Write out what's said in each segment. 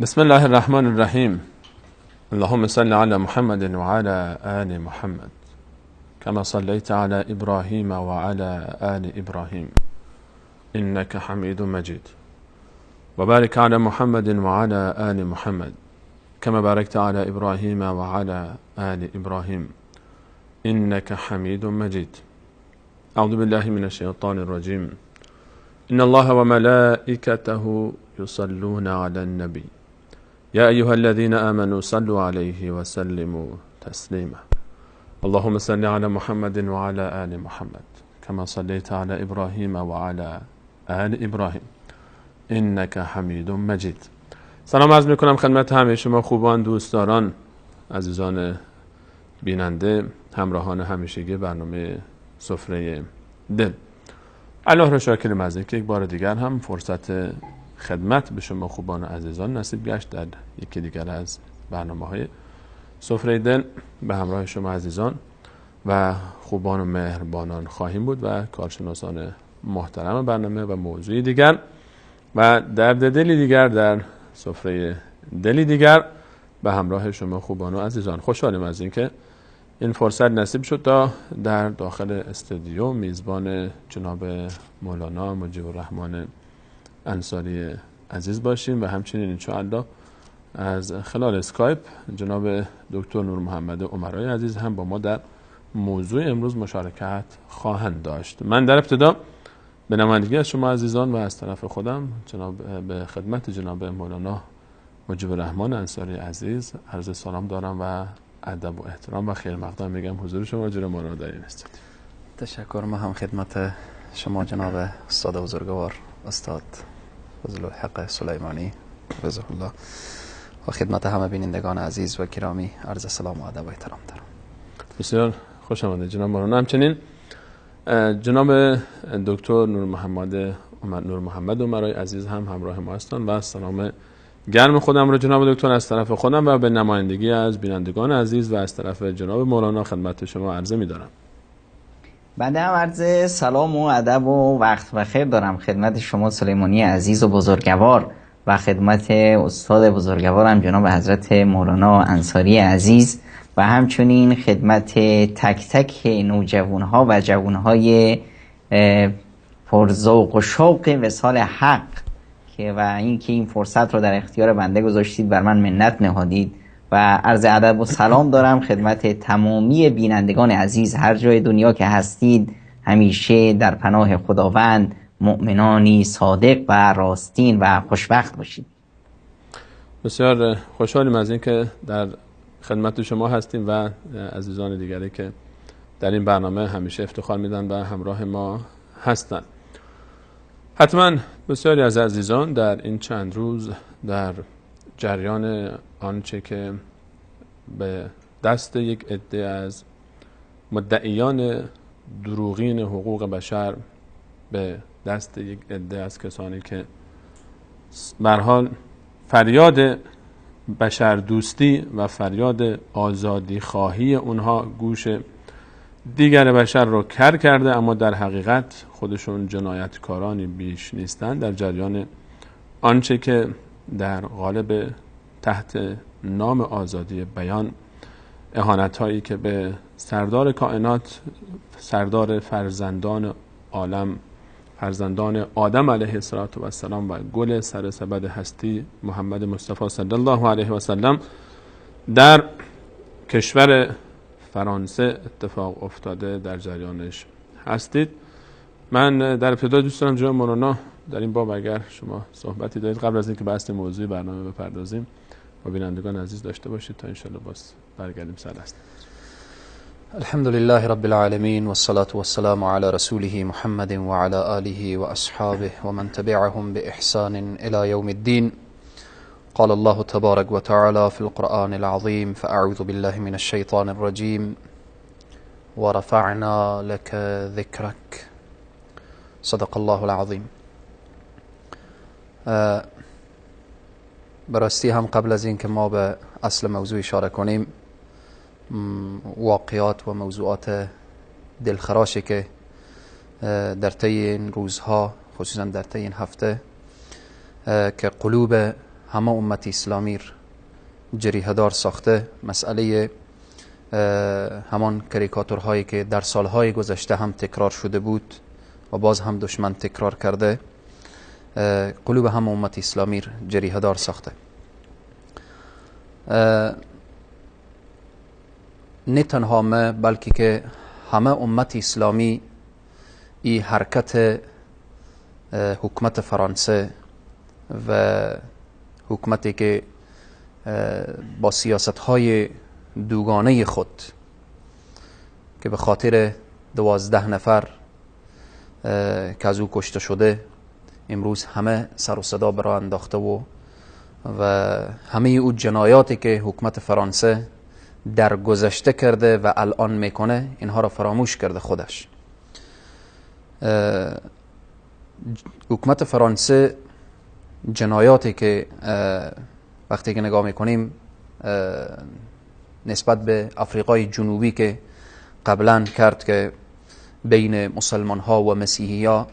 بسم الله الرحمن الرحیم. اللهم صل علی محمد و علی آل محمد كما صليت على إبراهيم وعلى آل إبراهيم إنك حميد مجيد، وبارك على محمد وعلى آل محمد كما باركت على إبراهيم وعلى آل إبراهيم إنك حميد مجيد. أعوذ بالله من الشيطان الرجيم. إن الله وملائكته يصلون على النبي يا أيها الذين آمنوا صلوا عليه وسلموا تسليما. اللهم صل على محمد وعلى آل محمد كما صليت على إبراهيم وعلى آل إبراهيم إنك حمید مجید. سلام عرض میکنم خدمت همه شما خوبان، دوستداران، عزیزان بیننده، همراهان همیشگی برنامه سفره دل. الله را شاکریم از اینکه یک بار دیگر هم فرصت خدمت به شما خوبان و عزیزان نصیب گشت در یکی دیگر از برنامه‌های سفره دل به همراه شما عزیزان و خوبان و مهربانان خواهیم بود و کارشناسان محترم برنامه و موضوع دیگر و درد دلی دیگر در سفره دلی دیگر به همراه شما خوبان و عزیزان. خوشحالیم از اینکه این فرصت نصیب شد تا در داخل استودیو میزبان جناب مولانا مجیب الرحمن انصاری عزیز باشیم و همچنین انشاءالله از خلال اسکایپ جناب دکتر نور محمد عمرای عزیز هم با ما در موضوع امروز مشارکت خواهند داشت. من در ابتدا به نمایندگی از شما عزیزان و از طرف خودم جناب به خدمت جناب مولانا مجیب الرحمن انصاری عزیز عرض سلام دارم و ادب و احترام و خیر مقدم میگم حضور شما جناب مولانا در این استودیو. تشکر. ما هم خدمت شما جناب استاد بزرگوار استاد فضل الحق سلیمانی حفظه الله و خدمت همه بینندگان عزیز و گرامی عرض سلام و ادب و احترام دارم. بسیار خوش آمدید جناب مولانا. همچنین جناب دکتر نور محمد عمرای عزیز هم همراه ما هستند و سلام گرم خودم رو جناب دکتر از طرف خودم و به نمایندگی از بینندگان عزیز و از طرف جناب مولانا خدمت شما عرضه می‌دارم. بنده هم عرض سلام و ادب و وقت بخیر دارم خدمت شما سلیمانی عزیز و بزرگوار و خدمت استاد بزرگوارم جناب حضرت مولانا انصاری عزیز و همچنین خدمت تک تک نوجوانها و جوانهای پرذوق و شوق وصال حق که و اینکه این فرصت رو در اختیار بنده گذاشتید، بر من منت نهادید و عرض ادب و سلام دارم خدمت تمامی بینندگان عزیز هر جای دنیا که هستید. همیشه در پناه خداوند مؤمنانی صادق و راستین و خوشبخت باشید. بسیار خوشحالیم از اینکه در خدمت شما هستیم و عزیزان دیگری که در این برنامه همیشه افتخار میدن و همراه ما هستند. حتما بسیاری از عزیزان در این چند روز در جریان آنچه که به دست یک عده از مدعیان دروغین حقوق بشر، به دست یک عده از کسانی که به هر حال فریاد بشر دوستی و فریاد آزادی خواهی اونها گوش دیگر بشر رو کر کرده، اما در حقیقت خودشون جنایتکارانی بیش نیستند، در جریان آنچه که در قالب تحت نام آزادی بیان اهانت‌هایی که به سردار کائنات، سردار فرزندان عالم، فرزندان آدم علیه السلام و گل سر سبد هستی محمد مصطفی صلی الله علیه و سلم در کشور فرانسه اتفاق افتاده در جریانش هستید. من در ابتدا دوست دارم جناب مولانا در این باب اگر شما صحبتی دارید قبل از اینکه به اصل موضوع برنامه بپردازیم با بینندگان عزیز داشته باشید تا انشالله باز برگردیم سر اصل. الحمد لله رب العالمين والصلاة والسلام على رسوله محمد وعلى آله وأصحابه ومن تبعهم بإحسان إلى يوم الدين. قال الله تبارك وتعالى في القرآن العظيم: فأعوذ بالله من الشيطان الرجيم ورفعنا لك ذكرك. صدق الله العظیم. براستی هم قبل از این که ما به اصل موضوع اشاره کنیم، واقعات و موضوعات دلخراشی که در طی این روزها، خصوصا در طی این هفته که قلوب همه امت اسلامی جریحه‌دار ساخته، مسئله همان کاریکاتورهایی که در سالهای گذشته هم تکرار شده بود و باز هم دشمن تکرار کرده، قلوب هم امت اسلامی جریحه‌دار ساخته. نه تنها ما بلکه که همه امت اسلامی ای حرکت حکومت فرانسه و حکومتی که با سیاست‌های دوگانه خود که به خاطر 12 نفر که از او کشته شده امروز همه سر و صدا برا انداخته و همه او جنایاتی که حکومت فرانسه در گذشته کرده و الان میکنه اینها را فراموش کرده خودش. حکومت فرانسه جنایاتی که وقتی که نگاه میکنیم نسبت به افریقای جنوبی که قبلا کرد که بین مسلمان ها و مسیحی ها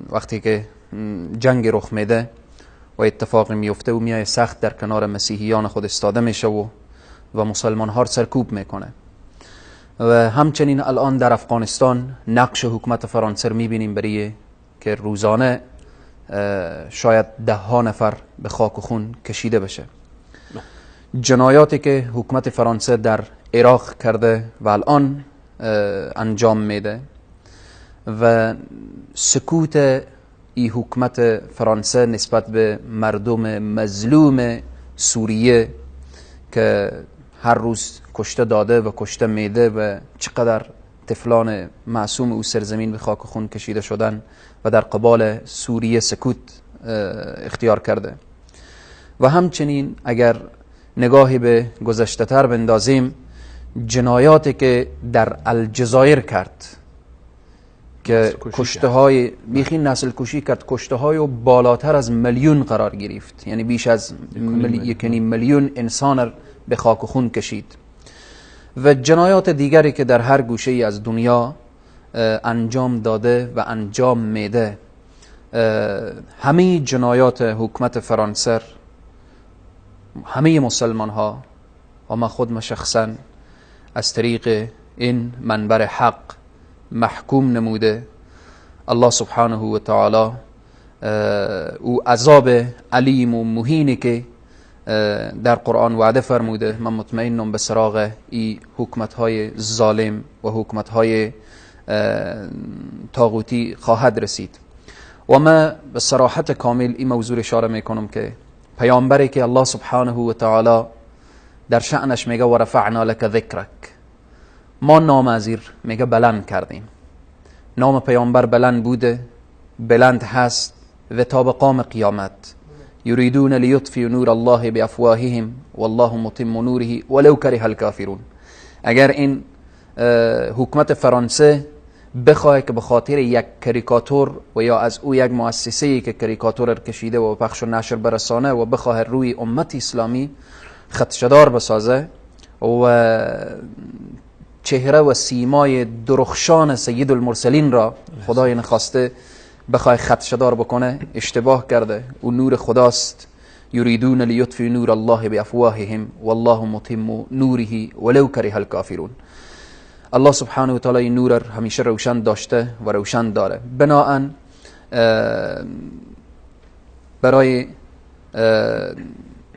وقتی که جنگ رخ میده و اتفاق میفته و میای سخت در کنار مسیحیان خود استاده میشه و مسلمان ها رو سرکوب میکنه. و همچنین الان در افغانستان نقش حکومت فرانسه رو میبینیم برای که روزانه شاید ده ها نفر به خاک و خون کشیده بشه. جنایاتی که حکومت فرانسه در عراق کرده و الان انجام میده و سکوت ای حکومت فرانسه نسبت به مردم مظلوم سوریه که هر روز کشته داده و کشته میده و چقدر طفلان معصوم او سرزمین به خاک خون کشیده شدن و در قبال سوریه سکوت اختیار کرده. و همچنین اگر نگاهی به گذشته تر بندازیم، جنایاتی که در الجزایر کرد که کشته های بیخی نسل کشی کرد، کشته های بالاتر از میلیون قرار گرفت، یعنی بیش از 1.5 میلیون انسان به خاک و خون کشید. و جنایات دیگری که در هر گوشه ای از دنیا انجام داده و انجام میده، همه جنایات حکومت فرانسه همه مسلمان ها و ما خود شخصا از طریق این منبر حق محکوم نموده. الله سبحانه و تعالی او عذاب علیم و مهینی که در قرآن وعده فرموده، من مطمئنم به سراغ ای حکومت های ظالم و حکومت های طاغوتی خواهد رسید. و ما به صراحت کامل این موضوع اشاره میکنم که پیامبری که الله سبحانه و تعالی در شأنش میگه و رفعنا لک ذکرک، ما نام ازیر میگه بلند کردیم. نام پیامبر بلند بوده، بلند هست و تا به قام قیامت. یریدون لیطفئوا نور الله بافواههم والله متم نوره ولو کره الکافرون. اگر این حکومت فرانسه بخواه که به خاطر یک کاریکاتور و یا از او یک مؤسسه‌ای که کاریکاتور کشیده و پخش و نشر برسانه و بخواه روی امت اسلامی خدشه‌دار بسازه و چهره و سیمای درخشان سید المرسلین را خدای نخواسته بخواه خدشه‌دار بکنه، اشتباه کرده. او نور خداست. یریدون لیطفئوا نور الله بافواههم والله متم نوره ولو کره الکافرون. الله سبحانه و تعالی این نور همیشه روشن داشته و روشن داره. بناهن برای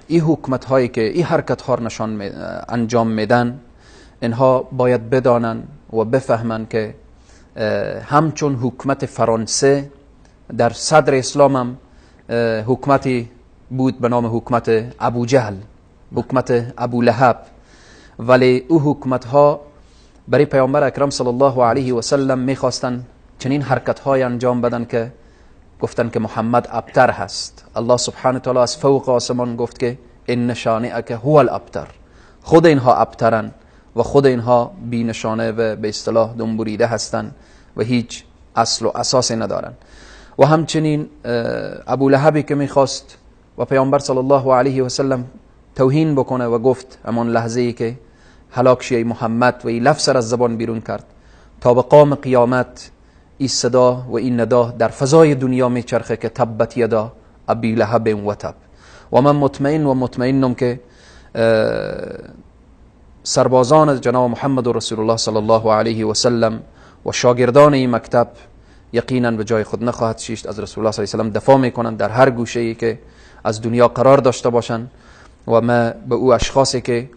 این حکومت هایی که این حرکت ها نشان انجام میدن، اینها باید بدانن و بفهمن که همچون حکومت فرانسه در صدر اسلام هم حکومتی بود به نام حکومت ابو جهل، حکومت ابو لهب، ولی او حکومت ها برای پیامبر اکرم صلی الله علیه و سلم میخواستن چنین حرکت های انجام بدن که گفتن که محمد ابتر هست. الله سبحانه و تعالی از فوق آسمان گفت که ان شانئک هو الابتر. خود اینها ابترن و خود اینها بی نشانه و به اصطلاح دنبوریده هستن و هیچ اصل و اساسی ندارن. و همچنین ابو لهبی که میخواست و پیامبر صلی الله علیه و سلم توهین بکنه و گفت همان لحظه ای که هلاک شی محمد و این لفظ را از زبان بیرون کرد، تا به قام قیامت این صدا و این ندا در فضای دنیا میچرخه که تبت یدا ابی لهب و تب. و من مطمئن و مطمئنم که سربازان جناب محمد رسول الله صلی الله علیه و سلم و شاگردان این مکتب یقینا به جای خود نخواهد شیشت، از رسول الله صلی الله علیه و سلم دفاع میکنند در هر گوشه ای که از دنیا قرار داشته باشند. و ما به او اشخاصی که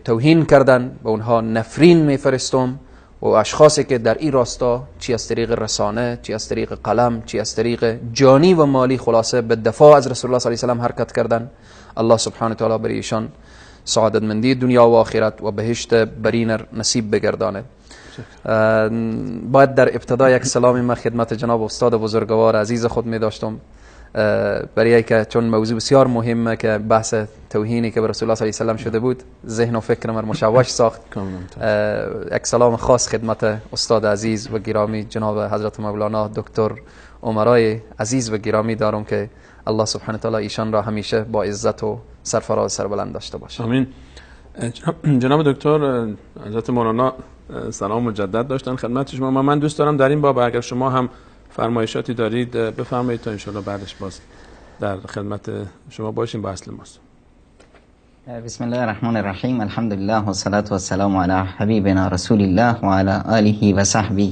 توهین کردن به اونها نفرین میفرستم و اشخاصی که در این راستا چی از طریق رسانه، چی از طریق قلم، چی از طریق جانی و مالی خلاصه به دفاع از رسول الله صلی الله علیه و سلم حرکت کردن، الله سبحانه و تعالی برای ایشان سعادتمندی دنیا و آخرت و بهشت برین نصیب بگردانه. باید در ابتدا یک سلامی من خدمت جناب استاد بزرگوار عزیز خود می داشتم، برای که چون موضوع بسیار مهمه که بحث توهینی که به رسول الله صلی الله علیه و سلم شده بود ذهن و فکر من مشوش ساخت. یک سلام خاص خدمت استاد عزیز و گرامی جناب حضرت مولانا دکتر عمرای عزیز و گرامی دارم که الله سبحانه تعالی ایشان را همیشه با عزت و سرفراز سربلند داشته باشه. آمین. جناب دکتر حضرت مولانا سلام مجدد داشتن خدمت شما. من دوست دارم در این باب اگر شما هم فرمایشاتی دارید بفرمایید تا انشالله بعدش باز در خدمت شما باشیم با اصل ماست. بسم الله الرحمن الرحیم. الحمدلله و صلاة و السلام علی حبیبنا رسول الله و علی آله و صحبه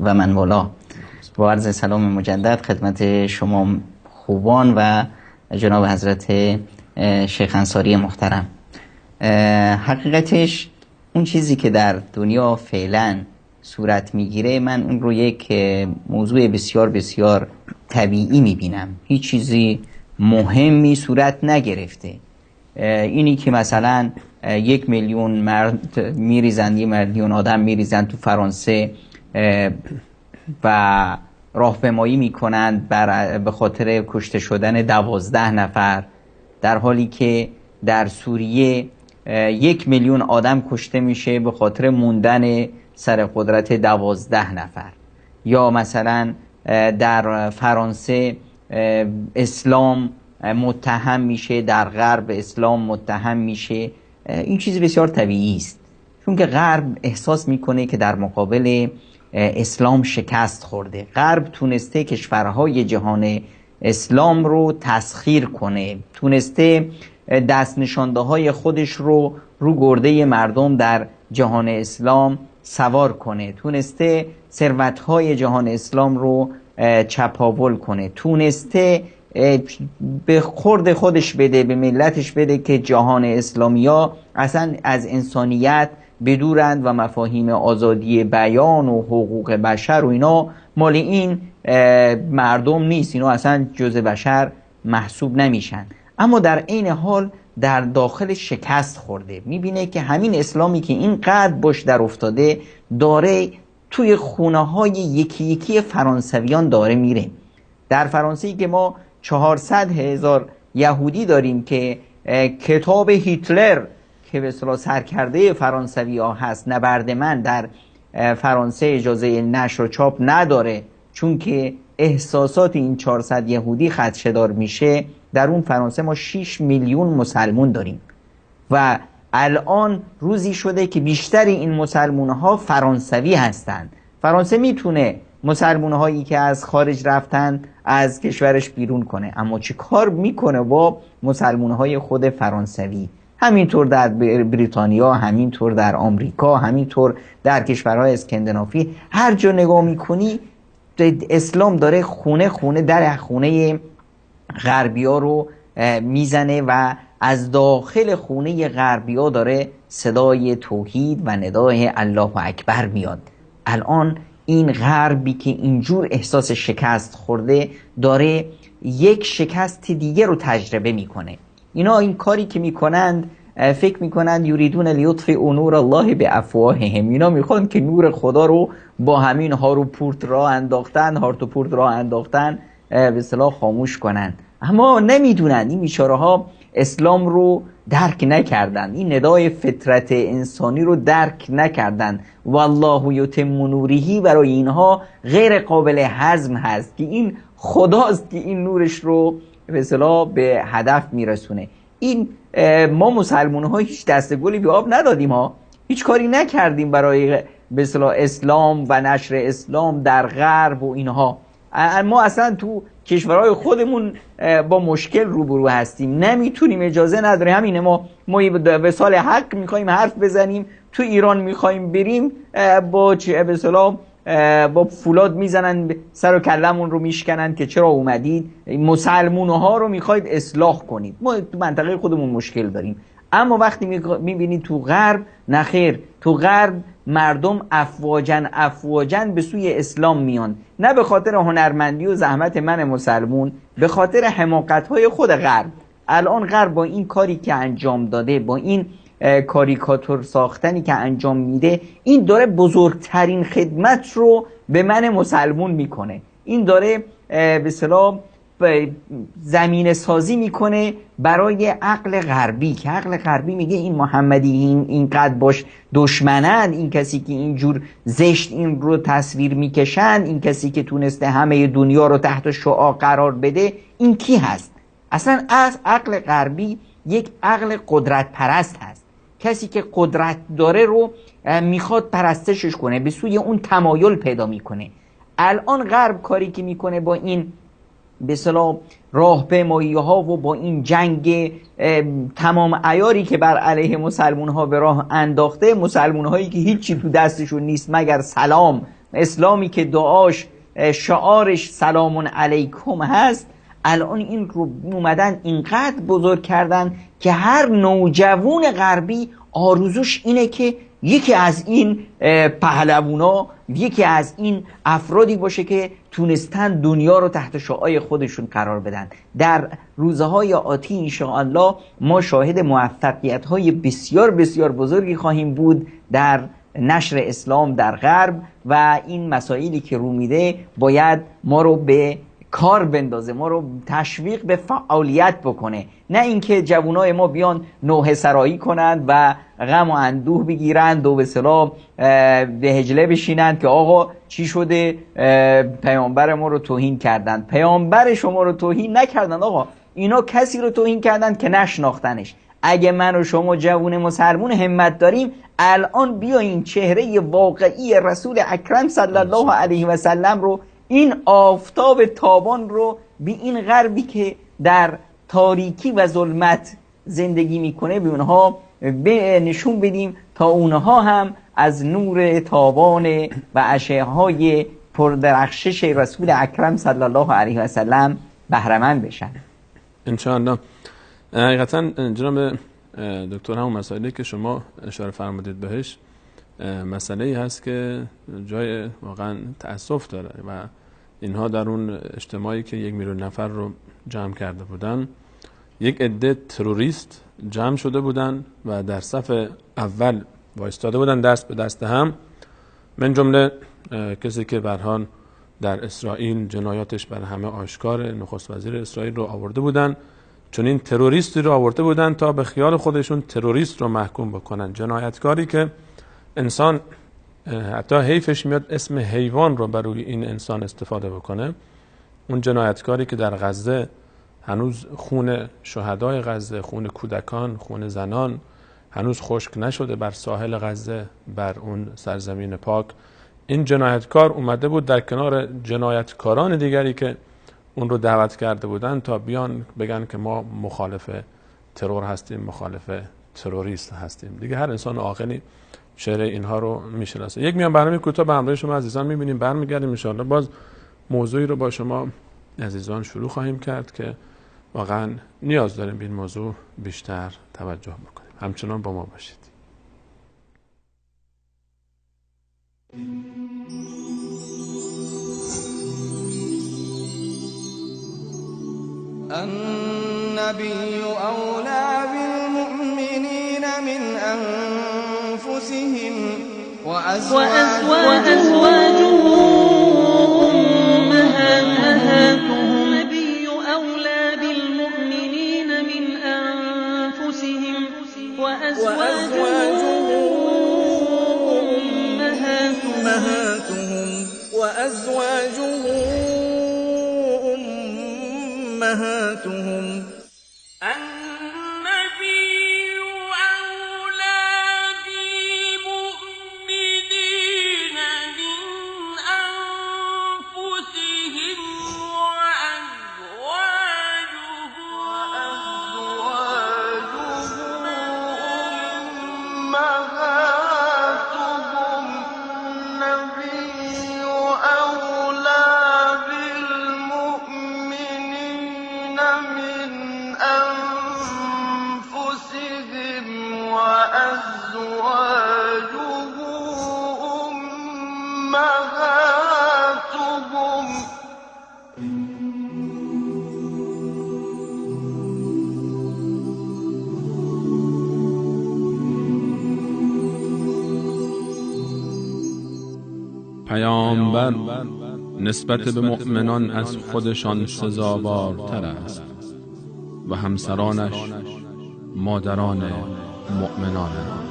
و من والاه. با عرض سلام مجدد خدمت شما خوبان و جناب حضرت شیخ انصاری محترم. حقیقتش اون چیزی که در دنیا فعلا صورت میگیره، من اون رو یک موضوع بسیار بسیار طبیعی میبینم. هیچ چیزی مهمی صورت نگرفته. اینی که مثلا 1 میلیون مرد میریزند، 1 میلیون آدم میریزند تو فرانسه و راهپیمایی میکنند به خاطر کشته شدن 12 نفر، در حالی که در سوریه 1 میلیون آدم کشته میشه به خاطر موندن سر قدرت 12 نفر. یا مثلا در فرانسه اسلام متهم میشه، در غرب اسلام متهم میشه. این چیز بسیار طبیعی است، چون که غرب احساس میکنه که در مقابل اسلام شکست خورده. غرب تونسته کشورهای جهان اسلام رو تسخیر کنه، تونسته دست نشانده های خودش رو گرده مردم در جهان اسلام سوار کنه، تونسته ثروت‌های جهان اسلام رو چپاول کنه، تونسته به خورد خودش بده، به ملتش بده که جهان اسلامی ها اصلا از انسانیت بدورند و مفاهیم آزادی بیان و حقوق بشر و اینا مال این مردم نیست، اینا اصلا جزء بشر محسوب نمیشن. اما در عین حال در داخل شکست خورده، میبینه که همین اسلامی که اینقدر باش در افتاده داره توی خونه های یکی یکی فرانسویان داره میره. در فرانسه‌ای که ما 400,000 یهودی داریم که کتاب هیتلر که به اصطلاح سرکرده فرانسوی ها هست، نبرد من، در فرانسه اجازه نشر و چاپ نداره، چون که احساسات این 400 یهودی خدشه‌دار میشه. در اون فرانسه ما 6 میلیون مسلمون داریم و الان روزی شده که بیشتر این مسلمون ها فرانسوی هستند. فرانسه میتونه مسلمون هایی که از خارج رفتن از کشورش بیرون کنه، اما چه کار میکنه با مسلمون های خود فرانسوی؟ همینطور در بریتانیا، همینطور در آمریکا، همینطور در کشورهای اسکندیناوی. هر جا نگاه میکنی اسلام داره خونه خونه در خونه غربیا رو میزنه و از داخل خونه غربیا داره صدای توحید و ندای الله اکبر میاد. الان این غربی که اینجور احساس شکست خورده داره یک شکست دیگه رو تجربه میکنه. اینا این کاری که میکنند فکر میکنند یریدون لیطفئوا نور الله بافواههم، اینا میخوان که نور خدا رو با همین هارو پورت را انداختن، هارت و پورت را انداختن، به اصطلاح خاموش کنند. اما نمیدونند این بیچاره ها اسلام رو درک نکردن، این ندای فطرت انسانی رو درک نکردن. والله یتم نوره برای اینها غیر قابل هضم هست که این خداست که این نورش رو به اصطلاح به هدف میرسونه. این ما مسلمان ها هیچ دست گلی به آب ندادیم ها، هیچ کاری نکردیم برای به اصطلاح اسلام و نشر اسلام در غرب و اینها. ما اصلا تو کشورهای خودمون با مشکل روبرو هستیم، نمیتونیم، اجازه نداریم. همینه ما وصال حق میخوایم حرف بزنیم، تو ایران میخوایم بریم با به اصطلاح با فولاد میزنن سر و کلمون رو میشکنن که چرا اومدید مسلمونها رو میخواید اصلاح کنید. ما تو منطقه خودمون مشکل داریم. اما وقتی میبینید تو غرب، نخیر، تو غرب مردم افواجن افواجن به سوی اسلام میان، نه به خاطر هنرمندی و زحمت من مسلمون، به خاطر حماقت‌های خود غرب. الان غرب با این کاری که انجام داده، با این کاریکاتور ساختنی که انجام میده، این داره بزرگترین خدمت رو به من مسلمون میکنه. این داره به اصطلاح زمینه سازی میکنه برای عقل غربی، که عقل غربی میگه این محمدی اینقدر باش دشمنن، این کسی که اینجور زشت این رو تصویر میکشن، این کسی که تونسته همه دنیا رو تحت شعاع قرار بده، این کی هست؟ اصلا از عقل غربی یک عقل قدرت پرست هست. کسی که قدرت داره رو میخواد پرستشش کنه، به سوی اون تمایل پیدا میکنه. الان غرب کاری که میکنه با این به اصطلاح راهپیمایی ها و با این جنگ تمام عیاری که بر علیه مسلمون ها به راه انداخته، مسلمون هایی که هیچی تو دستشون نیست مگر سلام، اسلامی که دعاش شعارش سلام علیکم هست، الان این رو اومدن اینقدر بزرگ کردن که هر نوجوان غربی آرزوش اینه که یکی از این پهلوونا، یکی از این افرادی باشه که تونستن دنیا رو تحت شعاع خودشون قرار بدن. در روزهای آتی انشاءالله ما شاهد موفقیت‌های بسیار بسیار بزرگی خواهیم بود در نشر اسلام در غرب، و این مسائلی که رو میده باید ما رو به کار بندازه، ما رو تشویق به فعالیت بکنه، نه اینکه جوانای ما بیان نوحه سرایی کنند و غم و اندوه بگیرند و به اصطلاح به هجله بشینند که آقا چی شده، پیامبر ما رو توهین کردند. پیامبر شما رو توهین نکردند آقا، اینا کسی رو توهین کردند که نشناختنش. اگه من و شما جوون مسلمون همت داریم، الان بیاین چهره واقعی رسول اکرم صلی الله علیه و سلم رو، این آفتاب تابان رو به این غربی که در تاریکی و ظلمت زندگی میکنه به اونها نشون بدیم تا اونها هم از نور تابان و اشعه های پردرخشش رسول اکرم صلی الله علیه و سلم بهره مند بشن انشاءالله. حقیقتا جناب دکتر، همون مسائلی که شما اشاره فرمودید بهش، مسئله ای هست که جای واقعا تأسف داره و اینها در اون اجتماعی که 1 میلیون نفر رو جمع کرده بودن، یک عده تروریست جمع شده بودن و در صف اول وایستاده بودن دست به دست هم، من جمله کسی که برهان در اسرائیل جنایاتش بر همه آشکار، نخست وزیر اسرائیل رو آورده بودن، چون این تروریستی رو آورده بودن تا به خیال خودشون تروریست رو محکوم بکنن، جنایتکاری که انسان حتی حیفش میاد اسم حیوان رو بر روی این انسان استفاده بکنه. اون جنایتکاری که در غزه هنوز خون شهدای غزه، خون کودکان، خون زنان هنوز خشک نشده بر ساحل غزه، بر اون سرزمین پاک، این جنایتکار اومده بود در کنار جنایتکاران دیگری که اون رو دعوت کرده بودن تا بیان بگن که ما مخالف ترور هستیم، مخالف تروریست هستیم. دیگه هر انسان عاقلی شعر اینها رو میشناسه. یک میان برنامه کوتاه به همراه شما عزیزان میبینیم، برمیگردیم انشاءالله باز موضوعی رو با شما عزیزان شروع خواهیم کرد که واقعا نیاز داریم به این موضوع بیشتر توجه بکنیم. همچنان با ما باشید. النبي أولى بالمؤمنين من أنفسهم وأزواجه أمهاتهم. النبي أولى بالمؤمنين من أنفسهم وأزواجه أمهاتهم وأزواجه أمهاتهم. النبي أولى بالمؤمنين من أنفسهم پیامبر نسبت به مؤمنان از خودشان سزاوارتر است و همسرانش مادران مؤمنانند.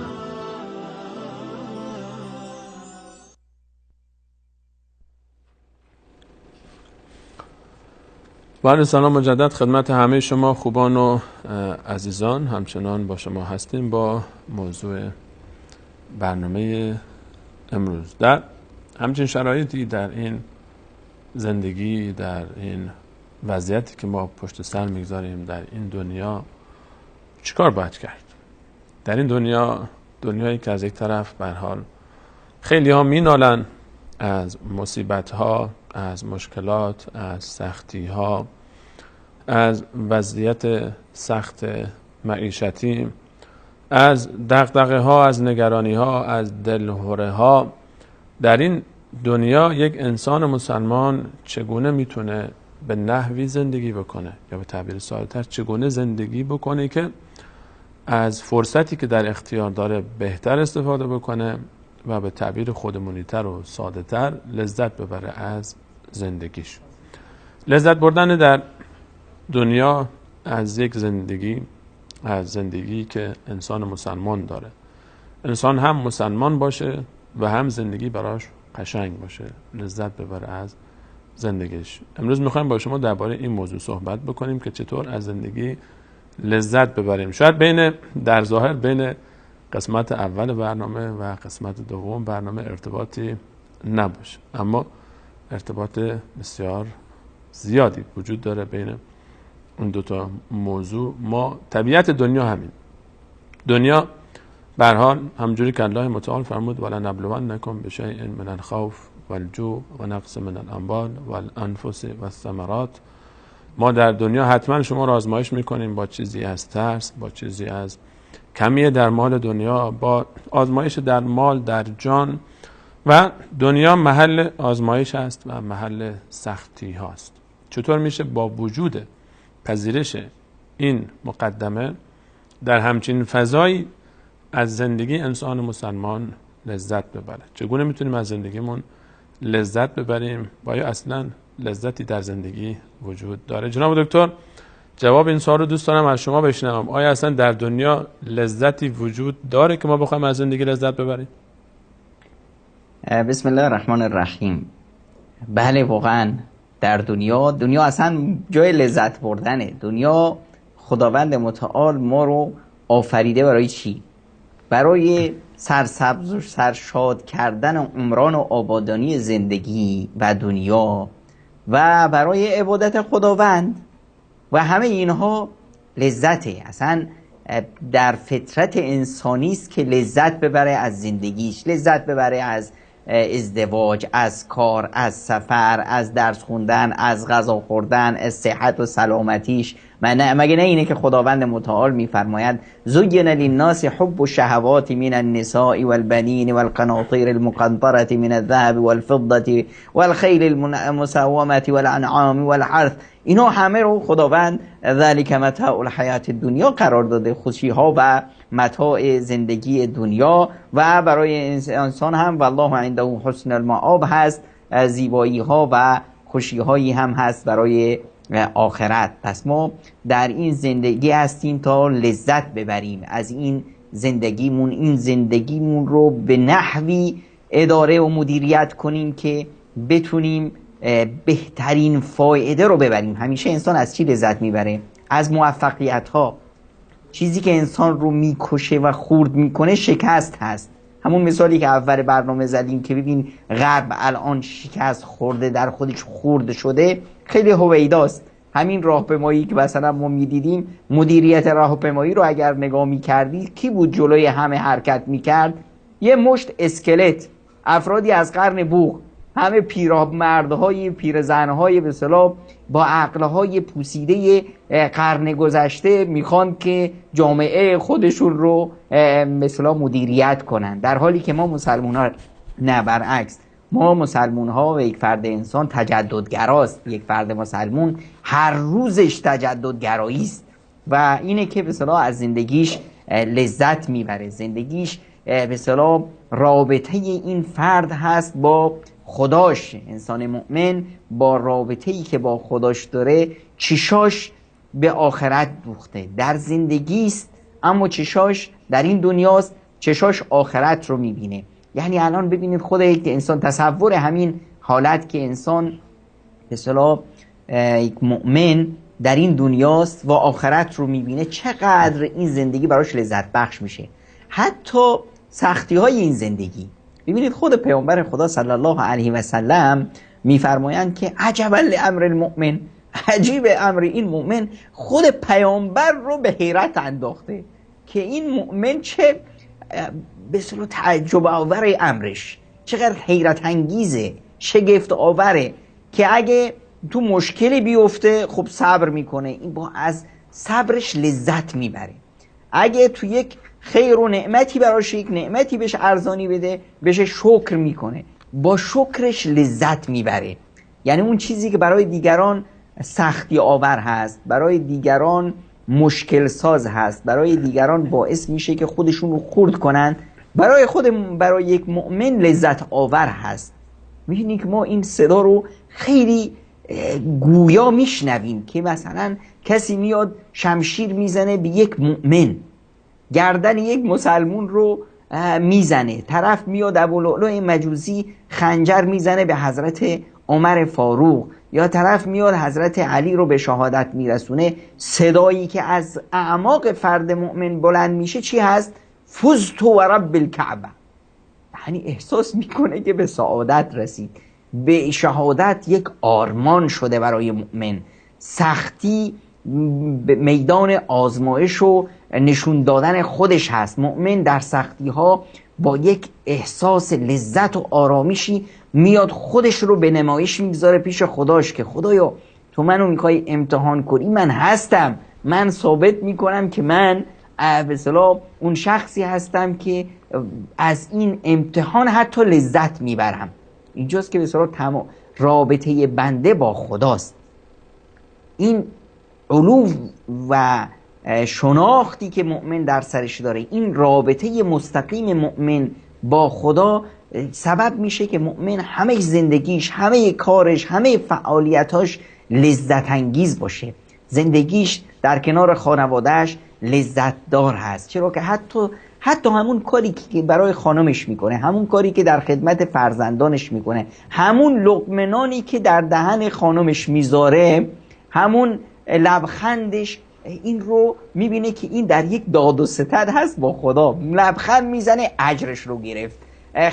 بله، سلام مجدد خدمت همه شما خوبان و عزیزان. همچنان با شما هستیم با موضوع برنامه امروز. در همچین شرایطی، در این زندگی، در این وضعیتی که ما پشت سر میگذاریم در این دنیا، چیکار باید کرد؟ در این دنیا، دنیایی که از یک طرف به هر حال خیلی ها مینالن از مصیبت ها، از مشکلات، از سختی ها، از وضعیت سخت معیشتی، از دغدغه ها، از نگرانی ها، از دلهره ها، در این دنیا یک انسان مسلمان چگونه میتونه به نحوی زندگی بکنه، یا به تعبیر ساده‌تر چگونه زندگی بکنه که از فرصتی که در اختیار داره بهتر استفاده بکنه و به تعبیر خودمونی‌تر و ساده‌تر لذت ببره از زندگیش. لذت بردن در دنیا از یک زندگی، از زندگی که انسان مسلمان داره، انسان هم مسلمان باشه و هم زندگی براش قشنگ باشه، لذت ببره از زندگیش. امروز میخوایم با شما درباره این موضوع صحبت بکنیم که چطور از زندگی لذت ببریم. شاید بین در ظاهر بین قسمت اول برنامه و قسمت دوم برنامه ارتباطی نباشه، اما ارتباط بسیار زیادی وجود داره بین اون دوتا موضوع. ما طبیعت دنیا همین دنیا به هر حال همجوری که الله متعال فرمود ولنبلونکم بشیء من الخوف والجوع و نقص من الاموال والانفس والثمرات. ما در دنیا حتما شما را آزمایش میکنیم با چیزی از ترس، با چیزی از کمی در مال دنیا، با آزمایش در مال، در جان، و دنیا محل آزمایش است و محل سختی هاست. چطور میشه با وجود پذیرش این مقدمه در همچین فضایی از زندگی انسان مسلمان لذت ببره؟ چگونه میتونیم از زندگیمون لذت ببریم؟ بایا اصلا لذتی در زندگی وجود داره؟ جناب دکتر، جواب این سوال رو دوست دارم از شما بشنوم. آیا اصلا در دنیا لذتی وجود داره که ما بخوایم از زندگی لذت ببریم؟ بسم الله الرحمن الرحیم. بله، واقعا در دنیا اصلا جای لذت بردنه. دنیا خداوند متعال ما رو آفریده برای چی؟ برای سرسبز و سرشاد کردن عمران و آبادانی زندگی و دنیا و برای عبادت خداوند، و همه اینها لذته. اصلا در فطرت انسانی است که لذت ببره از زندگیش، لذت ببره از ازدواج، از کار، از سفر، از درس خوندن، از غذا خوردن، از صحت و سلامتیش. مگه نه اینه که خداوند متعال میفرماید زین للناس حب الشهوات من النساء والبنین والقناطیر المقنطرة من الذهب والفضة والخیل المسومة والانعام والحرث. اینا همه رو خداوند ذلک متاع الحیات الدنیا قرار داده، خوشی ها و متاع زندگی دنیا، و برای انسان هم والله عنده حسن المآب هست، زیبایی ها و خوشی هایی هم هست برای آخرت. پس ما در این زندگی هستیم تا لذت ببریم از این زندگیمون، این زندگیمون رو به نحوی اداره و مدیریت کنیم که بتونیم بهترین فایده رو ببریم. همیشه انسان از چی لذت میبره؟ از موفقیت ها. چیزی که انسان رو میکشه و خورد میکنه شکست هست. همون مثالی که اول برنامه زدیم که ببین غرب الان شکست خورده، در خودش خورد شده، خیلی هویداست. همین راهپیمایی که مثلا ما میدیدیم، مدیریت راهپیمایی رو اگر نگاه میکردی کی بود جلوی همه حرکت میکرد؟ یه مشت اسکلت، افرادی از قرن بوق، همه پیرمردهای، پیرزنهای به اصطلاح با عقلهای پوسیده قرن گذشته میخوان که جامعه خودشون رو مثلا مدیریت کنن، در حالی که ما مسلمان ها نه، برعکس، ما مسلمان ها و یک فرد انسان تجددگراست. یک فرد مسلمون هر روزش تجددگرایی است و اینه که به اصطلاح از زندگیش لذت میبره. زندگیش به اصطلاح رابطه این فرد هست با خداش، انسان مؤمن با رابطه‌ای که با خداش داره چشاش به آخرت دوخته، در زندگی است اما چشاش در این دنیاست، چشاش آخرت رو میبینه. یعنی الان ببینید خود یک انسان، تصور همین حالت که انسان به اصطلاح یک مؤمن در این دنیاست و آخرت رو میبینه، چقدر این زندگی براش لذت بخش میشه، حتی سختی های این زندگی. ببینید خود پیامبر خدا صلی الله علیه و سلم میفرمایند که عجبا لامر المؤمن، عجیب امر این مؤمن. خود پیامبر رو به حیرت انداخته که این مؤمن چه به اصطلاح تعجب آور امرش، چقدر حیرت انگیزه، شگفت آوره که اگه تو مشکلی بیفته خب صبر میکنه، این با از صبرش لذت میبره. اگه تو یک خیر و نعمتی براش، یک نعمتی بهش ارزانی بده، بهش شکر میکنه، با شکرش لذت میبره. یعنی اون چیزی که برای دیگران سختی آور هست، برای دیگران مشکل ساز هست، برای دیگران باعث میشه که خودشون رو خرد کنن، برای خود، برای یک مؤمن لذت آور هست. میبینی که ما این صدا رو خیلی گویا میشنویم که مثلا کسی میاد شمشیر میزنه به یک مؤمن، گردن یک مسلمون رو میزنه، طرف میاد ابولؤلؤ مجوسی خنجر میزنه به حضرت عمر فاروق، یا طرف میاد حضرت علی رو به شهادت میرسونه. صدایی که از اعماق فرد مؤمن بلند میشه چی هست؟ فزت و رب الکعبه. یعنی احساس میکنه که به سعادت رسید، به شهادت یک آرمان شده برای مؤمن. سختی میدان آزمایش و نشون دادن خودش هست. مؤمن در سختی ها با یک احساس لذت و آرامشی میاد خودش رو به نمایش میگذاره پیش خداش که خدایا تو منو میخوای امتحان کنی، من هستم، من ثابت میکنم که من به اصطلاح اون شخصی هستم که از این امتحان حتی لذت میبرم. اینجاست که به اصطلاح تمام رابطه بنده با خداست. این علو و شناختی که مؤمن در سرش داره، این رابطه مستقیم مؤمن با خدا سبب میشه که مؤمن همه زندگیش، همه کارش، همه فعالیتاش لذت انگیز باشه. زندگیش در کنار خانوادهش لذت دار هست، چرا که حتی همون کاری که برای خانمش میکنه، همون کاری که در خدمت فرزندانش میکنه، همون لقمه نانی که در دهن خانمش میذاره، همون لبخندش، این رو میبینه که این در یک داد و ستد هست با خدا. لبخند میزنه، اجرش رو گرفت.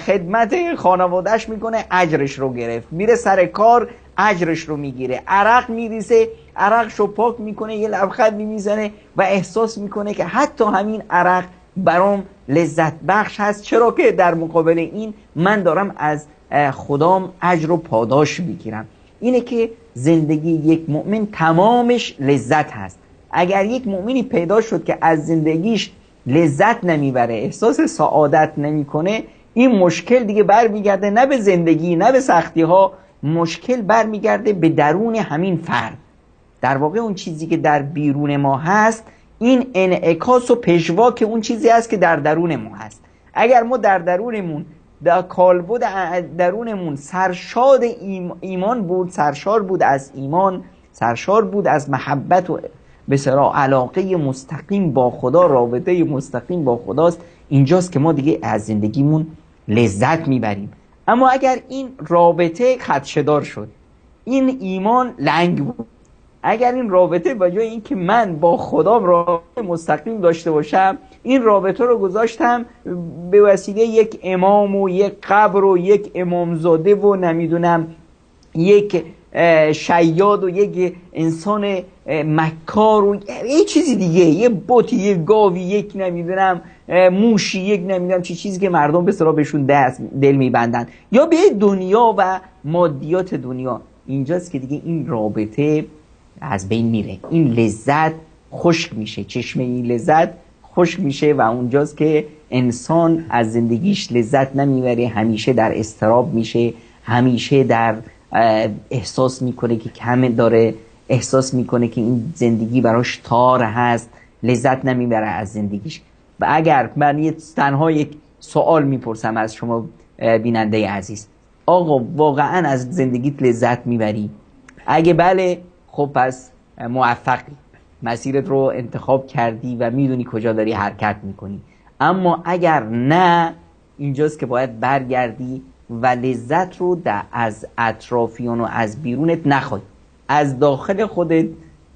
خدمت خانوادهش میکنه، اجرش رو گرفت. میره سر کار، اجرش رو میگیره. عرق میریزه، عرقش رو پاک میکنه، یه لبخند میزنه و احساس میکنه که حتی همین عرق برام لذت بخش هست، چرا که در مقابل این من دارم از خدام اجر و پاداش میگیرم. اینه که زندگی یک مؤمن تمامش لذت هست. اگر یک مؤمنی پیدا شد که از زندگیش لذت نمیبره، احساس سعادت نمیکنه، این مشکل دیگه برمیگرده نه به زندگی، نه به سختی ها، مشکل برمیگرده به درون همین فرد. در واقع اون چیزی که در بیرون ما هست، این انعکاس و پژواک اون چیزی هست که در درون ما هست. اگر ما در درونمون، در کالبد درونمون سرشار ایمان بود، سرشار بود از ایمان، سرشار بود از محبت و به صراحه علاقه مستقیم با خدا، رابطه مستقیم با خداست، اینجاست که ما دیگه از زندگیمون لذت میبریم. اما اگر این رابطه خدشه‌دار شد، این ایمان لنگ بود، اگر این رابطه با جای اینکه من با خدام رابطه مستقیم داشته باشم، این رابطه رو گذاشتم به وسیله یک امام و یک قبر و یک امامزاده و نمیدونم یک شیاد و یک انسان مکار و یه چیزی دیگه، یه بتی، یه گاوی، یک نمیدونم موشی، یک نمیدونم چی چیزی که مردم به اصطلاح بهشون دست دل میبندن، یا به دنیا و مادیات دنیا، اینجاست که دیگه این رابطه از بین میره، این لذت خشک میشه، چشمه این لذت خشک میشه و اونجاست که انسان از زندگیش لذت نمیبره، همیشه در اضطراب میشه، همیشه در احساس میکنه که کم داره، احساس میکنه که این زندگی براش تار هست، لذت نمیبره از زندگیش. و اگر من تنها یک سوال میپرسم از شما بیننده عزیز، آقا واقعا از زندگیت لذت میبری؟ اگه بله، خب پس موفقی، مسیرت رو انتخاب کردی و میدونی کجا داری حرکت میکنی. اما اگر نه، اینجاست که باید برگردی و لذت رو از اطرافیان و از بیرونت نخوای، از داخل خودت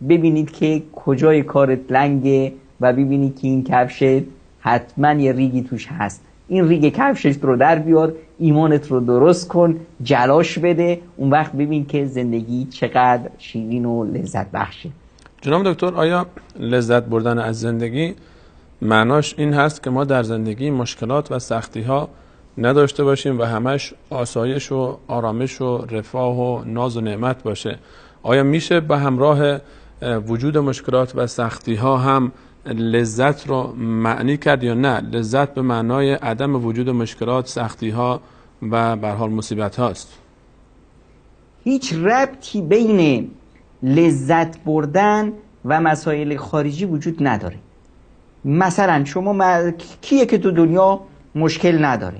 ببینید که کجای کارت لنگه و ببینید که این کفشت حتما یه ریگی توش هست. این ریگ کفشت رو در بیار، ایمانت رو درست کن، جلاش بده، اون وقت ببین که زندگی چقدر شیرین و لذت بخشه. جناب دکتر، آیا لذت بردن از زندگی معناش این هست که ما در زندگی مشکلات و سختی ها نداشته باشیم و همش آسایش و آرامش و رفاه و ناز و نعمت باشه؟ آیا میشه به همراه وجود مشکلات و سختی ها هم لذت رو معنی کرد یا نه؟ لذت به معنای عدم وجود مشکلات، سختی ها و به هر حال مصیبت هاست. هیچ ربطی بین لذت بردن و مسائل خارجی وجود نداره. مثلا شما کیه که تو دنیا مشکل نداره؟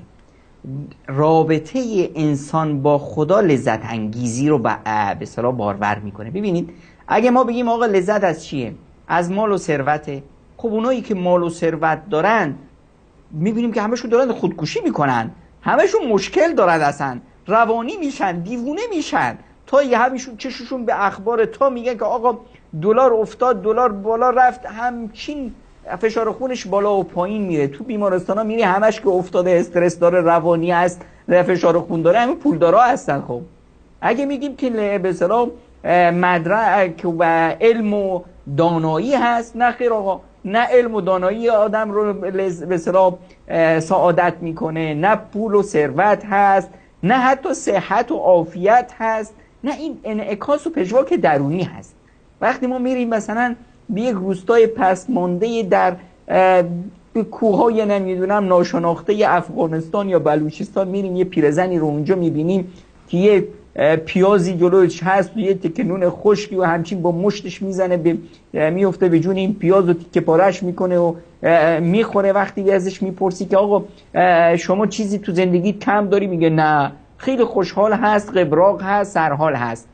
رابطه انسان با خدا لذت انگیزی رو به اصطلاح بارور میکنه. ببینید اگه ما بگیم آقا لذت از چیه؟ از مال و ثروته. خب اونایی که مال و ثروت دارن میبینیم که همشون دارن خودکشی میکنن، همشون مشکل دارن، اصلا روانی میشن، دیوونه میشن، تا یه همیشون چششون به اخبار، تا میگن که آقا دلار افتاد، دلار بالا رفت، همچین فشار خونش بالا و پایین میره، تو بیمارستانا میری همش که افتاده، استرس داره، روانی است، فشار خون داره، همین پولدارا هستن. خب اگه میگیم که به اصطلاح مدرک و علم و دانایی هست، نه خیر آقا، نه علم و دانایی آدم رو به اصطلاح سعادت میکنه، نه پول و ثروت هست، نه حتی صحت و عافیت هست، نه این انعکاس و پژواک درونی هست. وقتی ما میریم مثلا به یک روستای پسمانده در کوههای نمیدونم ناشناخته افغانستان یا بلوچستان میریم، یه پیرزنی رو اونجا میبینیم که یه پیازی جلوش هست و یه تکه نون خشکی و همچین با مشتش میزنه، میفته به جون این پیاز و تیکه پارش میکنه و میخوره. وقتی ازش میپرسی که آقا شما چیزی تو زندگی کم داری، میگه نه، خیلی خوشحال هست، قبراق هست، سرحال هست،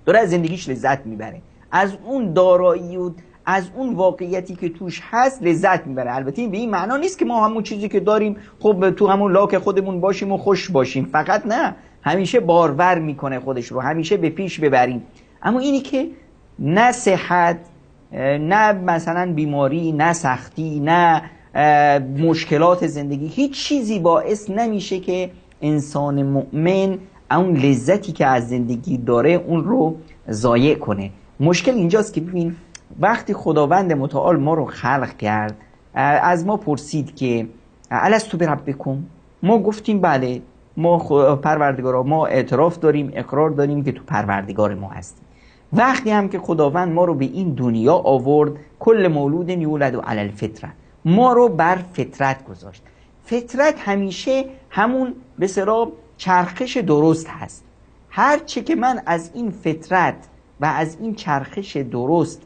داره از زندگیش لذت میبره، از اون دارایی و از اون واقعیتی که توش هست لذت میبره. البته این به این معنا نیست که ما همون چیزی که داریم خب تو همون لاک خودمون باشیم و خوش باشیم فقط، نه، همیشه بارور میکنه خودش رو، همیشه به پیش ببریم. اما اینی که نه صحت، نه مثلا بیماری، نه سختی، نه مشکلات زندگی، هیچ چیزی باعث نمیشه که انسان مؤمن اون لذتی که از زندگی داره اون رو ضایع کنه. مشکل اینجاست که ببین وقتی خداوند متعال ما رو خلق کرد، از ما پرسید که الست بربکم، ما گفتیم بله، ما پروردگارا، ما اعتراف داریم، اقرار داریم که تو پروردگار ما هستیم. وقتی هم که خداوند ما رو به این دنیا آورد، کل مولود یولد علی الفطره، ما رو بر فطرت گذاشت. فطرت همیشه همون به اصطلاح چرخش درست هست. هر چه که من از این فطرت و از این چرخش درست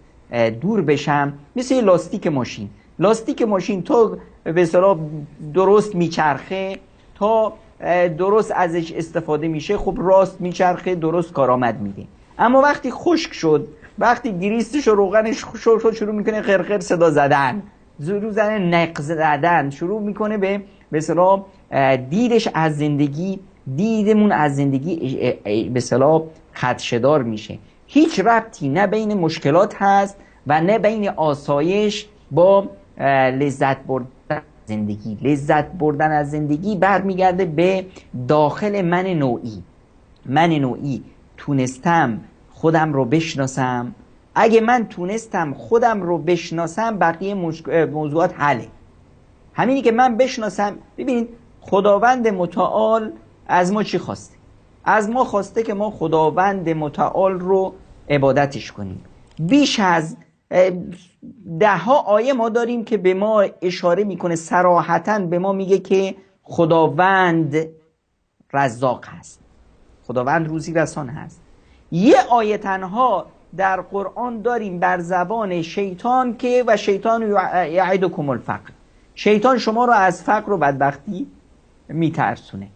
دور بشم، مثل لاستیک ماشین، لاستیک ماشین تا به اصطلاح درست میچرخه، تا درست ازش استفاده میشه، خب راست میچرخه، درست کارآمد میده. اما وقتی خشک شد، وقتی گریستش و روغنش شد، شروع میکنه قرقر صدا زدن، زورو زدن، نق زدن، شروع میکنه به اصطلاح دیدش از زندگی، دیدمون از زندگی به اصطلاح خدشه‌دار میشه. هیچ ربطی نه بین مشکلات هست و نه بین آسایش با لذت بردن زندگی. لذت بردن از زندگی برمیگرده به داخل من نوعی. من نوعی تونستم خودم رو بشناسم. اگه من تونستم خودم رو بشناسم، بقیه موضوعات حله. همینی که من بشناسم. ببینید خداوند متعال از ما چی خواسته؟ از ما خواسته که ما خداوند متعال رو عبادتش کنیم. بیش از 10 آیه ما داریم که به ما اشاره میکنه، صراحتاً به ما میگه که خداوند رزاق هست، خداوند روزی رسان هست. یه آیه تنها در قرآن داریم بر زبان شیطان که و شیطان یعدکم الفقر، شیطان شما رو از فقر و بدبختی میترسونه.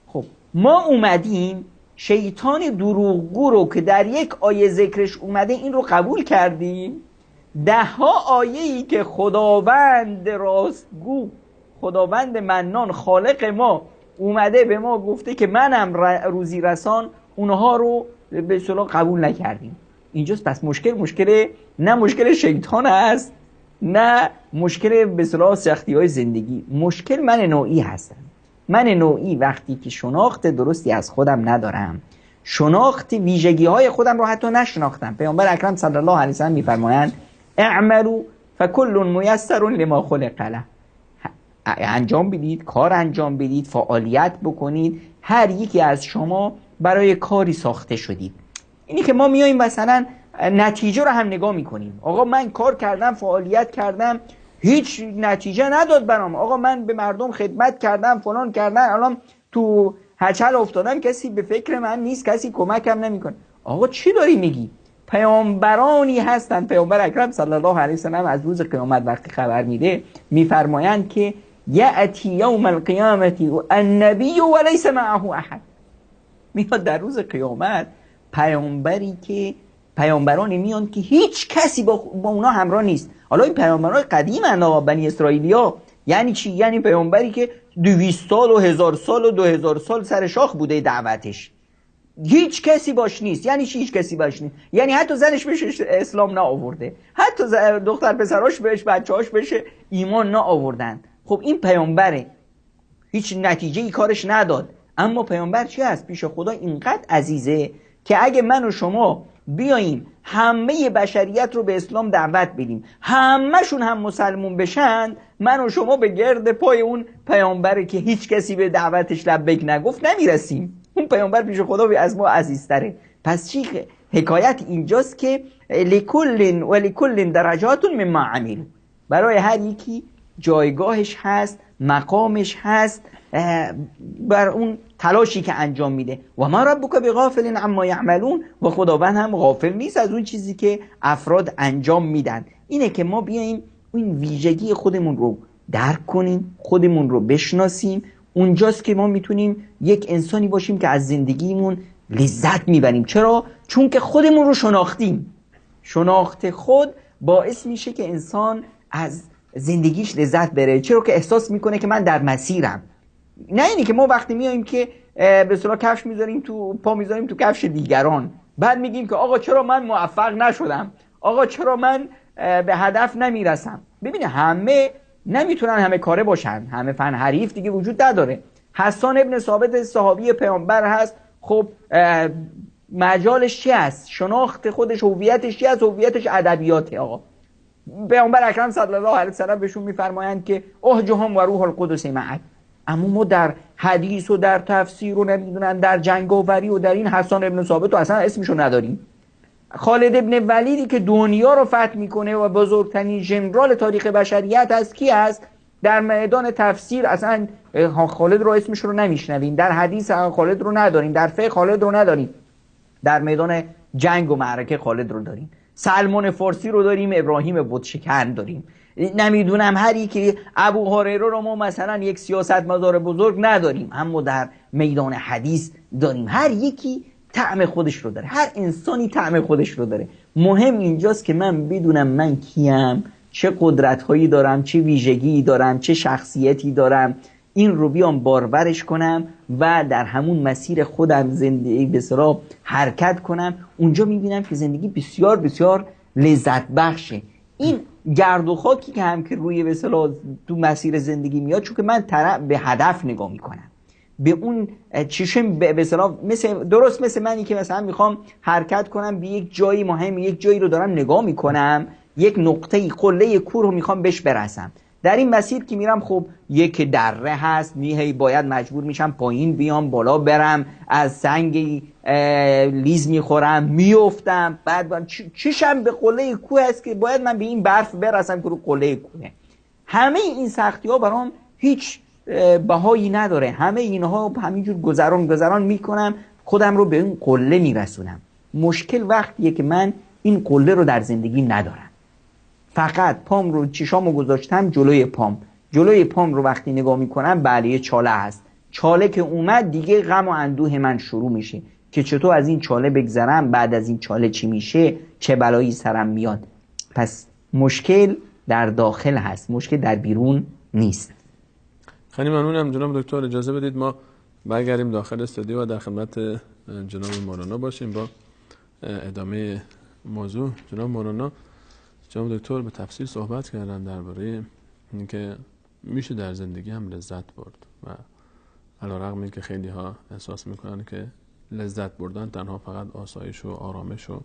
خب ما اومدیم شیطان دروغگو رو که در یک آیه ذکرش اومده این رو قبول کردیم، ده ها آیه‌ای که خداوند راستگو، خداوند منان، خالق ما اومده به ما گفته که منم روزی رسان، اونها رو به اصطلاح قبول نکردیم. اینجاست پس مشکل نه مشکل شیطان است، نه مشکل به اصطلاح سختی‌های زندگی، مشکل من نوعی هستم. من نوعی وقتی که شناخت درستی از خودم ندارم، شناخت ویژگی‌های خودم رو حتی نشناختم. پیامبر اکرم صلی الله علیه و سلم می‌فرمایند اعملوا فکل میسر لما خلق له. انجام بدید، کار انجام بدید، فعالیت بکنید، هر یکی از شما برای کاری ساخته شدید. اینی که ما میایم مثلا نتیجه رو هم نگاه میکنیم، آقا من کار کردم، فعالیت کردم، هیچ نتیجه نداد برام، آقا من به مردم خدمت کردم، فلان کردم، الان تو هچل افتادم، کسی به فکر من نیست، کسی کمکم نمیکنه. آقا چی داری میگی؟ پیامبرانی هستند. پیامبر اکرم صلی الله علیه و سلم از روز قیامت وقتی خبر میده میفرمایند که یأتی یوم القیامة النبی و لیس معه احد. میاد در روز قیامت پیامبری که پیامبرانی میان که هیچ کسی با اونا همراه نیست. حالا این پیامبران قدیمن، آقا بنی اسرائیلیا. یعنی چی؟ یعنی پیامبری که 200 سال و 1000 سال و 2000 سال سر شاخ بوده دعوتش، هیچ کسی باش نیست. یعنی چی هیچ کسی باش نیست؟ یعنی حتی زنش بهش اسلام نآورده، حتی دختر پسراش بهش، بچه‌هاش بهش ایمان نآوردن. خب این پیامبره، هیچ نتیجه‌ای کارش نداد. اما پیامبر چی هست؟ پیش خدا اینقدر عزیزه که اگه من و شما بیاییم همه بشریت رو به اسلام دعوت بدیم، همه‌شون هم مسلمون بشن، من و شما به گرد پای اون پیامبره که هیچ کسی به دعوتش لبیک نگفت نمیرسیم. اون پیامبر پیش خدا از ما عزیزتره. پس چی حکایت اینجاست که لکل و لکل درجات مما عملوا، برای هر یکی جایگاهش هست، مقامش هست، بر اون تلاشی که انجام میده. و ما ربک بغافل عما یعملون، و خداوند هم غافل نیست از اون چیزی که افراد انجام میدن. اینه که ما بیاییم این ویژگی خودمون رو درک کنیم، خودمون رو بشناسیم. اونجاست که ما میتونیم یک انسانی باشیم که از زندگیمون لذت میبریم. چرا؟ چون که خودمون رو شناختیم. شناخت خود باعث میشه که انسان از زندگیش لذت بره. چرا که احساس میکنه که من در مسیرم. نه اینی که ما وقتی میایم که به اصطلاح کفش میذاریم تو پا، میذاریم تو کفش دیگران، بعد میگیم که آقا چرا من موفق نشدم، آقا چرا من به هدف نمیرسم. ببینید همه نمیتونن همه کاره باشن، همه فن حریف دیگه وجود نداره. حسان ابن ثابت صحابی پیامبر هست، خب مجالش چی هست؟ شناخت خودش، هویتش چی هست؟ هویتش ادبیاته. آقا پیامبر اکرم صلی الله علیه و سلم بهشون میفرمایند که اهجهم و روح القدس معک. اما ما در حدیث و در تفسیر و نمیدونم در جنگاوری و در این حسان ابن ثابت و اصلا اسمشو نداریم. خالد ابن ولیدی که دنیا رو فتح میکنه و بزرگترین ژنرال تاریخ بشریت است، کی است؟ در میدان تفسیر اصلا خالد رو اسمش رو نمیشنویم، در حدیث خالد رو نداریم، در فقه خالد رو نداریم، در میدان جنگ و معرکه خالد رو داریم. سلمان فارسی رو داریم، ابراهیم بتشکن داریم، نمیدونم هر یکی، ابو هریره رو ما مثلا یک سیاستمدار بزرگ نداریم، اما در میدان حدیث داریم. هر یکی طعم خودش رو داره، هر انسانی طعم خودش رو داره. مهم اینجاست که من بدونم من کیم، چه قدرت‌هایی دارم، چه ویژگی‌ای دارم، چه شخصیتی دارم، این رو بیام بارورش کنم و در همون مسیر خودم زندگی به اصطلاح حرکت کنم. اونجا میبینم که زندگی بسیار بسیار لذت بخشه. این گرد و خاکی که هم که روی به اصطلاح تو مسیر زندگی میاد، چون که من به هدف نگاه میکنم، به اون چشم به اصطلاح، مثل درست مثل منی که مثلا میخوام حرکت کنم به یک جایی مهم، یک جایی رو دارم نگاه میکنم، یک نقطه قله کوه رو میخوام بهش برسم. در این مسیر که میرم خب یک دره هست، میهی باید مجبور میشم پایین بیام بالا برم، از سنگ لیز میخورم میافتم، بعد چشم به قله کوه هست که باید من به این برف برسم که رو قله کوه. همه این سختی ها برام هیچ بهایی نداره، همه اینها همینجور گذران گذران میکنم، خودم رو به این قله میرسونم. مشکل وقتیه که من این قله رو در زندگی ندارم، فقط پام رو چشامو گذاشتم جلوی پام، جلوی پام رو وقتی نگاه میکنم بله یه چاله هست، چاله که اومد دیگه غم و اندوه من شروع میشه که چطور از این چاله بگذرم، بعد از این چاله چی میشه، چه بلایی سرم میاد. پس مشکل در داخل هست، مشکل در بیرون نیست. خیلی ممنونم جناب دکتر. اجازه بدید ما برگردیم داخل استودیو و در خدمت جناب مولانا باشیم با ادامه موضوع. جناب مولانا، جناب دکتر به تفصیل صحبت کردن درباره اینکه میشه در زندگی هم لذت برد و علیرغم اینکه خیلی ها احساس میکنن که لذت بردن تنها فقط آسایش و آرامش و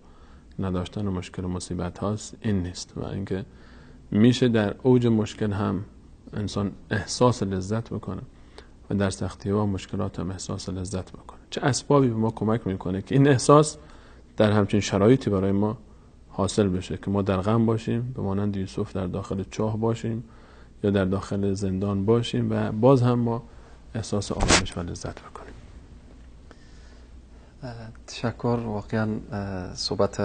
نداشتن و مشکل و مصیبت هاست، این نیست و اینکه میشه در اوج مشکل هم انسان احساس لذت بکنه و در سختی و مشکلات هم احساس لذت بکنه. چه اسبابی به ما کمک میکنه که این احساس در همچین شرایطی برای ما حاصل بشه که ما در غم باشیم، به مانند یوسف در داخل چاه باشیم یا در داخل زندان باشیم و باز هم ما احساس آرامش و لذت بکنیم؟ تشکر. واقعا صحبت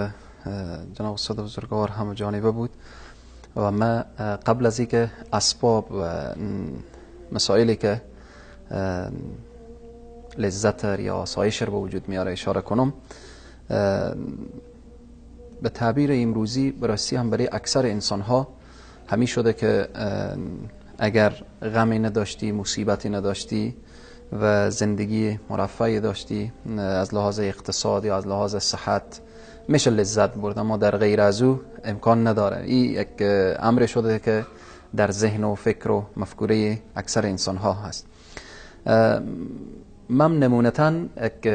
جناب استاد بزرگوار همه جانبه بود و ما قبل از اینکه اسباب و مسائلی که لذت یا آسایش رو به وجود میاره اشاره کنم، به تعبیر امروزی براستی هم برای اکثر انسان ها همی شده که اگر غمی نداشتی، مصیبتی نداشتی و زندگی مرفعی داشتی از لحاظ اقتصاد یا از لحاظ صحت، میشه لذت برد، اما در غیر از او امکان نداره. این یک امر شده که در ذهن و فکر و مفکوره اکثر انسان ها هست. من نمونتاً یک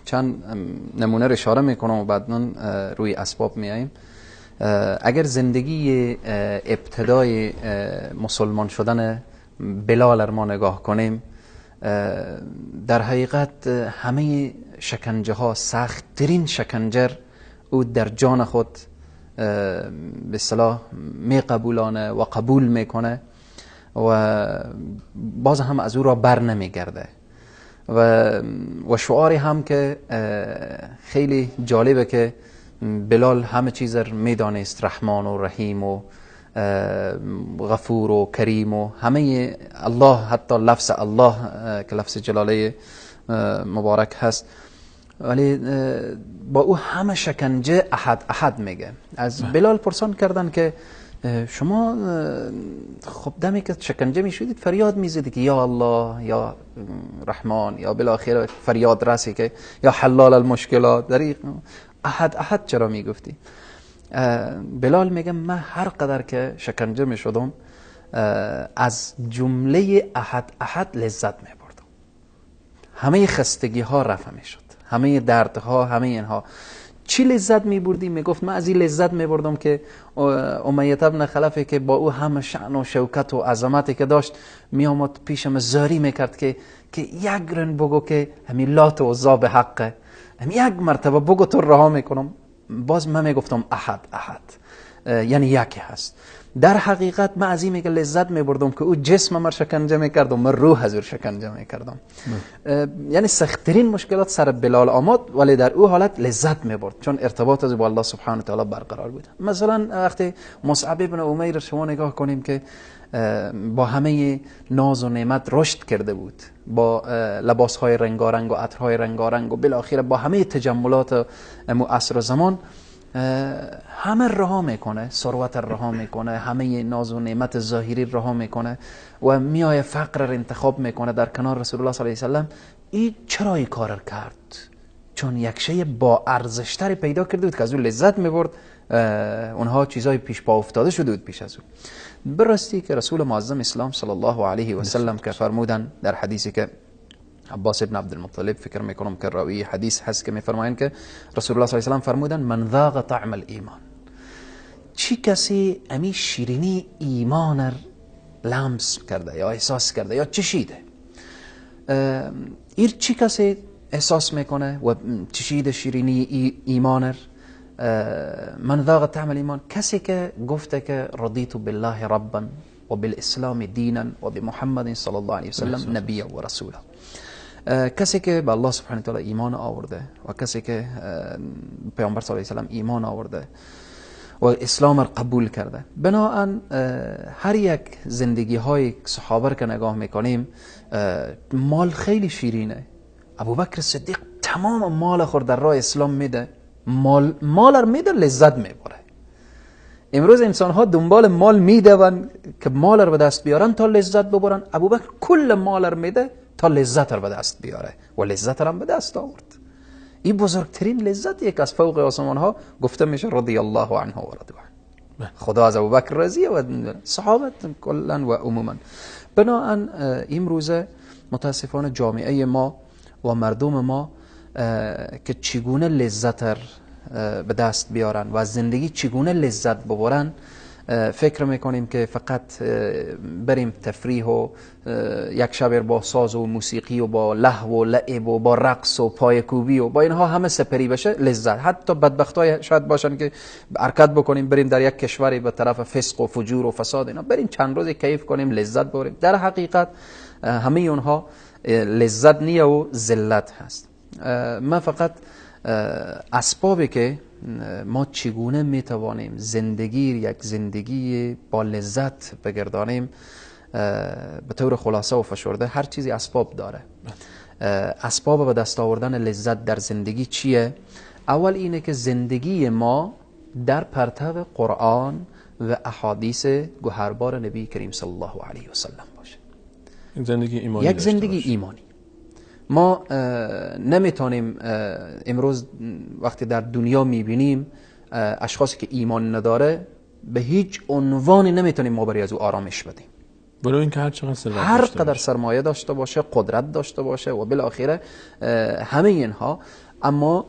چند نمونه رو اشاره میکنم و بعداً روی اسباب میاییم. اگر زندگی ابتدای مسلمان شدن بلال رو ما نگاه کنیم، در حقیقت همه شکنجه ها، سخت ترین شکنجر او در جان خود به اصطلاح می قبولانه و قبول میکنه و باز هم از او را بر نمیگرده. و شعاری هم که خیلی جالبه که بلال همه چیز رو میدانست، رحمان و رحیم و غفور و کریم و همه الله، حتی لفظ الله که لفظ جلاله مبارک هست، ولی با او همه شکنجه احد احد میگه. از بلال پرسان کردن که شما خب دمی که شکنجه میشدید فریاد میزدید که یا الله یا رحمان یا بالاخره فریاد رسی که یا حلال المشکلات، در احد احد چرا میگفتی؟ بلال میگه من هر قدر که شکنجه میشدم از جمله احد احد لذت میبردم، همه خستگی ها رفع میشد، همه دردها، همه اینها. چی لذت میبردی؟ میگفت من از این لذت میبردم که امیه ابن خلفی که با او همه شأن و شوکت و عظمتی که داشت میامد پیشم زاری میکرد که یک رن بگو که همین لات و عزی به حقه، همین یک مرتبه بگو تو رها میکنم. باز من میگفتم احد احد، یعنی یکی هست. در حقیقت من از این میگه لذت میبردم که او جسم من شکنجه میکرد و من روح از او شکنجه میکردم. یعنی سختترین مشکلات سر بلال آمد، ولی در او حالت لذت میبرد چون ارتباط از با الله سبحانه و تعالی برقرار بود. مثلا وقتی مصعب ابن عمیر شما نگاه کنیم که با همه ناز و نعمت رشد کرده بود، با لباسهای رنگارنگ و عطرهای رنگارنگ و بالاخره با همه تجملات عصر و زمان، همه رها میکنه، ثروت رها میکنه، همه ناز و نعمت ظاهری رها میکنه و میای فقر را انتخاب میکنه در کنار رسول الله صلی الله علیه و سلم. این چرا این کار کرد؟ چون یک شی با ارزشتری پیدا کرده بود که از او لذت میبرد، اونها چیزای پیش پا افتاده شده بود پیش از او. براستی که رسول معظم اسلام صلی الله علیه و سلم که فرمودن در حدیثی که عباس ابن عبدالمطلب فکر میکنم که راوی حدیث هست که میفرمایند که رسول الله صلی الله علیه و سلم فرمودن من ذاق طعم الایمان، چی کسی امی شیرینی ایمان لمس کرده یا احساس کرده یا چشیده، ایر چی کسی احساس میکنه و چشیده شیرینی ایمان، من ذاق طعم الایمان، کسی که گفته که رضیت بالله ربا و بالاسلام دینا و بمحمد صلی الله علیه و سلم نبیا و رسولا، کسی که به الله سبحانه و تعالی ایمان آورده و کسی که پیامبر صلی الله علیه و سلم ایمان آورده و اسلام را قبول کرده. بناهن هر یک زندگی های صحابه را که نگاه میکنیم، مال خیلی شیرینه. ابوبکر صدیق تمام مال خود در راه اسلام میده، مال را میده، لذت میبره. امروز انسان ها دنبال مال میدون که مال را به دست بیارن تا لذت ببرن. ابوبکر کل مال را میده تا لذت را به دست بیاره و لذت را به دست آورد. این بزرگترین لذت یک از فوق آسمان ها گفته میشه، رضی الله عنه و رضوان. خدا از ابوبکر راضیه و صحابه کلا و عموما. بناهن امروزه متاسفانه جامعه ما و مردم ما که چگونه لذت به دست بیارن و از زندگی چگونه لذت ببرن، فکر میکنیم که فقط بریم تفریح و یک شب با ساز و موسیقی و با لهو و لعب و با رقص و پایکوبی و با اینها همه سپری بشه لذت. حتی بدبختای شاید باشن که حرکت بکنیم بریم در یک کشوری به طرف فسق و فجور و فساد اینا، بریم چند روز کیف کنیم لذت ببریم. در حقیقت همه اونها لذت نیه و ذلت هست. من فقط اسبابی که ما چگونه میتوانیم زندگی یک زندگی با لذت بگردانیم، به طور خلاصه و فشرده هر چیزی اسباب داره. اسباب به دست آوردن لذت در زندگی چیه؟ اول اینه که زندگی ما در پرتو قرآن و احادیث گوهربار نبی کریم صلی الله علیه و سلم باشه. زندگی ایمانی، یک زندگی ایمانی. ما نمیتونیم امروز وقتی در دنیا میبینیم اشخاصی که ایمان نداره به هیچ عنوانی نمیتونیم ما برای از او آرامش بدیم، ولو اینکه هر چقدر هر قدر سرمایه داشته باشه، قدرت داشته باشه و بالاخره همه اینها. اما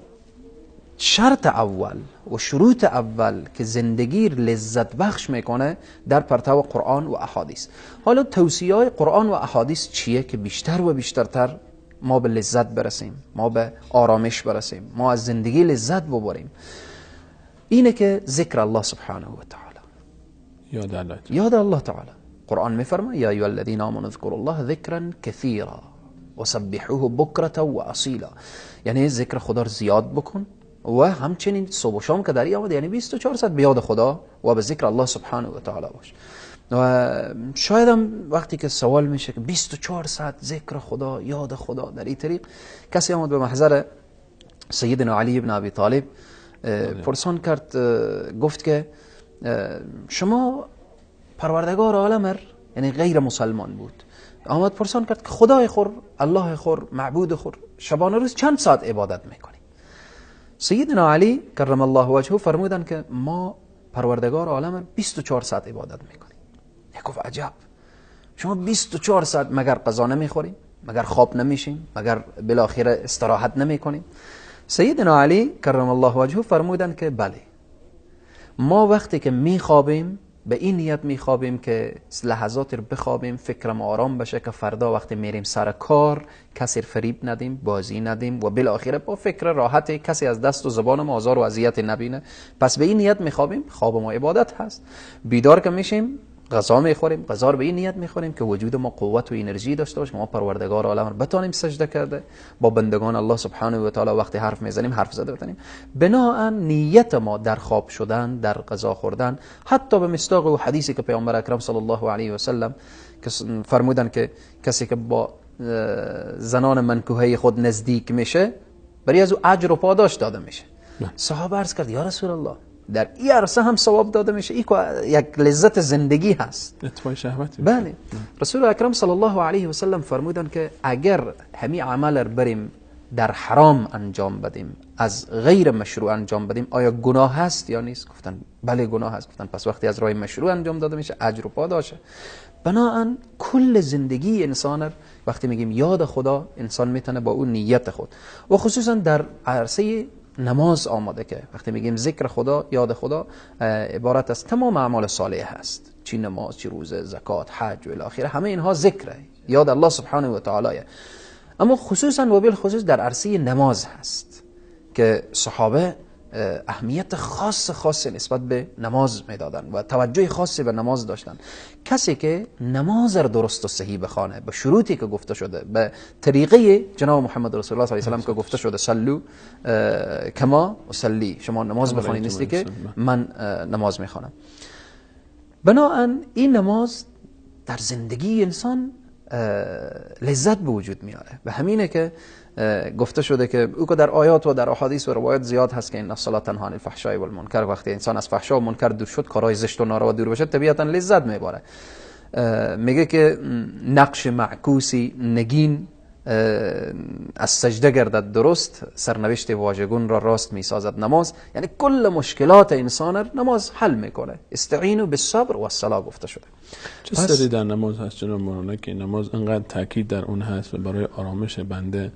شرط اول و شروط اول که زندگی لذت بخش میکنه در پرتو قرآن و احادیث. حالا توصیه های قرآن و احادیث چیه که بیشتر و بیشترتر ما به لذت برسیم، ما به آرامش برسیم، ما از زندگی لذت ببریم؟ اینه که ذکر الله سبحانه و تعالی، یاد الله، یاد الله تعالی. قرآن میفرماید یا ایها الذین آمنوا اذکروا الله ذکرا کثیرا وسبحوه بکرة و اصیلا. یعنی ذکر خدا رو زیاد بکن و همچنین صبح و شام که در آمد، یعنی 24 ساعت به یاد خدا و به ذکر الله سبحانه و تعالی باش. و شاید هم وقتی که سوال میشه که 24 ساعت ذکر خدا، یاد خدا، در این طریق کسی آمد به محضر سیدنا علی بن ابی طالب پرسان کرد، گفت که شما پروردگار عالم، یعنی غیر مسلمان بود، آمد پرسان کرد که خدای خور، الله خور، معبود خور، شبانه روز چند ساعت عبادت میکنی؟ سیدنا علی کرم الله وجهه فرمودن که ما پروردگار عالم 24 ساعت عبادت میکنیم. گفت عجب، شما 24 ساعت مگر غذا نمیخوریم، مگر خواب نمیشیم، مگر بالاخره استراحت نمیکنیم؟ سیدنا علی کرم الله وجهه فرمودن که بله، ما وقتی که میخوابیم به این نیت میخوابیم که لحظات رو بخوابیم، فکرم آرام بشه که فردا وقتی میریم سر کار کسی فریب ندیم، بازی ندیم و بالاخره با فکر راحت کسی از دست و زبان ما آزار و اذیت نبینه. پس به این نیت میخوابیم، خواب ما عبادت هست. بیدار که میشیم غذا میخوریم، غذا رو به این نیت میخوریم که وجود ما قوت و انرژی داشته باشه، ما پروردگار عالم رو بتانیم سجده کرده، با بندگان الله سبحانه و تعالی وقتی حرف میزنیم حرف زده بتانیم. بناء نیت ما در خواب شدن، در غذا خوردن، حتی به مصداق و حدیثی که پیامبر اکرم صلی الله علیه و سلم که فرمودن که کسی که با زنان منکوحه خود نزدیک میشه برای از او اجر و پاداش داده میشه. صحابه عرض کرد یا رسول الله، در این عرصه هم ثواب داده میشه، این یک لذت زندگی هست، اطفای شهوت. بله، رسول اکرم صلی الله علیه و سلم فرمودن که اگر همین عمل رو بریم در حرام انجام بدیم، از غیر مشروع انجام بدیم، آیا گناه هست یا نیست؟ گفتن بله گناه هست. گفتن پس وقتی از راه مشروع انجام داده میشه اجر و پاداشه. بناهن کل زندگی انسان وقتی میگیم یاد خدا، انسان میتونه با اون نیت خود و خصوصا در عرصه نماز آماده که وقتی میگیم ذکر خدا، یاد خدا، عبارت از تمام اعمال صالح هست، چی نماز، چی روزه، زکات، حج و الی آخره، همه اینها ذکره، یاد الله سبحانه و تعالی. اما خصوصا و بالخصوص در عرصه نماز هست که صحابه اهمیت خاص خاص نسبت به نماز میدادن و توجه خاصی به نماز داشتن. کسی که نماز را درست و صحیح بخوانه به شروطی که گفته شده، به طریقه جناب محمد رسول الله صلی الله علیه و سلم که گفته شده، صلو کما اصلی، شما نماز بخوانید مثلی که من نماز میخوانم. بناهن این نماز در زندگی انسان لذت به وجود میاره. به همینه که گفته شده که او که در آیات و در احادیث و روایات زیاد هست که ان الصلاه تنها عن الفحشاء والمنکر، وقتی انسان از فحشا و منکر دور شد، کارهای زشت و ناروا دور بشه، طبیعتا لذت میبره. میگه که نقش معکوسی نگین از سجده گردد درست، سرنوشت واژگون را راست میسازد نماز. یعنی کل مشکلات انسان را نماز حل میکنه. استعینوا بالصبر والصلاه گفته شده. چه سری در نماز هست جناب مولانا که نماز انقدر تاکید در اون هست و برای آرامش بنده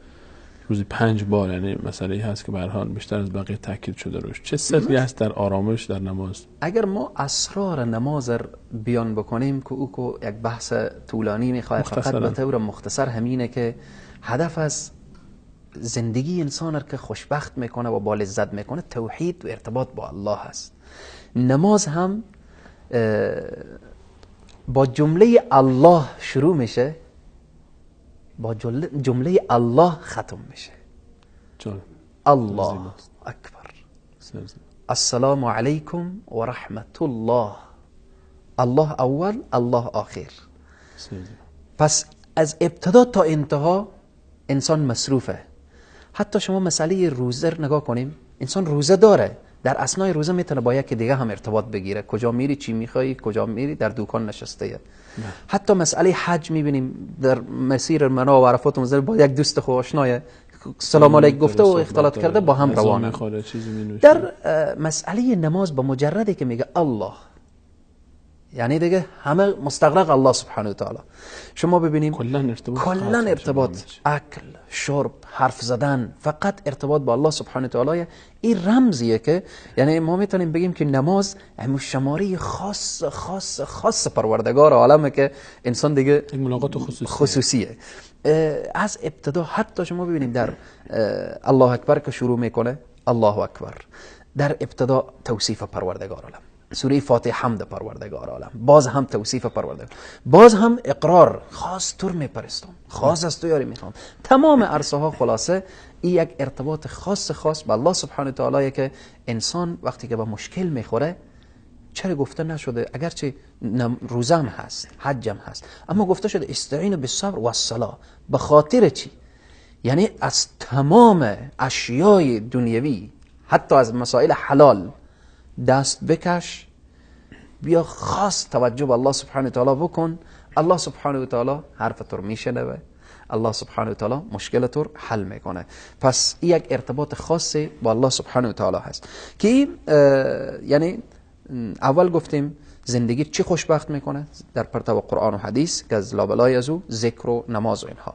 روزی 5 بار، یعنی مسئله هست که به هر حال بیشتر از بقیه تاکید شده روش، چه سری هست در آرامش در نماز؟ اگر ما اسرار نماز را بیان بکنیم که او که یک بحث طولانی میخواد، فقط به طور مختصر همینه که هدف از زندگی انسان را که خوشبخت میکنه و با لذت میکنه توحید و ارتباط با الله هست. نماز هم با جمله الله شروع میشه، با جمله الله ختم میشه. الله اکبر، السلام علیکم و رحمت الله. الله اول، الله آخر. پس از ابتدا تا انتها انسان مصروفه. حتی شما مسئله روزه رو نگاه کنیم، انسان روزه داره، در اثنای روزه میتونه با یکی دیگه هم ارتباط بگیره، کجا میری، چی میخوای، کجا میری، در دوکان نشسته. حتی مسئله حج میبینیم در مسیر منا و عرفات و با یک دوست خو آشنای سلام علیک گفته و اختلاط کرده، با هم روانه. در مسئله نماز با مجرده که میگه الله، یعنی دیگه همه مستغرق الله سبحانه و تعالی. شما ببینیم کلا ارتباط، اکل، شرب، حرف زدن، فقط ارتباط با الله سبحانه و تعالی. این رمزیه که یعنی ما میتونیم بگیم که نماز همون شماره خاص خاص خاص پروردگار عالمه که انسان دیگه ملاقات خصوصیه از ابتدا. حتی شما ببینیم در الله اکبر که شروع میکنه، الله اکبر، در ابتدا توصیف پروردگار عالم، سوره فاتحه حمد پروردگار عالم، باز هم توصیف پروردگار، باز هم اقرار، خاص تو میپرستم، خاص از تو یاری میخوام. تمام عرصه ها خلاصه این یک ارتباط خاص خاص با الله سبحانه و تعالی که انسان وقتی که با مشکل میخوره، چرا گفته نشده اگرچه روزه هم هست، حج هم هست، اما گفته شده استعینوا بالصبر والصلاه. به خاطر چی؟ یعنی از تمام اشیای دنیوی، حتی از مسائل حلال دست بکش، بیا خاص توجه به الله سبحانه و تعالی بکن. الله سبحانه و تعالی حرف تو رو میشنوه، الله سبحانه و تعالی مشکل تو رو حل میکنه. پس این یک ارتباط خاصی با الله سبحانه و تعالی هست که یعنی اول گفتیم زندگی چی خوشبخت میکنه در پرتو قرآن و حدیث که از لابلای از او ذکر و نماز و اینها.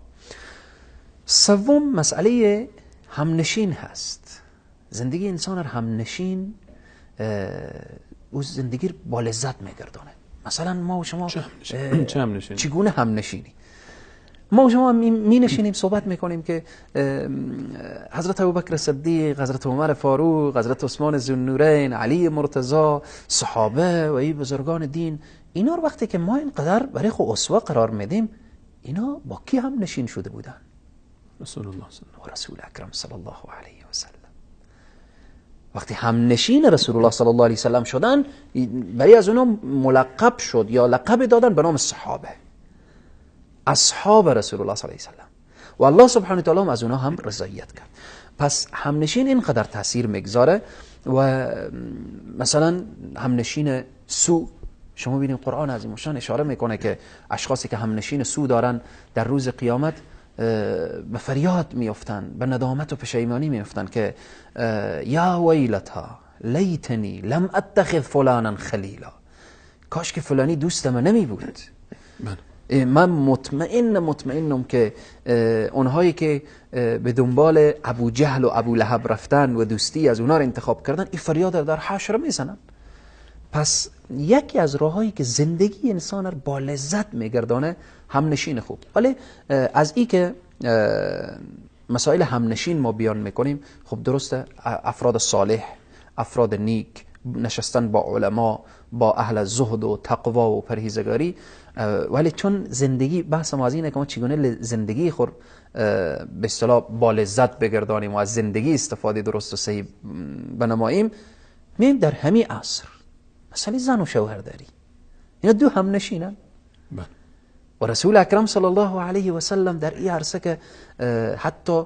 سوم مسئله همنشین هست. زندگی انسان رو همنشین او زندگی رو با لذت میگردانه. مثلا ما و شما چگونه همنشینی؟ ما و شما می نشینیم صحبت میکنیم که حضرت ابوبکر صدیق، حضرت عمر فاروق، حضرت عثمان ذوالنورین، علی مرتضی، صحابه و این بزرگان دین، اینا رو وقتی که ما اینقدر برای خود اسوه قرار میدیم، اینا با کی هم نشین شده بودن؟ رسول الله صلی الله و رسول اکرم صلی الله علیه و سلم. وقتی هم نشین رسول الله صلی الله علیه و سلم شدن، برای از اونا ملقب شد یا لقب دادن به نام صحابه، اصحاب رسول الله صلی الله علیه و سلم، و الله سبحانه و تعالی از اونا هم رضایت کرد. پس همنشین اینقدر تاثیر میگذاره. و مثلا همنشین سو، شما ببینید قرآن عظیم الشان اشاره میکنه که اشخاصی که همنشین سو دارن در روز قیامت به فریاد میافتن، به ندامت و پشیمانی میافتن که یا ویلتا لیتنی لم اتخذ فلانا خلیلا، کاش که فلانی دوست من نمی بود. من مطمئنم که اونهایی که به دنبال ابو جهل و ابو لهب رفتن و دوستی از اونها رو انتخاب کردن، این فریاد در حشر میزنن. پس یکی از راههایی که زندگی انسان رو با لذت میگردانه همنشین خوب. ولی از این که مسائل همنشین ما بیان میکنیم، خب درسته افراد صالح، افراد نیک، نشستن با علما، با اهل زهد و تقوا و پرهیزگاری. ولی چون زندگی، بحث ما از اینه که ما چگونه زندگی خود به اصطلاح با لذت بگردانیم و از زندگی استفاده درست و صحیح بنماییم، میایم در همین عصر مسئله زن و شوهر داری، اینا دو هم نشینن. و رسول اکرم صلی الله علیه و سلم در این عرصه که حتی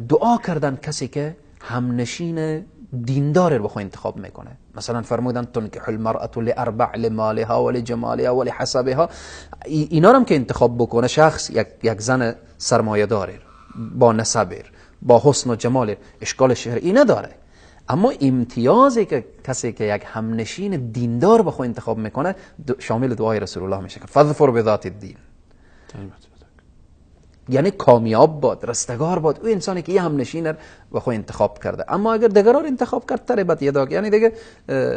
دعا کردن کسی که همنشین دیندار رو بخواه انتخاب میکنه. مثلا فرمودن تنکح المرأة لاربع، لمالها ولجمالها ولحسبها. اینا هم که انتخاب بکنه شخص، یک زن سرمایه داره، با نسب، با حسن و جمال، اشکال شرعی نداره، اما امتیازی که کسی که یک همنشین دیندار بخواه انتخاب میکنه شامل دعای رسول الله میشه که فظفر بذات الدین، یعنی کامیاب باد، رستگار باد او انسانی که یه همنشین رو خود انتخاب کرده. اما اگر دیگران انتخاب کرد تربت یداک، یعنی دیگه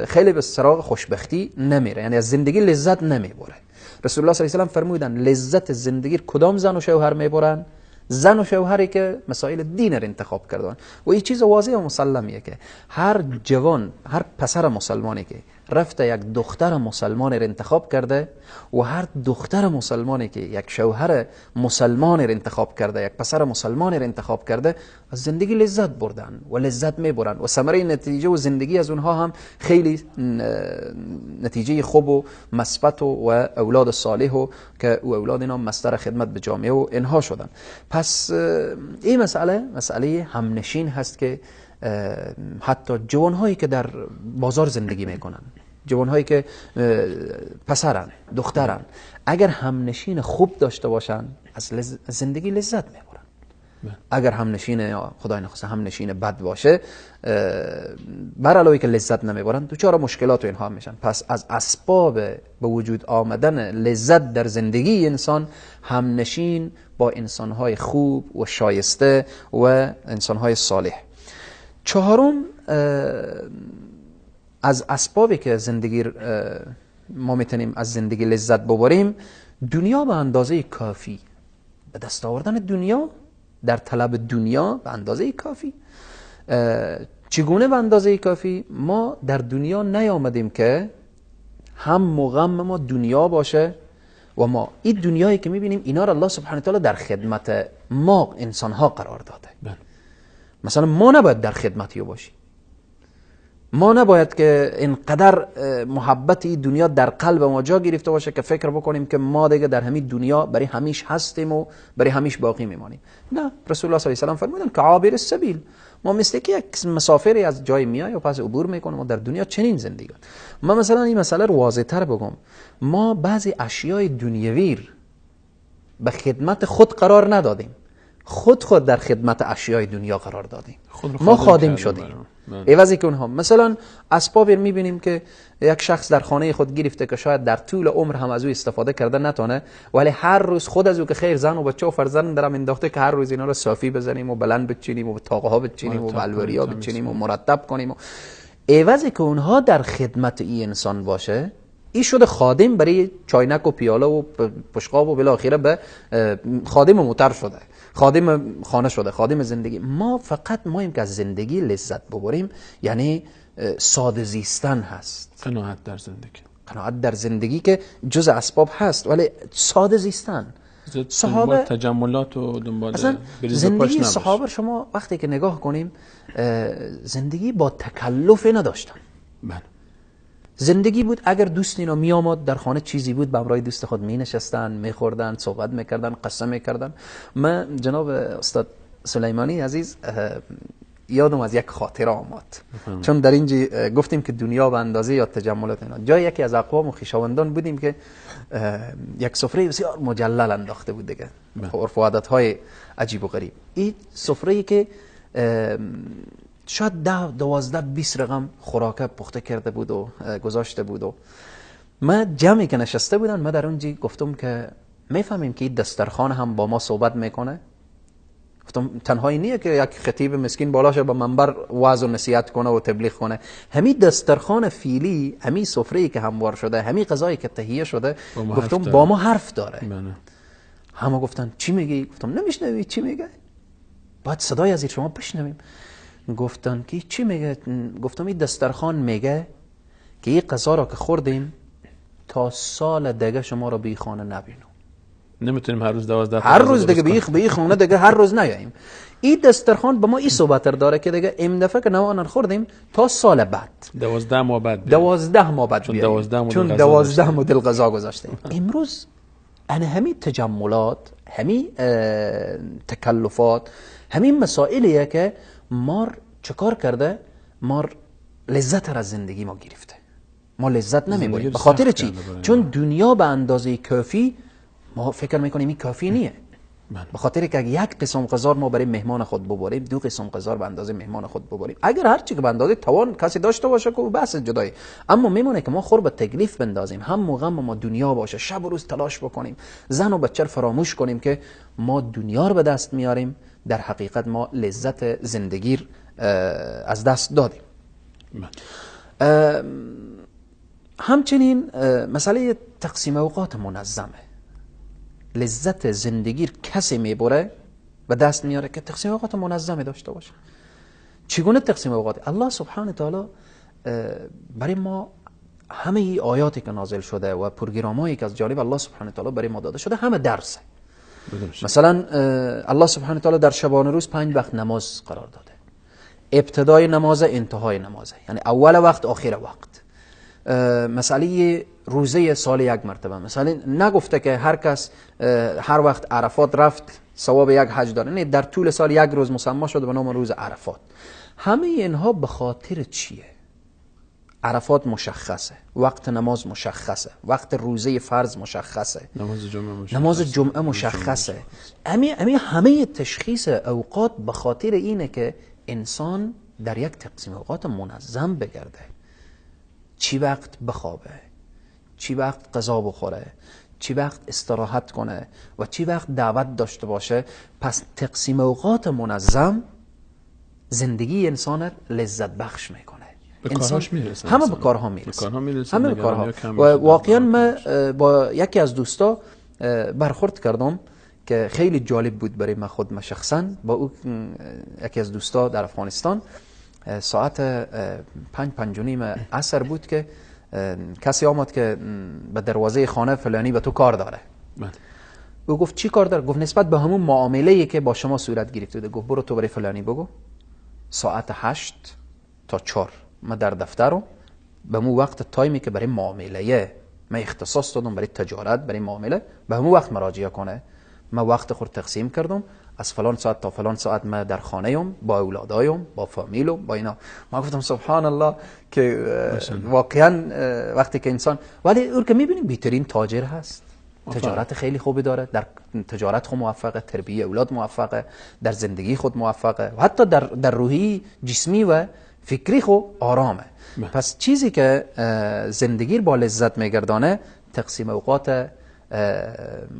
خیلی به سراغ خوشبختی نمیره، یعنی از زندگی لذت نمیبره. رسول الله صلی الله علیه و سلم فرمودن لذت زندگی کدام زن و شوهر میبرن؟ زن و شوهری که مسائل دین رو انتخاب کردن. و این چیز واضح و مسلمیه که هر جوان، هر پسر مسلمانی که رفته یک دختر مسلمان رو انتخاب کرده و هر دختر مسلمانی که یک شوهر مسلمان رو انتخاب کرده، یک پسر مسلمان رو انتخاب کرده، از زندگی لذت بردن و لذت میبرن و ثمره نتیجه و زندگی از اونها هم خیلی نتیجه خوب و مثبت و اولاد صالح و که او اولاد اینا مصدر خدمت به جامعه و اینها شدن. پس این مسئله همنشین هست که حتی جوانهایی که در بازار زندگی میکنن، جوانهایی که پسرن، دخترن، اگر همنشین خوب داشته باشن از زندگی لذت میبرن. اگر همنشین، خدای نخواسته همنشین بد باشه، بر علاوه که لذت نمیبرن، دچار مشکلات و اینها میشن. پس از اسباب به وجود آمدن لذت در زندگی انسان، همنشین با انسانهای خوب و شایسته و انسانهای صالح. چهارم، از اسبابی که زندگی ما میتونیم از زندگی لذت ببریم، دنیا به اندازه کافی، به دست آوردن دنیا، در طلب دنیا به اندازه کافی. چگونه به اندازه کافی؟ ما در دنیا نیامدیم که هم و غم ما دنیا باشه و ما این دنیایی که میبینیم اینا رو الله سبحانه وتعالی در خدمت ما انسانها قرار داده. مثلا ما نباید در خدمتی او باشیم، ما نباید که اینقدر محبت این دنیا در قلب ما جا گرفته باشه که فکر بکنیم که ما دیگه در همین دنیا برای همیش هستیم و برای همیش باقی میمانیم. نه، رسول الله صلی الله علیه و سلم فرمودن که عابر السبیل، ما مثل که یک مسافری از جای میای و پس عبور میکنه، ما در دنیا چنین زندگی. ما مثلا این مسئله رو واضح تر بگم، ما بعضی اشیای دنیوی به خدمت خود قرار ندادیم، خود در خدمت اشیای دنیا قرار دادیم، ما خادم شدیم عوضی که اونها. مثلا اسباب میبینیم که یک شخص در خانه خود گرفته که شاید در طول عمر هم از او استفاده کرده نتونه، ولی هر روز خود از او که خیر زن و بچه و فرزند درم انداخته که هر روز اینا رو صافی بزنیم و بلند بچینیم و طاقه ها بچینیم و بلوریا بچینیم و مرتب کنیم و عوضی که اونها در خدمت این انسان باشه، این شده خادم برای چاینک و پیاله و پشقاب و بالاخره به خادم موتر شده، خادم خانه شده، خادم زندگی. ما فقط ماییم که از زندگی لذت ببریم، یعنی ساده زیستن هست، قناعت در زندگی، قناعت در زندگی که جز اسباب هست، ولی ساده زیستن، صحابه تجملات و دنبال زندگی صحابه شما وقتی که نگاه کنیم زندگی با تکلف نداشتن. بله. زندگی بود اگر دوست اینا می آمد در خانه چیزی بود، به همراه دوست خود می نشستن، می خوردن، صحبت میکردن، قصه میکردن. من جناب استاد سلیمانی عزیز یادم از یک خاطره آمد، چون در اینجا گفتیم که دنیا به اندازه یا تجملات اینا، جای یکی از اقوام و خویشاوندان بودیم که یک سفره بسیار مجلل انداخته بود دیگه، عرف و عادت‌های عجیب و غریب. این سفره‌ای که شاید 10 12 20 رقم خوراکه پخته کرده بود و گذاشته بود و ما جمعی که نشسته بودن، ما در اونجا گفتم که میفهمیم که این دسترخوان هم با ما صحبت میکنه. گفتم تنهایی نیه که یک خطیب مسکین بالاشه با منبر وعظ و نصیحت کنه و تبلیغ کنه، همین دسترخوان فیلی، همین سفره‌ای که هموار شده، همین غذایی که تهیه شده، گفتم با ما حرف داره. همه گفتن چی میگی؟ گفتم نمیشنوی چی میگه؟ باید صدای از شما بشنویم. گفتن که چی میگه؟ گفتم این دسترخوان میگه که این غذا را که خوردیم تا سال دیگه شما را به خانه نبینم. نمیتونیم هر روز 12 هر روز دیگه به خانه دیگه هر روز نیاییم. این دسترخوان به ما این صحبت داره که دیگه این دفعه که نوان خوردیم تا سال بعد 12 ماه بعد 12 ماه بعد چون 12 مدل غذا گذاشتیم. امروز انا همین تجملات، همین تکلفات، همین مسائلیه که مار چکار کرده؟ مار لذت را از زندگی ما گرفته. ما لذت نمیبریم. به خاطر چی؟ چون دنیا به اندازه کافی ما فکر میکنیم این کافی نیه. به خاطر که یک قسم غذا ما برای مهمان خود ببریم، دو قسم غذا به اندازه مهمان خود ببریم، اگر هر چی که به اندازه توان کسی داشته باشه که بحث جدایی، اما میمونه که ما خور به تکلیف بندازیم، هم و غم ما دنیا باشه، شب و روز تلاش بکنیم، زن و بچه رو فراموش کنیم که ما دنیا رو به دست میاریم، در حقیقت ما لذت زندگی از دست دادیم. همچنین مسئله تقسیم اوقات منظمه. لذت زندگی کسی میبره و دست میاره که تقسیم اوقات منظمه داشته باشه. چگونه تقسیم اوقات؟ الله سبحانه تعالی برای ما همه ای آیاتی که نازل شده و پروگرامایی که از جانب الله سبحانه تعالی برای ما داده شده همه درسه. مثلا الله سبحانه تعالی در شبانه روز 5 وقت نماز قرار داده. ابتدای نماز، انتهای نماز، یعنی اول وقت آخر وقت. مسئله روزه سال یک مرتبه، مثلا نگفته که هر کس هر وقت عرفات رفت ثواب یک حج داره، نه، در طول سال یک روز مسما شده به نام روز عرفات. همه اینها به خاطر چیه؟ عرفات مشخصه، وقت نماز مشخصه، وقت روزه فرض مشخصه، نماز جمعه مشخصه. همه تشخیص اوقات به خاطر اینه که انسان در یک تقسیم اوقات منظم بگرده. چی وقت بخوابه، چی وقت غذا بخوره، چی وقت استراحت کنه و چی وقت دعوت داشته باشه. پس تقسیم اوقات منظم زندگی انسان لذت بخش میکنه. به کارهاش میرسه، همه به کارها میرسه، همه به کارها. و واقعا من با یکی از دوستا برخورد کردم که خیلی جالب بود برای من خود، من شخصا با او یکی از دوستا در افغانستان ساعت 5:30 عصر بود که کسی آمد که به دروازه خانه فلانی به تو کار داره. او گفت چی کار داره؟ گفت نسبت به همون معامله‌ای که با شما صورت گرفته بوده. گفت برو تو برای فلانی بگو ساعت 8 تا 4 من در دفترم، به مو وقت تایمی که برای معامله من اختصاص دادم، برای تجارت، برای معامله، به همون وقت مراجعه کنه. من وقت خود تقسیم کردم، از فلان ساعت تا فلان ساعت من در خانه ایم، با اولادایم، با فامیلم، با اینا. ما گفتم سبحان الله که واقعا وقتی که انسان، ولی اون که میبینیم بهترین تاجر هست، تجارت خیلی خوبی داره، در تجارت خود موفقه، تربیه اولاد موفقه، در زندگی خود موفقه، و حتی در روحی، جسمی و فکری خود آرامه. پس چیزی که زندگی با لذت میگردانه تقسیم اوقات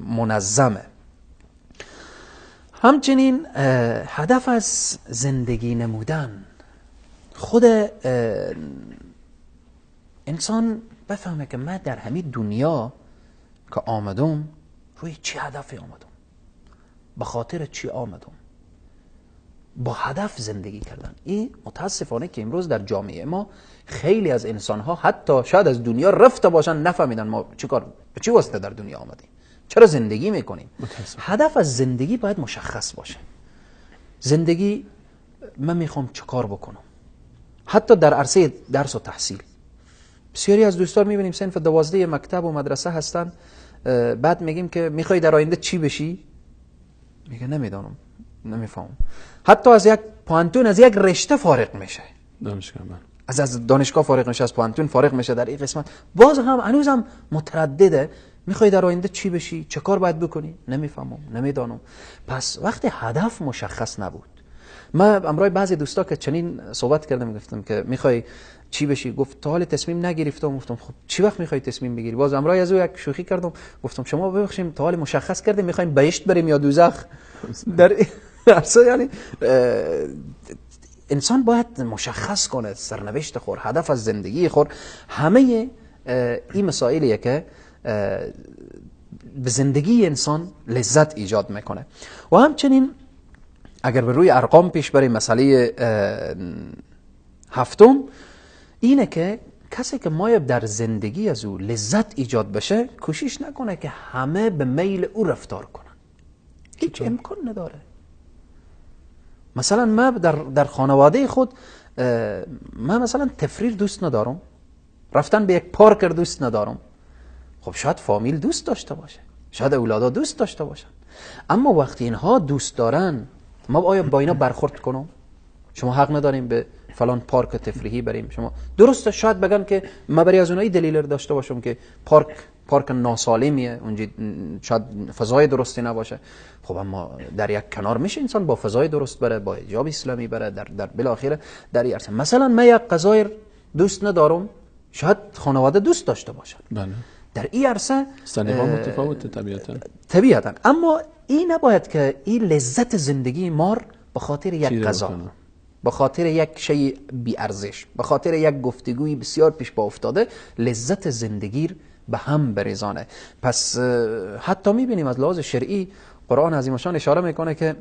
منظمه. همچنین هدف از زندگی نمودن خود انسان بفهمه که من در همین دنیا که آمدم روی چی هدفی آمدم، به خاطر چی آمدم، با هدف زندگی کردن. این متاسفانه که امروز در جامعه ما خیلی از انسانها حتی شاید از دنیا رفته باشن نفهمیدن ما چی کار، به چی واسطه در دنیا آمدیم، چرا زندگی میکنیم. هدف از زندگی باید مشخص باشه. زندگی من میخوام چه کار بکنم، حتی در عرصه درس و تحصیل. بسیاری از دوستان میبینیم صنف 12 مکتب و مدرسه هستن، بعد میگیم که میخوای در آینده چی بشی؟ میگه نمیدانم، نمیفهمم. حتی از یک پوهنتون، از یک رشته فارغ میشه، دانشگاه از دانشگاه فارغ میشه، از پوهنتون فارغ میشه، در این قسمت باز هم هنوزم متردده، میخوای در آینده چی بشی، چه کار باید بکنی؟ نمیفهمم، نمیدانم. پس وقتی هدف مشخص نبود، من امرای بعضی دوستا که چنین صحبت کردم، گفتم که میخوای چی بشی؟ گفت تا حال تصمیم نگرفتم. گفتم خب چی وقت میخوای تصمیم بگیری؟ باز امرای از او یک شوخی کردم، گفتم شما ببخشیم تا حال مشخص کردیم میخوایم بهشت بریم یا دوزخ؟ در اصلا یعنی انسان باید مشخص کنه سرنوشت خور، هدف از زندگی خور. همه این مسائلیه که به زندگی انسان لذت ایجاد میکنه. و همچنین اگر به روی ارقام پیش بریم، مسئله هفتم اینه که کسی که مایب در زندگی از او لذت ایجاد بشه، کوشش نکنه که همه به میل او رفتار کنن. هیچ امکان نداره. مثلا ما در خانواده خود، من مثلا تفریح دوست ندارم، رفتن به یک پارک دوست ندارم. خب شاید فامیل دوست داشته باشه، شاید اولادا دوست داشته باشن، اما وقتی اینها دوست دارن، ما آیا با اینا برخورد کنم؟ شما حق نداریم به فلان پارک تفریحی بریم. شما درسته شاید بگن که من برای از اونایی دلیل داشته باشم که پارک ناسالمیه، اونجا شاید فضای درستی نباشه. خب اما در یک کنار میشه انسان با فضای درست بره، با حجاب اسلامی بره، در بالاخره در این عرصه. مثلا من یک غذای دوست ندارم، شاید خانواده دوست داشته باشن. بله. در این عرصه سلیقه متفاوته طبیعتاً. اما این نباید که این لذت زندگی مار به خاطر یک غذا، به خاطر یک شی بی ارزش، به خاطر یک گفتگوی بسیار پیش با افتاده، لذت زندگی به هم بریزانه. پس حتی میبینیم از لحاظ شرعی قرآن عظیمشان اشاره میکنه که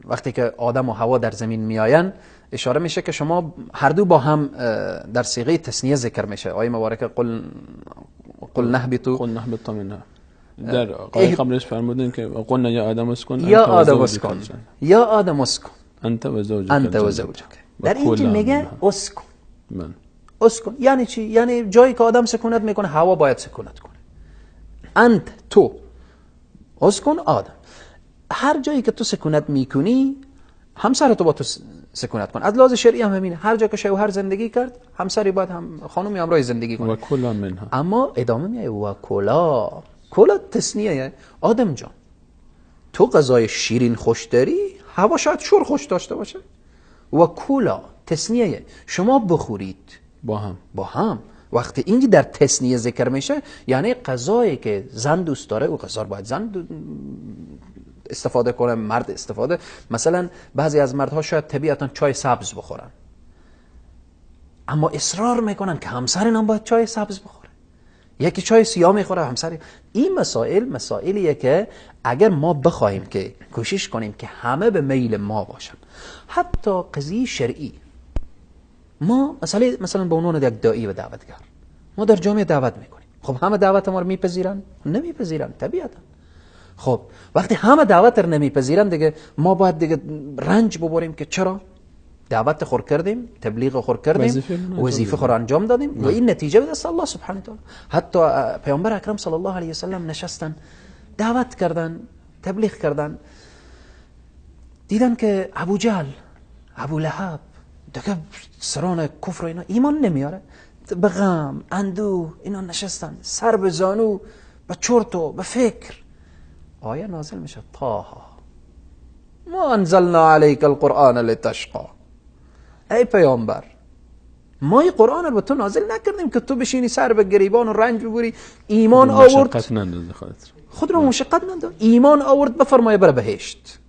وقتی که آدم و حوا در زمین میآین، اشاره میشه که شما هر دو با هم در صیغه تثنیه ذکر میشه. آیه مبارکه قل نهبطوا، قل نهبط منها. در آیه قبلش فرمودین که قلنا یا آدم اسکن، یا آدم اسکن، یا آدم اسکن انت و زوجک، انت و زوجک. در اینجا میگه اسکن. اسکن یعنی چی؟ یعنی جایی که آدم سکونت میکنه، هوا باید سکونت کنه. انت تو، اسکن آدم. هر جایی که تو سکونت میکنی، همسر تو با تو سکونت کن. از لحاظ شرعی هم همینه، هر جا که شوهر زندگی کرد، همسری باید هم خانومی همراه زندگی کنه. و کلا منها. اما ادامه میای و کلا، کلا تثنیه. آدم جان، تو غذای شیرین خوش داری، هوا شاید شور خوش داشته باشه. و کلا تثنیه، شما بخورید با هم. با هم. وقتی اینجا در تثنیه ذکر میشه، یعنی غذایی که زن دوست داره، او غذا باید زن استفاده کنه، مرد استفاده. مثلا بعضی از مردها شاید طبیعتا چای سبز بخورن، اما اصرار میکنن که همسر اینا باید چای سبز بخوره. یکی چای سیاه میخوره، همسر. این مسائل مسائلیه که اگر ما بخوایم که کوشش کنیم که همه به میل ما باشن، حتی قضیه شرعی، ما مثلا به عنوان یک داعی و دعوتگر، ما در جامعه دعوت میکنیم. خب همه دعوت ما رو میپذیرن؟ نمیپذیرن طبیعتا. خب وقتی همه دعوت رو نمیپذیرن، دیگه ما باید دیگه رنج ببریم که چرا دعوت خور کردیم، تبلیغ خور کردیم، وظیفه خور انجام دادیم و این نتیجه به دست الله سبحانه تعالی. حتی پیامبر اکرم صلی الله علیه و سلم نشستن، دعوت کردن، تبلیغ کردن، دیدن که ابو جهل، ابو لهب، دیگه سران کفر اینا ایمان نمیاره، به غم اندوه اینا نشستن، سر به زانو، به چرت و به فکر. آیه نازل میشه، طه ما انزلنا علیک القرآن لتشقا. ای پیامبر، ما این قرآن رو به تو نازل نکردیم که تو بشینی سر به گریبان و رنج ببری. ایمان آورد، خود رو مشقت ننداز. ایمان آورد بفرمایه بره بهشت،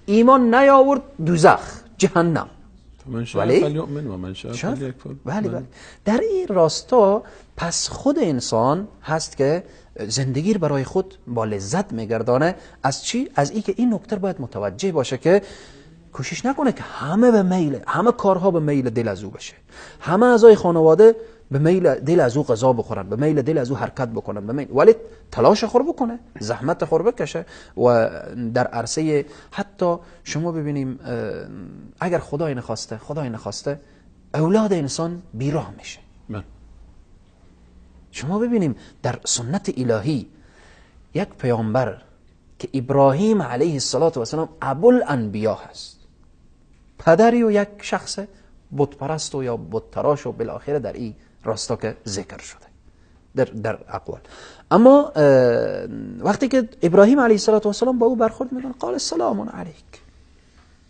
ایمان نیاورد دوزخ، جهنم. ولی بله بله. در این راستا پس خود انسان هست که زندگی برای خود با لذت میگردانه. از چی؟ از این که این نکته باید متوجه باشه که کوشش نکنه که همه به میل، همه کارها به میل دل از او بشه، همه اعضای خانواده به میل دل از او غذا بخورن، به میل دل از او حرکت بکنن، به میل، ولی تلاش خور بکنه، زحمت خور بکشه. و در عرصه حتی شما ببینیم اگر خدای نخواسته، خدای نخواسته اولاد انسان بیراه میشه. شما ببینیم در سنت الهی یک پیامبر که ابراهیم علیه السلام ابوالانبیا هست، پدری و یک شخص بتپرست و یا بتتراش و بالاخره در این راستا که ذکر شده در اقوال. اما وقتی که ابراهیم علیه السلام با او برخورد میکنه، قال سلام علیک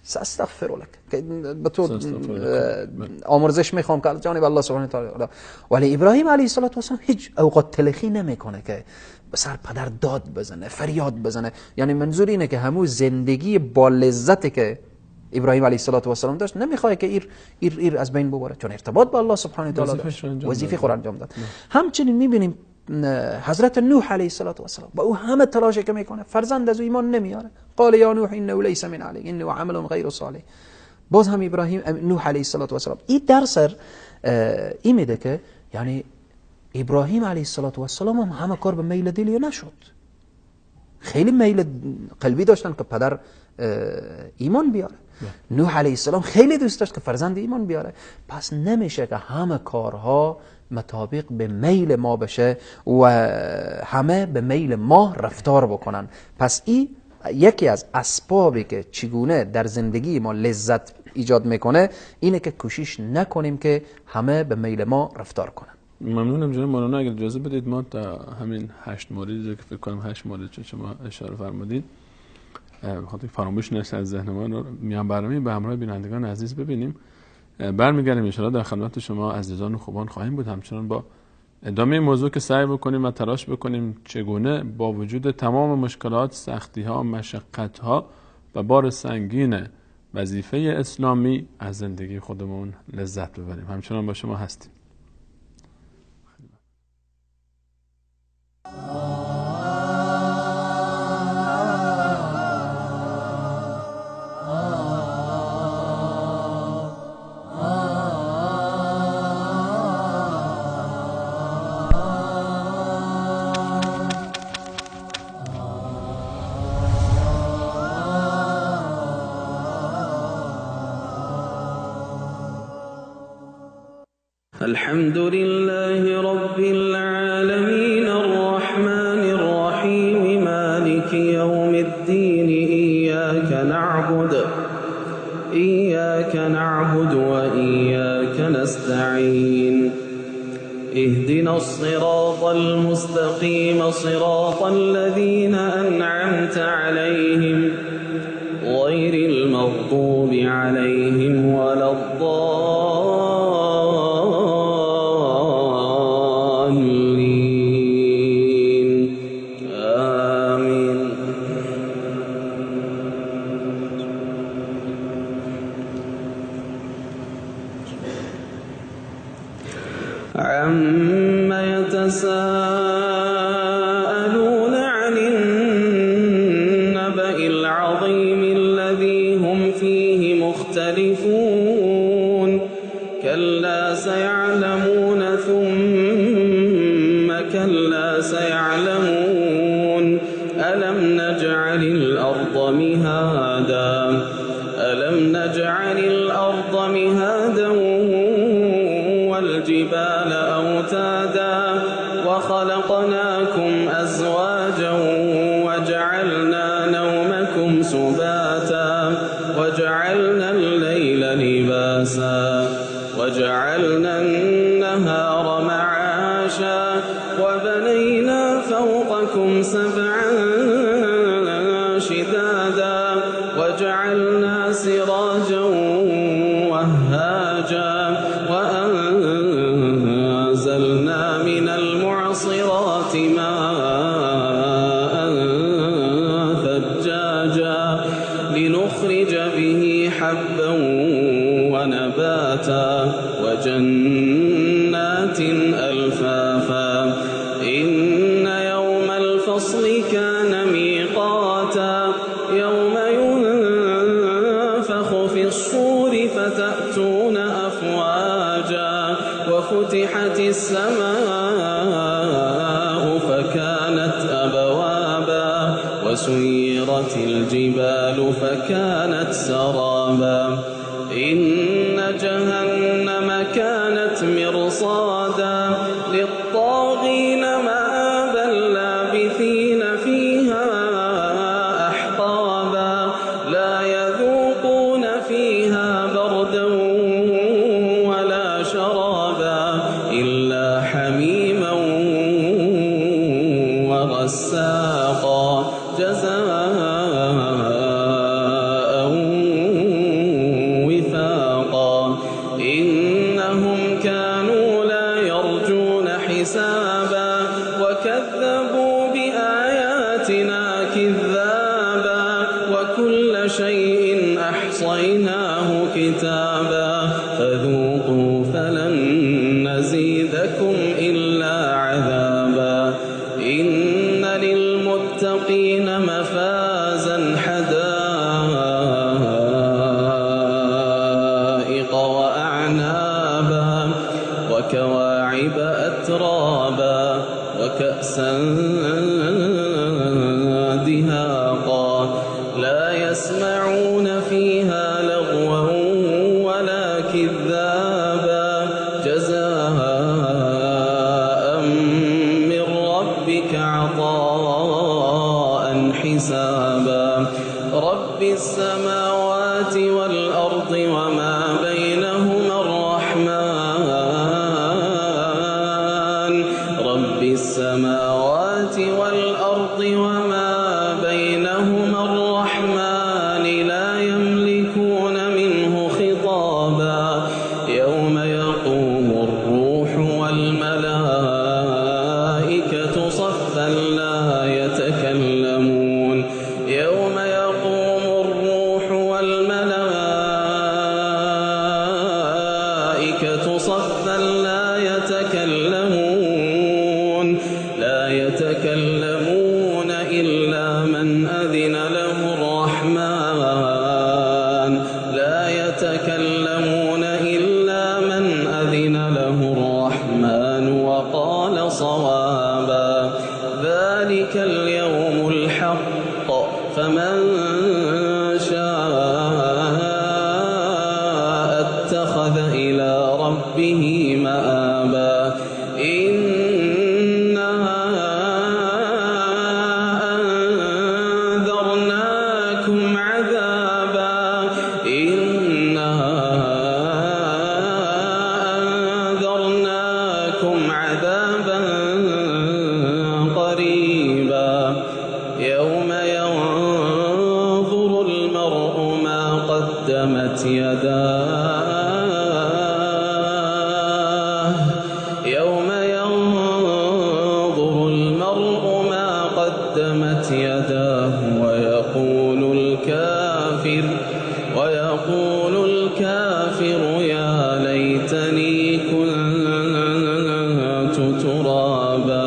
ساستغفر لك، به تو آمرزش میخوام که جانب الله سبحانه تعالی. ولی ابراهیم علیه السلام هیچ اوقات تلخی نمیکنه که به سر پدر داد بزنه، فریاد بزنه. یعنی منظور اینه که همون زندگی با لذتی که ابراهیم علیه السلام داشت نمیخواد که ایر ایر ایر از بین ببره، چون ارتباط با الله سبحانه تعالی داشت، وظیفه خود انجام داد. همچنین میبینیم حضرت نوح علیه السلام با او همه تلاشی که میکنه، فرزند از او ایمان نمیاره. قال یا نوح انه لیس من اهلک انه عمل غیر صالح. باز هم ابراهیم نوح علیه السلام این درس این میده که یعنی ابراهیم علیه السلام هم همه کار به میل دلی نشد. خیلی میل قلبی داشتن که پدر ایمان بیاره. نوح علیه السلام خیلی دوست داشت که فرزند ایمان بیاره. پس نمیشه که همه کارها مطابق به میل ما بشه و همه به میل ما رفتار بکنن. پس این یکی از اسبابی که چگونه در زندگی ما لذت ایجاد میکنه اینه که کوشش نکنیم که همه به میل ما رفتار کنن. ممنونم جناب مولانا. اگر اجازه بدید ما تا همین 8 مورد که فکر کنم 8 مورد چون شما اشاره فرمودید بخاطر فراموش نشه از ذهن ما رو میان برنامه به همراه بینندگان عزیز ببینیم. برمیگردیم ان شاءالله در خدمت شما عزیزان و خوبان خواهیم بود، همچنان با ادامه موضوع که سعی بکنیم و تلاش بکنیم چگونه با وجود تمام مشکلات، سختی‌ها، مشقت‌ها و بار سنگین وظیفه اسلامی از زندگی خودمون لذت ببریم. همچنان با شما هستیم. الحمد لله رب العالمين الرحمن الرحيم مالك يوم الدين إياك نعبد وإياك نستعين اهدنا الصراط المستقيم صراط الذين أنعمت عليهم غير المغضوب عليهم ولا الضالين آمين. عم يتساءلون عن النبأ العظيم الذي هم فيه مختلفون كلا سيعلمون ثم كلا سيعلمون ألم نجعل الأرض مهادا والجبال أوتادا وخلقناكم أزواجا وجعلنا نومكم سباتا وجعلنا الليل لباسا وجعلنا النهار معاشا وبنينا فوقكم سبعا شدادا وجعلنا سراجا وهاجا وأنزلنا من المعصرات ماء ثجاجا لنخرج به حبا ونباتا وجنات ألفافا إن يوم الفصل كان ميقاتا يوم ينفخ في الصور فتأتون أفواجا وفتحت السماء فكانت أبوابا وسيرت الجبال فكانت سرابا إن جهنم كانت مرصادا للطاغين مآبا لابثين فيها أحقابا لا يذوقون فيها بردا ولا شرابا إلا حميما وغساقا جزاء وفاقا إنهم كانوا لا يرجون حسابا وكذبوا بآياتنا كذابا وكل شيء أحصيناه كتابا فذوقوا فلن نزيدكم إلا عذابا إن للمتقين مفازا حدائق لا يسمعون فيها لغوا ولا كذابا جزاء من ربك عطاء حسابا رب السماوات والأرض وما بينهما الرحمن رب السماوات والأرض وما بينهما الرحمن لا يملكون منه خطابا يوم يقوم الروح والملائكة صفا لا يتكلمون يوم يقوم الروح والملائكة صفا لا يتكلمون إلا من أذن له الرحمن لا يتكلمون إلا من أذن له الرحمن وقال صوابا ذلك اليوم الحق فمن شاء اتخذ إلى ربه مآبا إنا أنذرناكم عذابا إنا أنذرناكم عذابا قريبا يوم ينظر المرء ما قدمت يداه يوم ينظر المرء ما قدمت يداه ويقول الكافر يا ليتني كنت ترابا.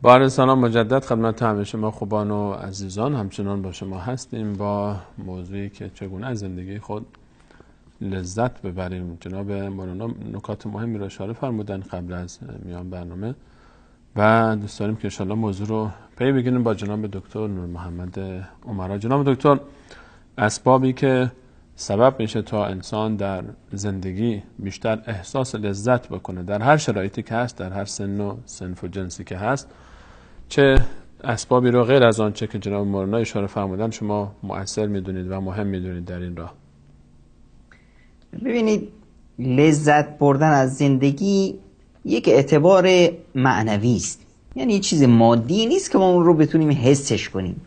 با عرض سلام مجدد خدمت همه شما خوبان و عزیزان، همچنان با شما هستیم با موضوعی که چگونه از زندگی خود لذت ببریم. جناب مولانا نکات مهمی را اشاره فرمودن قبل از میان برنامه و دوست داریم که انشالله موضوع رو پی بگیریم با جناب دکتر نور محمد امرا. جناب دکتر، اسبابی که سبب میشه تا انسان در زندگی بیشتر احساس لذت بکنه در هر شرایطی که هست، در هر سن و صنف و جنسی که هست، چه اسبابی رو غیر از آنچه که جناب مولانا اشاره فرمودن شما مؤثر میدونید و مهم میدونید در این راه؟ ببینید، لذت بردن از زندگی یک اعتبار معنوی است، یعنی یه چیز مادی نیست که ما اون رو بتونیم حسش کنیم،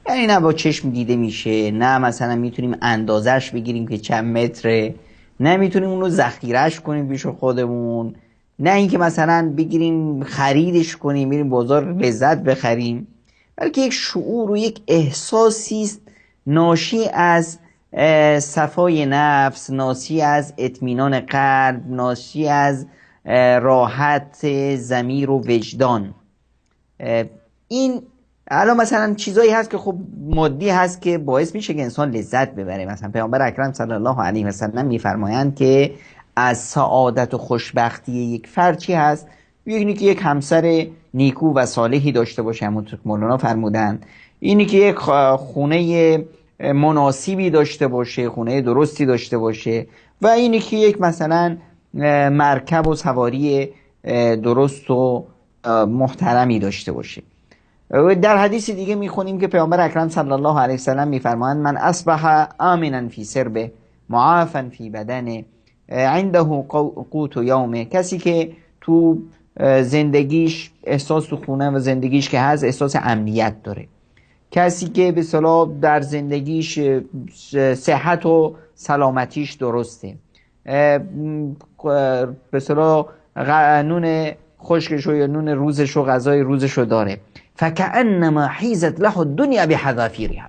یعنی نه با چشم دیده میشه، نه مثلا میتونیم اندازش بگیریم که چند متره، نه میتونیم اون رو ذخیرهش کنیم پیش خودمون، نه اینکه مثلا بگیریم خریدش کنیم، میریم بازار لذت بخریم، بلکه یک شعور و یک احساسی است ناشی از صفای نفس، ناشی از اطمینان قلب، ناشی از راحت ضمیر و وجدان. این الان مثلا چیزایی هست که خب مادی هست که باعث میشه که انسان لذت ببره. مثلا پیامبر اکرم صلی الله علیه و سلم میفرمایند که از سعادت و خوشبختی یک فرد چی هست؟ اینی که یک همسر نیکو و صالحی داشته باشه، همونطور که مولانا فرمودند، اینی که یک خونه مناسبی داشته باشه، خونه درستی داشته باشه، و اینی که یک مثلا مرکب و سواری درست و محترمی داشته باشه. در حدیث دیگه میخونیم که پیامبر اکرم صلی الله علیه وسلم میفرمایند من اصبح آمنا فی سربه معافا فی بدنه عنده قوت یومه، کسی که تو زندگیش احساس تو خونه و زندگیش که هست احساس امنیت داره، کسی که به صلاح در زندگیش صحت و سلامتیش درسته، به صلاح نون خشکش یا نون روزش و غذای روزش رو داره، فکأنما حیزت له الدنیا بحذافیرها،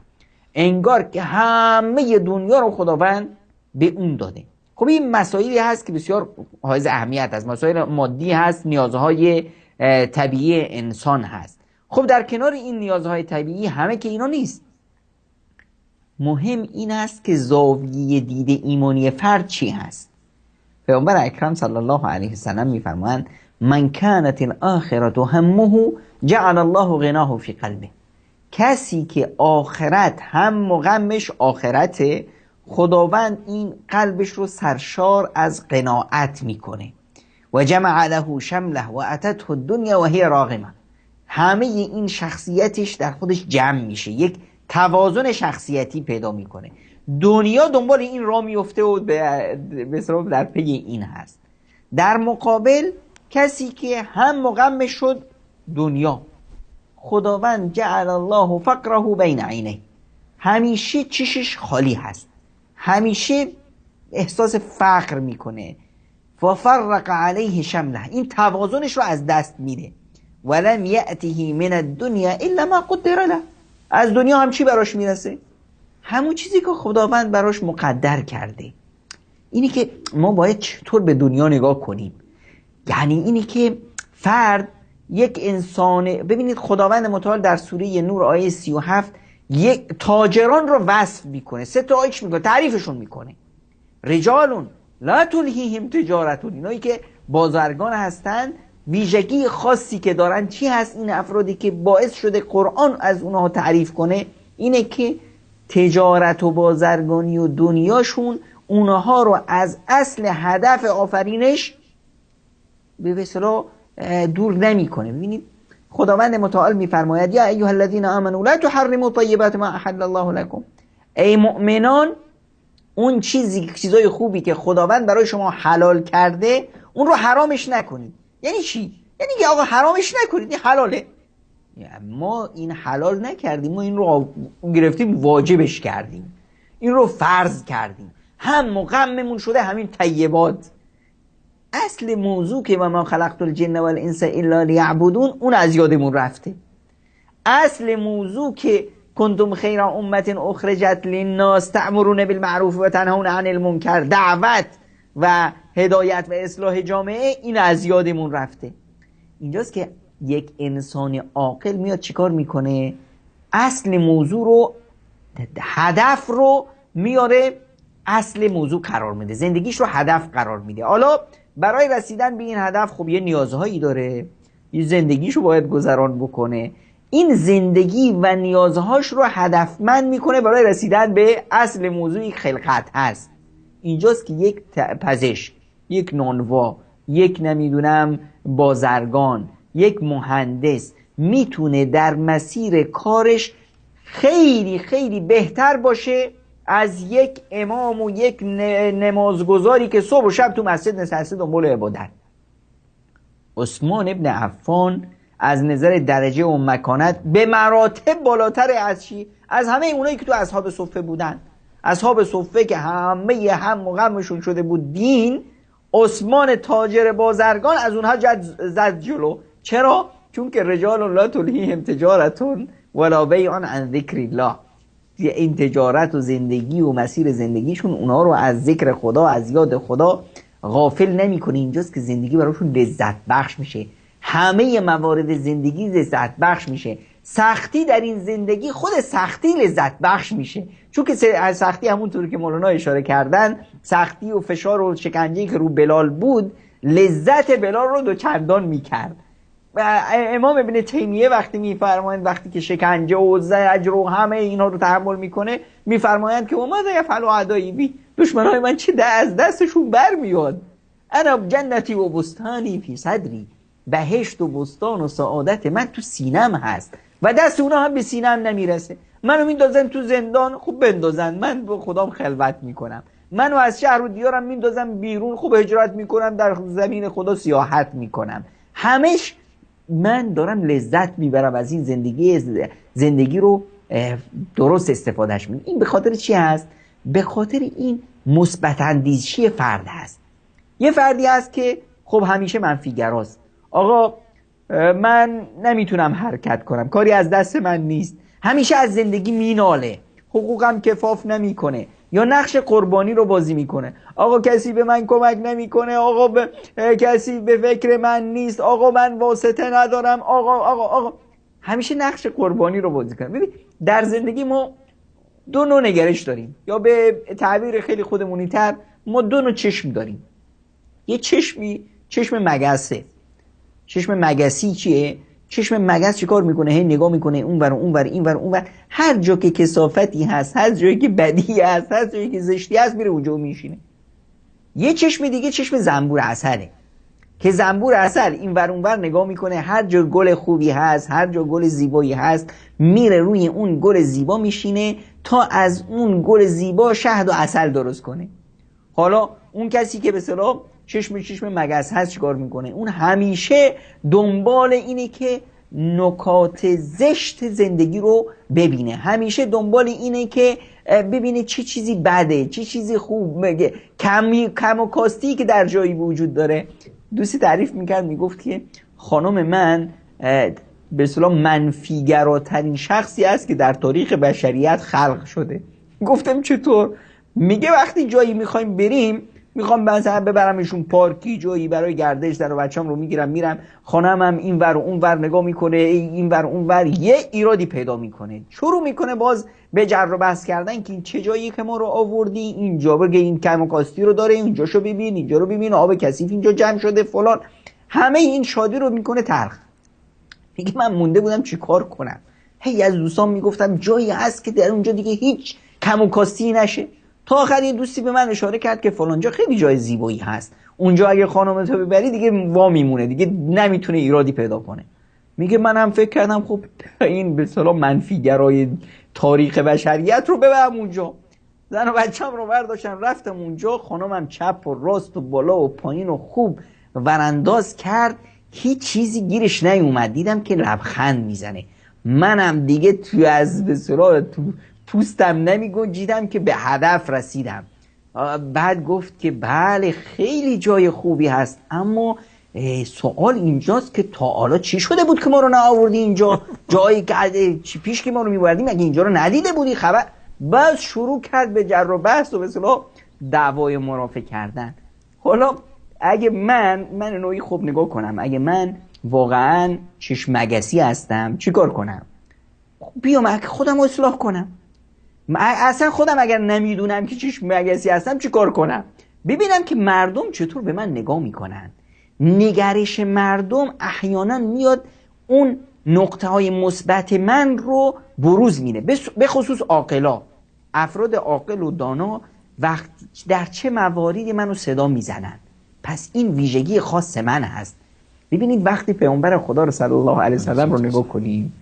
انگار که همه دنیا رو خداوند به اون داده. خب این مسائلی هست که بسیار حائز اهمیت هست، مسائل مادی هست، نیازهای طبیعی انسان هست. خب در کنار این نیازهای طبیعی همه که اینا نیست، مهم این است که زاویه دید ایمانی فرد چی هست. پیامبر اکرم صلی الله علیه وسلم میفرمایند من کانت الاخرة همه جعل الله غناه فی قلبه. کسی که آخرت هم و غمش آخرته، خداوند این قلبش رو سرشار از قناعت میکنه. و جمع له شمله و اتته الدنیا و هی راغمه. همه این شخصیتش در خودش جمع میشه، یک توازن شخصیتی پیدا میکنه. دنیا دنبال این را میفته و به اصطلاح در پی این هست. در مقابل کسی که هم و غمش شد دنیا، خداوند جعل الله فقره بین عینه، همیشه چشش خالی هست، همیشه احساس فقر میکنه. و فرق علیه شمله، این توازنش رو از دست میده. ولم یأته من الدنیا الا ما قدر له، از دنیا هم چی براش میرسه؟ همون چیزی که خداوند براش مقدر کرده. اینی که ما باید چطور به دنیا نگاه کنیم، یعنی اینی که فرد یک انسان، ببینید خداوند متعال در سوره نور آیه 37 یک تاجران رو وصف میکنه، سه تا آیش میکنه، تعریفشون میکنه. رجالون لا تلهیهم تجارتون، اینایی که بازرگان هستن ویژگی خاصی که دارن چی هست؟ این افرادی که باعث شده قرآن از اونها تعریف کنه اینه که تجارت و بازرگانی و دنیاشون اونها رو از اصل هدف آفرینش به اصطلاح دور نمیکنه. ببینید خداوند متعال میفرماید یا ایها الذین آمنوا لا تحرموا طیبات ما احل الله لكم، ای مؤمنان اون چیزای خوبی که خداوند برای شما حلال کرده اون رو حرامش نکنید. یعنی چی؟ یعنی که آقا حرامش نکنید، این حلاله. ما این حلال نکردیم، ما این رو گرفتیم واجبش کردیم، این رو فرض کردیم، هم و غممون شده همین طیبات. اصل موضوع که ما خلقت الجن والانس الا لیعبدون اون از یادمون رفته. اصل موضوع که کنتم خیر امت اخرجت للناس تأمرون بالمعروف و تنهون عن المنکر، دعوت و هدایت و اصلاح جامعه، این از یادمون رفته. اینجاست که یک انسان عاقل میاد چیکار میکنه؟ اصل موضوع رو، هدف رو میاره اصل موضوع قرار میده، زندگیش رو هدف قرار میده. حالا برای رسیدن به این هدف خب یه نیازهایی داره، یه زندگیشو باید گذران بکنه. این زندگی و نیازهاش رو هدفمند میکنه برای رسیدن به اصل موضوعی خلقت هست. اینجاست که یک پزشک، یک نانوا، یک نمیدونم بازرگان، یک مهندس میتونه در مسیر کارش خیلی خیلی بهتر باشه از یک امام و یک نمازگزاری که صبح و شب تو مسجد نشسته دنبال عبادت. عثمان ابن عفان از نظر درجه و مکانت به مراتب بالاتر از چی؟ از همه اونایی که تو اصحاب صفه بودن. اصحاب صفه که همه هم و غمشون شده بود دین، عثمان تاجر بازرگان از اونها زد جلو. چرا؟ چون که رجال لا تلهیهم تجارتون ولا بیع عن ذکر الله. این تجارت و زندگی و مسیر زندگیشون اونها رو از ذکر خدا، از یاد خدا غافل نمیکنه. اینجاست که زندگی براشون لذت بخش میشه، همه موارد زندگی لذت بخش میشه. سختی در این زندگی، خود سختی لذت بخش میشه، چون که سختی همونطور که مولانا اشاره کردن، سختی و فشار و شکنجه‌ای که رو بلال بود لذت بلال رو دوچندان میکرد. و امام ابن تیمیه وقتی میفرمایند، وقتی که شکنجه و زجر و همه اینها رو تحمل میکنه، میفرمایند که وما یفعل اعدایی بی، دشمنای من چه از دستشون برمیاد؟ انا جنتی و بستانی فی صدری، بهشت و بستان و سعادت من تو سینم هست و دست اونا هم به سینم نمیرسه. منو میندازن تو زندان، خوب بندازن، من با خدام خلوت میکنم. منو از شهر و دیارم میندازن بیرون، خوب هجرت میکنم، در زمین خدا سیاحت میکنم. همش من دارم لذت میبرم از این زندگی، زندگی رو درست استفادهش میکنم. این به خاطر چی هست؟ به خاطر این مثبت اندیشی فرد هست. یه فردی هست که خب همیشه منفی‌گراست، آقا من نمیتونم حرکت کنم، کاری از دست من نیست، همیشه از زندگی میناله، حقوقم کفاف نمیکنه، یا نقش قربانی رو بازی میکنه. آقا کسی به من کمک نمیکنه، آقا کسی به فکر من نیست، آقا من واسطه ندارم، آقا آقا آقا، همیشه نقش قربانی رو بازی کنه. ببین در زندگی ما دو نوع نگرش داریم، یا به تعبیر خیلی خودمونی تر ما دو نوع چشم داریم. یه چشمی چشم مگسه. چشم مگسی چیه؟ چشم مگس چیکار میکنه؟ هی نگاه میکنه اون ور اون ور این ور اون ور، هر جا که کثافتی هست، هر جایی که بدی هست، هر جایی که زشتی هست، میره اونجا میشینه. یه چشم دیگه چشم زنبور عسله که زنبور عسل این ور اون ور نگاه میکنه، هر جا گل خوبی هست، هر جا گل زیبایی هست، میره روی اون گل زیبا میشینه تا از اون گل زیبا شهد و عسل درست کنه. حالا اون کسی که به اصطلاح چشم مگس هست چیکار میکنه؟ اون همیشه دنبال اینه که نکات زشت زندگی رو ببینه، همیشه دنبال اینه که ببینه چه چیزی بده، چه چیزی خوب، کم و کاستی که در جایی وجود داره. دوستی تعریف میکرد، میگفت که خانم من به اصطلاح منفیگراترین شخصی است که در تاریخ بشریت خلق شده. گفتم چطور؟ میگه وقتی جایی میخوایم بریم، میخوام مثلا ببرمشون پارکی، جایی برای گردش، در و بچه‌م رو میگیرم میرم، خانمم این ور و اون ور نگاه میکنه، این ور اون ور، یه ایرادی پیدا میکنه، شروع میکنه باز به جر و بحث کردن که این چه جایی که ما رو آوردی، اینجا بگه این کم و کاستی رو داره، اینجاشو ببین، اینجا رو ببین، آب کثیف اینجا جمع شده فلان، همه این شادی رو میکنه تلخ. میگه من مونده بودم چیکار کنم، هی از دوستان میگفتم جایی هست که در اونجا دیگه هیچ کم و کاستی نشه. تا آخر یه دوستی به من اشاره کرد که فلانجا خیلی جای زیبایی هست، اونجا اگه خانم تو ببری دیگه وا میمونه، دیگه نمیتونه ایرادی پیدا کنه. میگه منم فکر کردم خب این به اصطلاح منفیگرای تاریخ بشریت رو ببرم اونجا. زن و بچه‌م رو برداشتم رفتم اونجا، خانمم چپ و راست و بالا و پایین و خوب ورانداز کرد، هیچ چیزی گیرش نیومد. دیدم که لبخند میزنه، منم دیگه تو از به اصطلاح تو پوستم نمی گنجیدم که به هدف رسیدم. بعد گفت که بله خیلی جای خوبی هست، اما سوال اینجاست که تا حالا چی شده بود که ما رو نآوردی اینجا؟ جایی که پیش که ما رو میبردیم اگه اینجا رو ندیده بودی خبر. باز شروع کرد به جر و بحث و به اصطلاح دعوای مرافع کردن. حالا اگه من نوعی خوب نگاه کنم، اگه من واقعا چشم مگسی هستم چیکار کنم؟ بیام خودم رو اصلاح کنم. اصلا خودم اگر نمیدونم که چشم مگسی هستم چیکار کنم؟ ببینم که مردم چطور به من نگاه میکنن. نگرش مردم احیانا میاد اون نقطه های مثبت من رو بروز میده، به خصوص عاقلا، افراد عاقل و دانا وقت در چه مواردی منو صدا میزنن. پس این ویژگی خاص من هست. ببینید وقتی پیامبر خدا رو صلی الله علیه وسلم رو نگاه کنیم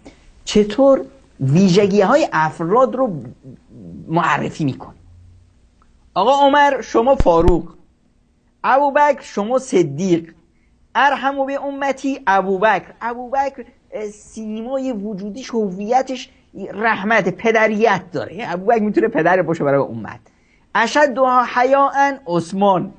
چطور ویژگی های افراد رو معرفی میکنه. آقا عمر شما فاروق، ابوبکر شما صدیق، ارحم به امتی ابوبکر. ابوبکر سیمای وجودیش، هویتش رحمت، پدریت داره. ابوبکر میتونه پدر باشه برای امت. اشدها حیاء عثمان،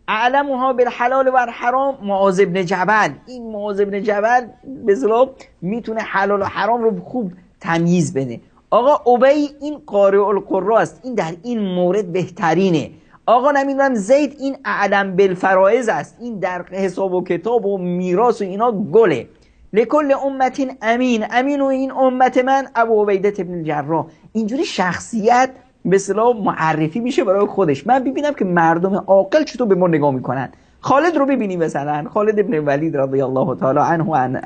اعلمها بالحلال و الحرام معاذ بن جبل. این معاذ بن جبل به اصطلاح میتونه حلال و حرام رو خوب تمیز بده. آقا ابی این قارئ القرا است، این در این مورد بهترینه. آقا نمیدونم زید این اعلم بالفرائض است، این در حساب و کتاب و میراث و اینا گله. لکل امت امین، امین و این امت من ابو عبیده بن الجراح. اینجوری شخصیت به اصطلاح معرفی میشه برای خودش. من ببینم که مردم عاقل چطور به ما نگاه میکنن. خالد رو ببینیم مثلا، خالد ابن ولید رضی الله تعالی عنه و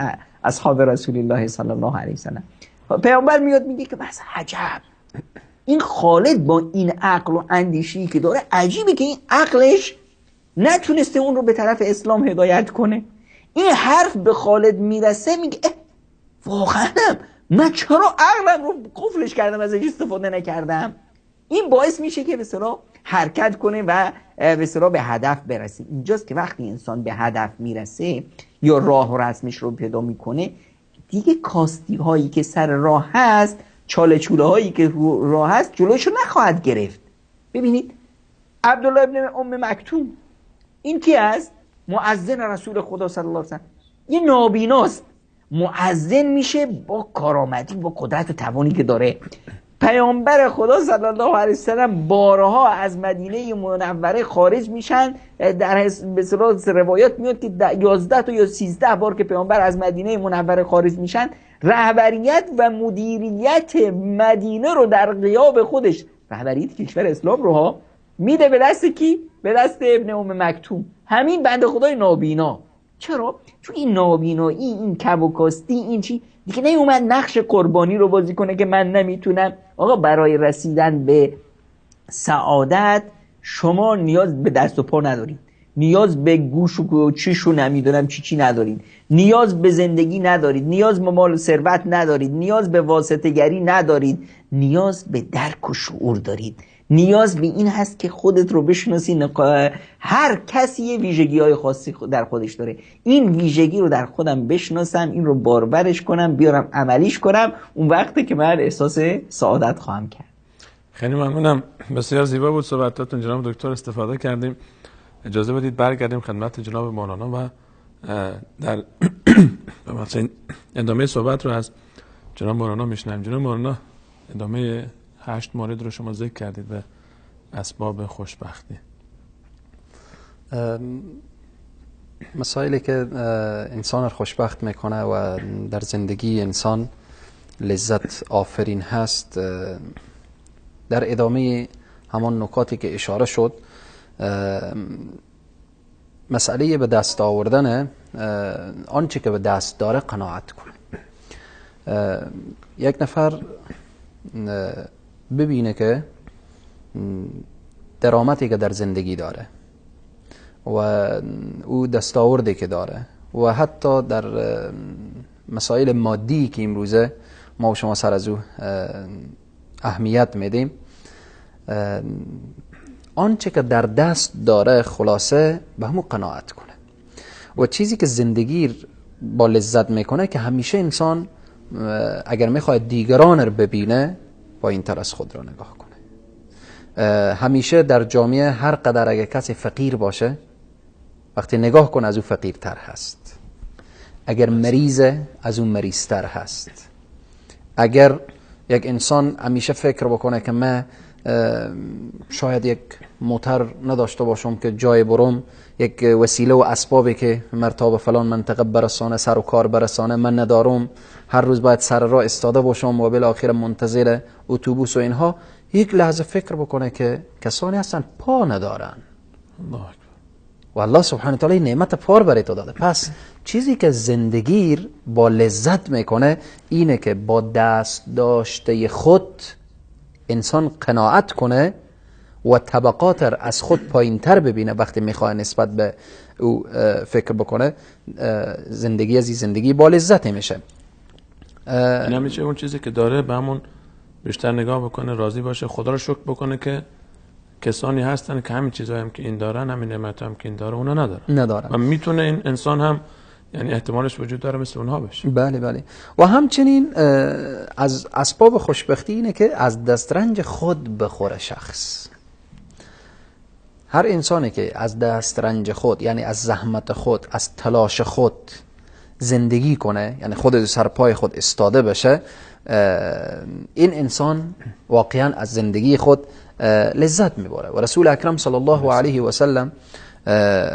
اصحاب رسول الله صلی الله علیه و سلم. پیامبر میاد میگه که بس عجب، این خالد با این عقل و اندیشی که داره عجیبه که این عقلش نتونسته اون رو به طرف اسلام هدایت کنه. این حرف به خالد میرسه، میگه واقعا من چرا عقلم رو قفلش کردم، ازش استفاده نکردم. این باعث میشه که به اصطلاح حرکت کنه و به اصطلاح به هدف برسه. اینجاست که وقتی انسان به هدف میرسه یا راه و رسمش رو پیدا میکنه، دیگه کاستی هایی که سر راه هست، چاله چوله هایی که راه هست، جلوشو نخواهد گرفت. ببینید عبدالله ابن ام مکتوم، این کی است؟ مؤذن رسول خدا صلی الله علیه و سلم. یه نابیناست، مؤذن میشه با کارآمدی، با قدرت و توانی که داره. پیامبر خدا صلی الله علیه و سلم بارها از مدینه منوره خارج میشن. در به اصطلاح روایات میاد که 11 تا یا 13 بار که پیامبر از مدینه منوره خارج میشن، رهبریت و مدیریت مدینه رو در غیاب خودش، رهبریت کشور اسلام رو ها، میده به دست کی؟ به دست ابن ام مکتوم، همین بنده خدای نابینا. چرا؟ چون این نابینایی، این کم و کاستی، این چی دیگه نیومد نقش قربانی رو بازی کنه که من نمیتونم. آقا برای رسیدن به سعادت شما نیاز به دست و پا ندارید، نیاز به گوش و چیش و نمیدونم چی چی ندارید، نیاز به زندگی ندارید، نیاز به مال و ثروت ندارید، نیاز به واسطه گری ندارید، نیاز به درک و شعور دارید. نیاز به این هست که خودت رو بشناسی. هر کسی یه ویژگی‌های خاصی در خودش داره. این ویژگی رو در خودم بشناسم، این رو بارورش کنم، بیارم عملیش کنم، اون وقته که من احساس سعادت خواهم کرد. خیلی ممنونم، بسیار زیبا بود صحبتاتون جناب دکتر، استفاده کردیم. اجازه بدید برگردیم خدمت جناب مولانا و در ادامه صحبت رو از جناب مولانا میشنویم. جناب مولانا، ادامه 8 مورد رو شما ذکر کردید به اسباب خوشبختی. مسائلی که انسان رو خوشبخت میکنه و در زندگی انسان لذت آفرین هست، در ادامه همان نکاتی که اشاره شد، مسئله به دست آوردن آنچه که به دست داره قناعت کنه. یک نفر ببینه که درآمدی که در زندگی داره و او دستاوردی که داره و حتی در مسائل مادی که امروزه ما و شما سر از او اهمیت میدیم، آنچه که در دست داره خلاصه به همون قناعت کنه. و چیزی که زندگی با لذت میکنه که همیشه انسان اگر میخواد دیگران رو ببینه با این تر از خود را نگاه کنه. همیشه در جامعه هر قدر اگر کسی فقیر باشه، وقتی نگاه کنه از او فقیرتر هست، اگر مریضه از اون مریضتر هست. اگر یک انسان همیشه فکر بکنه که من شاید یک موتر نداشته باشم که جای برم، یک وسیله و اسبابی که مرتاب فلان منطقه برسانه، سر و کار برسانه، من ندارم، هر روز باید سر راه استاده باشم و بالاخره منتظر اتوبوس و اینها، یک لحظه فکر بکنه که کسانی هستن پا ندارن و الله سبحانه وتعالی نعمت پار برای تو داده. پس چیزی که زندگی با لذت میکنه اینه که با دست داشته خود انسان قناعت کنه و طبقات از خود پایین تر ببینه. وقتی میخواد نسبت به او فکر بکنه، زندگی از زندگی با لذت میشه. این همیشه اون چیزی که داره به همون بیشتر نگاه بکنه، راضی باشه، خدا رو شکر بکنه که کسانی هستن که همین چیزایی هم که این دارن، همین نعمت هم که این داره، اونا ندارن و میتونه این انسان هم، یعنی احتمالش وجود داره مثل اونها بشه. بله بله. و همچنین از اسباب خوشبختی اینه که از دسترنج خود بخوره شخص. هر انسانی که از دسترنج خود، یعنی از زحمت خود، از تلاش خود زندگی کنه، یعنی خود سر پای خود استاده بشه، این انسان واقعا از زندگی خود لذت میبره. و رسول اکرم صلی الله علیه و سلم،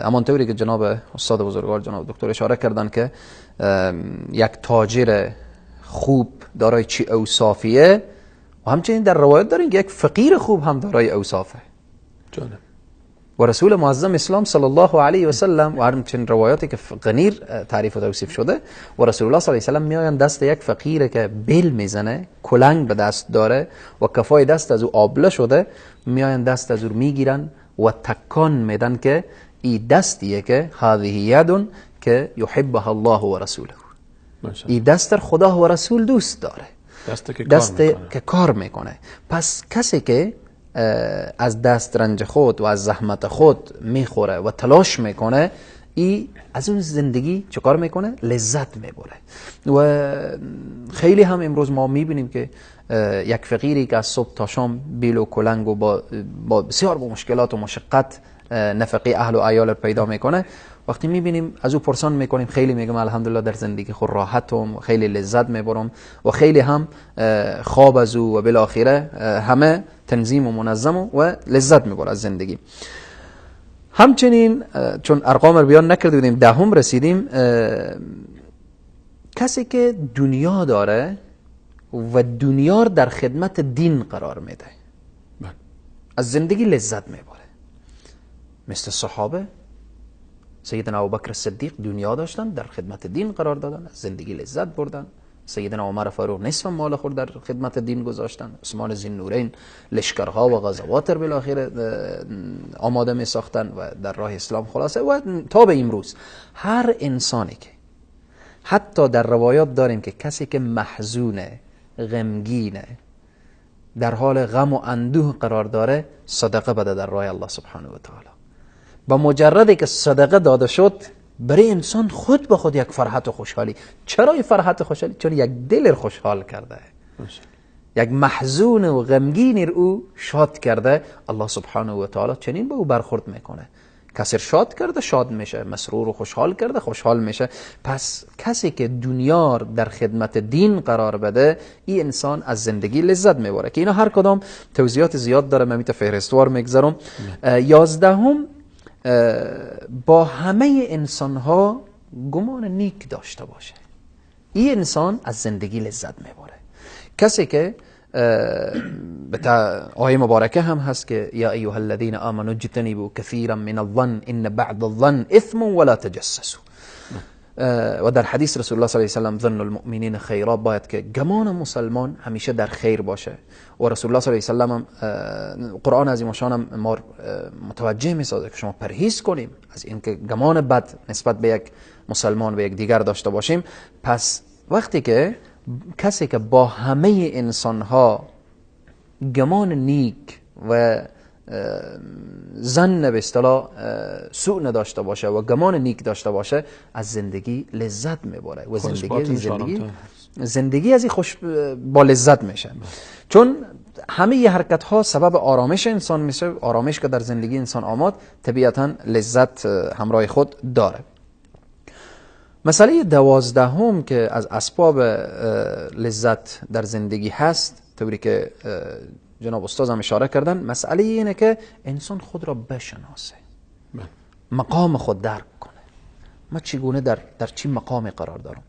همانطوری که جناب استاد بزرگوار جناب دکتر اشاره کردن که یک تاجر خوب دارای چی اوصافیه، و همچنین در روایت داریم که یک فقیر خوب هم دارای اوصافه. جالب. و رسول معظم اسلام صلی الله علیه و سلم و همچنین روایاتی که غنیر تعریف و توصیف شده، و رسول الله صلی الله علیه و سلم میآیند دست یک فقیر که بیل میزنه، کلنگ به دست داره و کفای دست از او آبله شده، میآیند دست از او میگیرن و تکان میدن که ای دستیه که هذه ید که یحبها الله و رسوله، ای دست خدا و رسول دوست داره، دست که کار میکنه. پس کسی که از دست رنج خود و از زحمت خود میخوره و تلاش میکنه، ای از اون زندگی چه کار میکنه؟ لذت میبره. و خیلی هم امروز ما میبینیم که یک فقیری که از صبح تا شام بیل و کلنگ و با بسیار با مشکلات و مشقت نفقه اهل و عیال پیدا میکنه، وقتی میبینیم از او پرسان میکنیم، خیلی میگم الحمدلله در زندگی خود راحتم، خیلی لذت میبرم و خیلی هم خواب از او و بالاخره همه تنظیم و منظم و لذت میبره از زندگی. همچنین چون ارقام رو بیان نکرده بودیم، دهم رسیدیم. کسی که دنیا داره و دنیا در خدمت دین قرار میده، از زندگی لذت میبره. مثل صحابه، سیدنا ابوبکر صدیق دنیا داشتن، در خدمت دین قرار دادن، از زندگی لذت بردن. سیدنا عمر فاروق نصف مال خود در خدمت دین گذاشتن. عثمان ذی‌النورین لشکرها و غزوات رو بالاخره آماده می ساختن و در راه اسلام خلاصه. و تا به امروز هر انسانی که حتی در روایات داریم که کسی که محزونه، غمگینه، در حال غم و اندوه قرار داره، صدقه بده در راه الله سبحانه و تعالی. با مجردی که صدقه داده شد، برای انسان خود به خود یک فرحت و خوشحالی. چرا این فرحت و خوشحالی؟ چون یک دل خوشحال کرده، یک محزون و غمگین او شاد کرده. الله سبحانه و تعالی چنین به او برخورد میکنه. کسی شاد کرده شاد میشه، مسرور و خوشحال کرده خوشحال میشه. پس کسی که دنیا در خدمت دین قرار بده، این انسان از زندگی لذت میبره. که اینا هر کدام توضیحات زیاد داره، من میت فهرستوار میگذرم. 11، با همه انسان ها گمان نیک داشته باشه، این انسان از زندگی لذت میبره. کسی که آیه مبارکه هم هست که یا ایها الذین آمنوا اجتنبوا کثیرا من الظن ان بعض الظن اثم ولا تجسسوا. و در حدیث رسول الله صلی الله علیه و سلم ظن المؤمنین خیرا، باید که گمان مسلمان همیشه در خیر باشه. و رسول الله صلی الله علیه و سلم قرآن عظیم شان هم ما متوجه میسازه که شما پرهیز کنیم از اینکه گمان بد نسبت به یک مسلمان و یک دیگر داشته باشیم. پس وقتی که کسی که با همه انسانها گمان نیک و ظن به اصطلاح سوء نداشته باشه و گمان نیک داشته باشه، از زندگی لذت میبره و زندگی از این خوش با لذت میشه. چون همه ی حرکت ها سبب آرامش انسان میشه. آرامش که در زندگی انسان آمد، طبیعتا لذت همراه خود داره. مسئله 12 که از اسباب لذت در زندگی هست، طوری که جناب استاد هم اشاره کردن، مسئله اینه که انسان خود را بشناسه، مقام خود درک کنه. ما چگونه در چی مقامی قرار دارم؟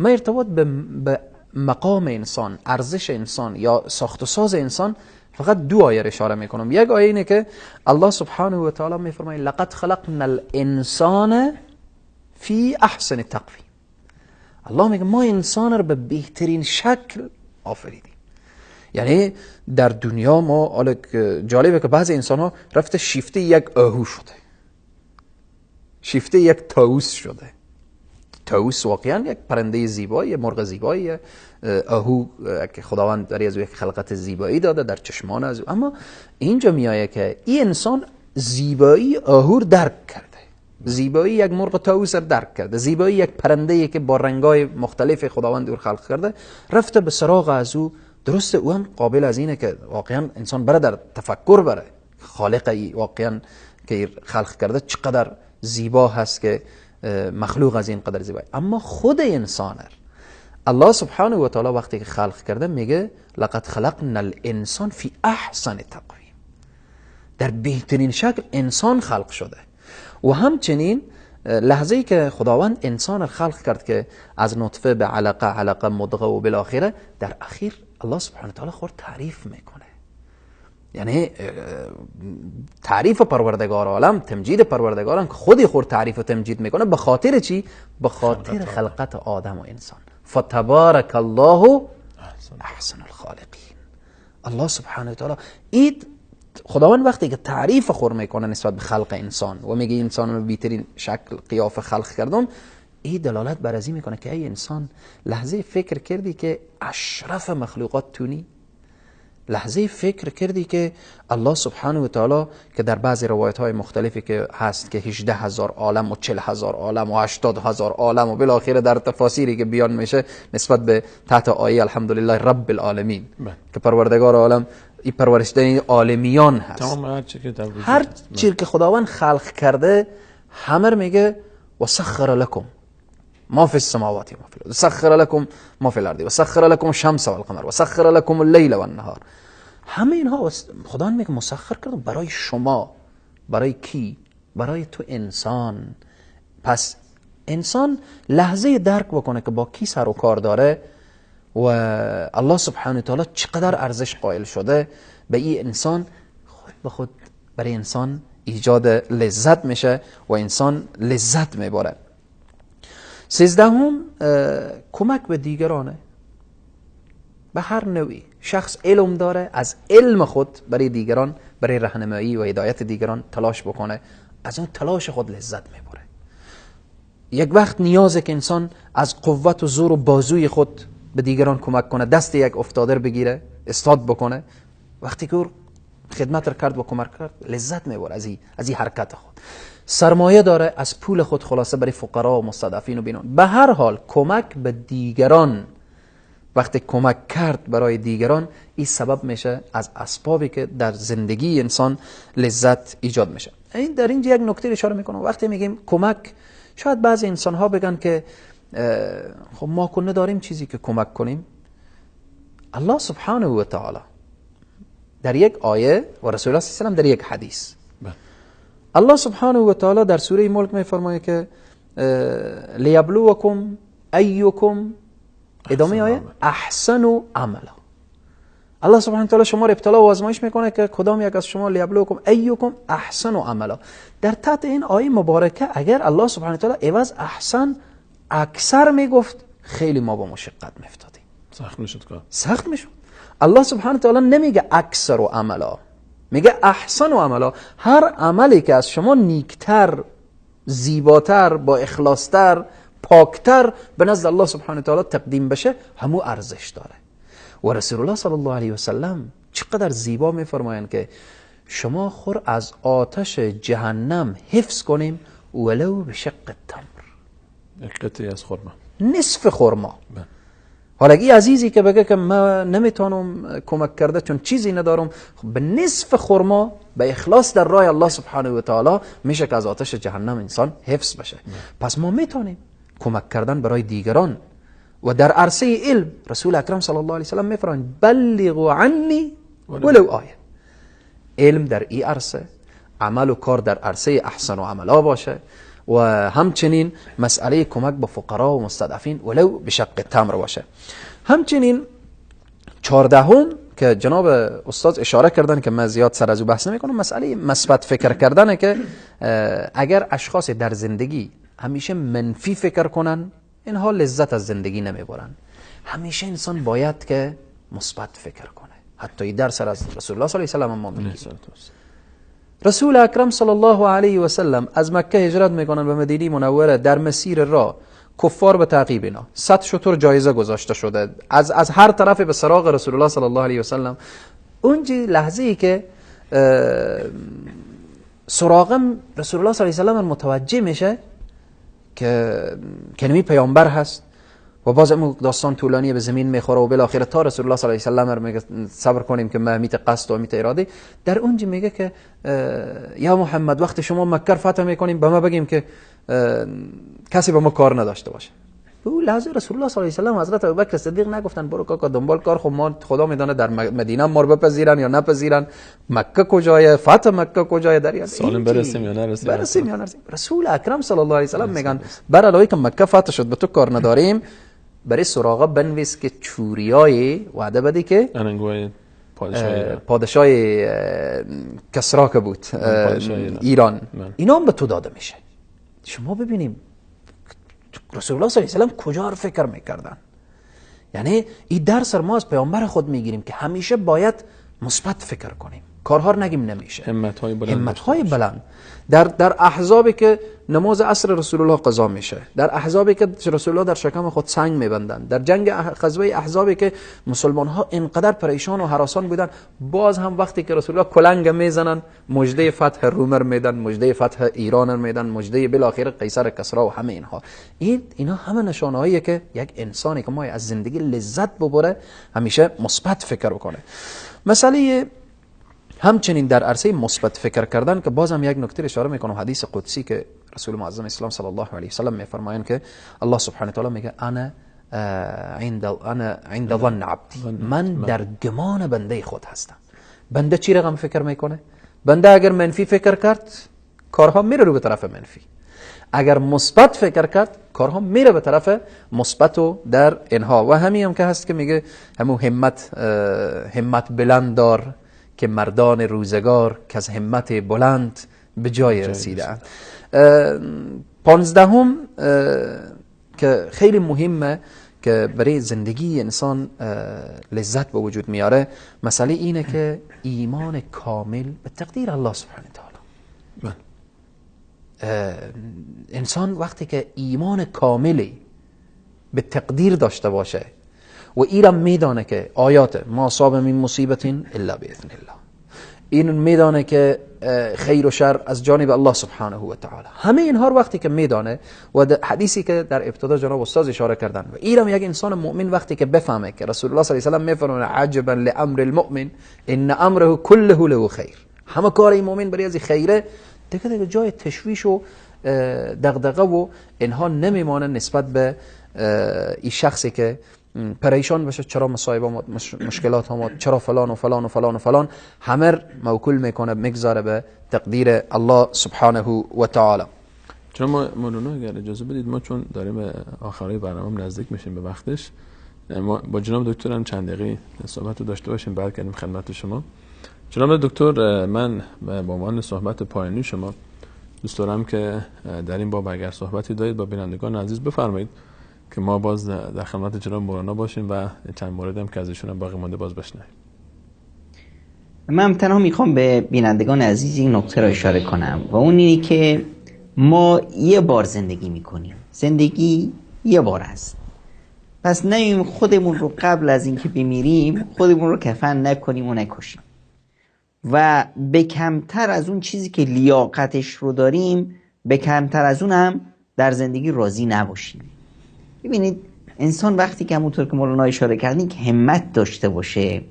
ما ارتباط به مقام انسان، ارزش انسان یا ساخت و ساز انسان فقط دو آیه اشاره میکنم. یک آیه اینه که الله سبحانه و تعالی میفرماید لقد خلقنا الانسان فی احسن تقویم. الله میگه ما انسان رو به بهترین شکل آفریدیم. یعنی در دنیا ما جالبه که بعضی انسان ها رفته شیفته یک آهو شده، شیفته یک طاووس شده. طاووس واقعا یک پرنده زیبایی، مرغ زیبایی. آهو که خداوند برای از او یک خلقت زیبایی داده در چشمان از او. اما اینجا میآید که این انسان زیبایی آهو درک کرده، زیبایی یک مرغ طاووس رو درک کرده، زیبایی یک پرنده که با رنگای مختلف خداوند او خلق کرده، رفته به سراغ از او. درسته او هم قابل از اینه که واقعا انسان بره در تفکر بره، خالق ای واقعا که خلق کرده چقدر زیبا هست که مخلوق از این قدر زیبایی. اما خود انسان الله سبحانه و تعالی وقتی که خلق کرده میگه لقد خلقنا الانسان فی احسن تقویم، در بهترین شکل انسان خلق شده. و همچنین لحظه ای که خداوند انسان را خلق کرد که از نطفه به علقه، علقه مضغه و بالاخره در اخیر الله سبحانه و تعالی خود تعریف میکنه. یعنی تعریف پروردگار عالم، تمجید پروردگار که خودی خود تعریف و تمجید میکنه. به خاطر چی؟ به خاطر خلقت آدم و انسان. فتبارک الله احسن الخالقین. الله سبحانه و تعالی اید خداوند وقتی که تعریف خور میکنه نسبت به خلق انسان و میگه انسان رو بهترین شکل قیافه خلق کردم، این دلالت بر از این میکنه که ای انسان لحظه فکر کردی که اشرف مخلوقات تونی، لحظه فکر کردی که الله سبحانه و تعالی که در بعضی روایت های مختلفی که هست که 18,000 عالم و 40,000 عالم و 80,000 عالم و بالاخره در تفاسیری که بیان میشه نسبت به تحت آیه الحمدلله رب العالمین که پروردگار عالم این پرورش دهنده عالمیان هست، تمام هر چی که در وجود هر چی که خداوند خلق کرده همه میگه و سخر لكم ما في السماوات و ما في الارض، سخر لكم ما في الارض و سخر لكم الشمس والقمر و سخر لكم اللیل والنهار. همه اینها خدا میگه مسخر کردم برای شما. برای کی؟ برای تو انسان. پس انسان لحظه درک بکنه که با کی سر و کار داره و الله سبحانه تعالی چقدر ارزش قائل شده به این انسان، خود به خود برای انسان ایجاد لذت میشه و انسان لذت میبره. 13 کمک به دیگرانه به هر نوعی. شخص علم داره، از علم خود برای دیگران، برای راهنمایی و هدایت دیگران تلاش بکنه، از اون تلاش خود لذت میبره. یک وقت نیازه که انسان از قوت و زور و بازوی خود به دیگران کمک کنه، دست یک افتاده رو بگیره، استاد بکنه. وقتی که خدمت رو کرد و کمک کرد، لذت میبره از این حرکت خود. سرمایه داره، از پول خود خلاصه برای فقرا و مستضعفین و بینان. به هر حال کمک به دیگران، وقتی کمک کرد برای دیگران، این سبب میشه از اسبابی که در زندگی انسان لذت ایجاد میشه. این در اینجا یک نکته اشاره میکنم. وقتی میگیم کمک، شاید بعضی انسان ها بگن که خب ما که نداریم چیزی که کمک کنیم. الله سبحانه و تعالی در یک آیه و رسول الله صلی الله علیه و سلم در یک حدیث، الله سبحانه و تعالی در سوره ملک میفرمایه که لیبلوکم ایکم، ادامه آیه، احسن عملا. الله سبحانه و تعالی شما رو ابتلا و آزمایش میکنه که کدام یک از شما، لیبلوکم ایکم احسن عملا. در تحت این آیه مبارکه اگر الله سبحانه و تعالی عوض احسن اکثر میگفت، خیلی ما با مشقت میافتادیم، سخت میشد کار، سخت میشد. الله سبحانه و تعالی نمیگه اکثر و عملا، میگه احسن و عملا. هر عملی که از شما نیکتر، زیباتر، با اخلاصتر، پاکتر به نزد الله سبحانه و تعالی تقدیم بشه، همو ارزش داره. و رسول الله صلی الله علیه و سلم چقدر زیبا میفرمایند که شما خور از آتش جهنم حفظ کنیم ولو بشق التمر، یک قطعه از خرما، نصف خرما. حالا این عزیزی که بگه که من نمیتونم کمک کرده چون چیزی ندارم، به نصف خرما به اخلاص در راه الله سبحانه و تعالی میشه که از آتش جهنم انسان حفظ بشه. پس ما میتونیم کمک کردن برای دیگران. و در عرصه علم رسول اکرم صلی الله علیه و سلم میفرمایند بلغوا عنی ولو آیه. علم در این عرصه، عمل و کار در عرصه احسن و عملا باشه، و همچنین مسئله کمک به فقرا و مستضعفین ولو به شق تمر باشه. همچنین 14 که جناب استاد اشاره کردن که من زیاد سر از او بحث نمی کنم، مسئله مثبت فکر کردنه که اگر اشخاص در زندگی همیشه منفی فکر کنن، اینها لذت از زندگی نمیبرن. همیشه انسان باید که مثبت فکر کنه. حتی این درس از رسول الله صلی الله علیه و سلم ما میگیریم. رسول اکرم صلی الله علیه و سلم از مکه هجرت میکنن به مدینه منوره. در مسیر راه کفار به تعقیب اینا، 100 شتر جایزه گذاشته شده از هر طرف به سراغ رسول الله صلی الله علیه و سلم. اونجا لحظه ای که سراغم رسول الله صلی الله علیه و سلم متوجه میشه که کلمه پیامبر هست و باز اون داستان طولانی به زمین میخوره و بالاخره تا رسول الله صلی الله علیه و سلم میگه صبر کنیم که ما میت قصد و میت اراده. در اونجا میگه که یا محمد وقت شما مکه رو فتح میکنیم به ما بگیم که کسی به ما کار نداشته باشه. او لحظه رسول الله صلی الله علیه و سلم حضرت ابوبکر صدیق نگفتن برو کاکا دنبال کار، خب ما خدا میدانه در مدینه ما رو بپذیرن یا نپذیرن، مکه کجایه، فتح مکه کجایه، در سالم برسیم یا نرسیم، برسیم یا نرسیم. رسول اکرم صلی الله علیه و سلم میگن بر علاوه که مکه فتح شد به تو کار نداریم، برای سراغه بنویس که چوریای وعده بده که پادشاه کسرا که بود ایران، اینا هم به تو داده میشه. شما ببینیم رسول الله صلی الله علیه و سلم کجا رو فکر میکردن. یعنی این درس ما از پیامبر خود میگیریم که همیشه باید مثبت فکر کنیم، کارها رو نگیم نمیشه، همت‌های بلند. در احزابی که نماز عصر رسول الله قضا میشه، در احزابی که رسول الله در شکم خود سنگ میبندن، در جنگ غزوه احزابی که مسلمان ها اینقدر پریشان و هراسان بودن، باز هم وقتی که رسول الله کلنگ میزنن مژده فتح روم میدن، مژده فتح ایران میدن، مژده بالاخره قیصر کسرا و همه اینها. اینا همه نشانه‌هاییه که یک انسانی که ما از زندگی لذت ببره همیشه مثبت فکر بکنه. مسئله همچنین در عرصه مثبت فکر کردن که بازم یک نکته اشاره میکنم، حدیث قدسی که رسول معظم اسلام صلی الله علیه وسلم میفرمایند که الله سبحانه تعالی میگه انا عند ظن عبدی، من در گمان بنده خود هستم. بنده چی رقم فکر میکنه؟ بنده اگر منفی فکر کرد کارها میره رو به طرف منفی، اگر مثبت فکر کرد کارها میره به طرف مثبت و در اینها. و همین هم که هست که میگه همون همت بلند دار که مردان روزگار که از همت بلند به جای رسیدند. 15 که خیلی مهمه که برای زندگی انسان لذت به وجود میاره، مسئله اینه که ایمان کامل به تقدیر الله سبحانه تعالی. انسان وقتی که ایمان کاملی به تقدیر داشته باشه و ایرم میدانه که آیات ما اصاب من مصیبت الا باذن الله، این میدانه که خیر و شر از جانب الله سبحانه و تعالی، همه اینها رو وقتی که میدانه و حدیثی که در ابتدا جناب استاد اشاره کردن و ایرم یک انسان مؤمن وقتی که بفهمه که رسول الله صلی الله علیه و سلم میفرماید عجبا لامر المؤمن ان امره كله له خیر، همه کار این مؤمن برای از خیره، دیگه جای تشویش و دغدغه و اینها نمیمانه نسبت به این شخصی که پریشان باشه چرا مصائب آمد، مشکلات آمد، چرا فلان و فلان و فلان و فلان، همه موکول میکنه میگذاره به تقدیر الله سبحانه و تعالی. چون ما مولانا اگر اجازه بدید، ما چون داریم به آخرای برنامه نزدیک میشیم به وقتش، ما با جناب دکتر هم چند دقیقه صحبت رو داشته باشیم برگردیم خدمت شما. جناب دکتر، من به عنوان صحبت پایانی شما دوست دارم که در این باب اگر صحبتی دارید با بینندگان عزیز بفرمایید که ما باز در خدمت جناب مولانا باشیم و چند مورد هم که از ایشون هم باقی مونده باز بشنویم. من تنها میخوام به بینندگان عزیز این نکته را اشاره کنم و اون اینه که ما یه بار زندگی میکنیم، زندگی یه بار است، پس نمیم خودمون رو قبل از اینکه بمیریم خودمون رو کفن نکنیم و نکشیم و به کمتر از اون چیزی که لیاقتش رو داریم، به کمتر از اون هم در زندگی راضی نباشیم. ببینید انسان وقتی که همونطور که مولانا اشاره کردیم که همت داشته باشه،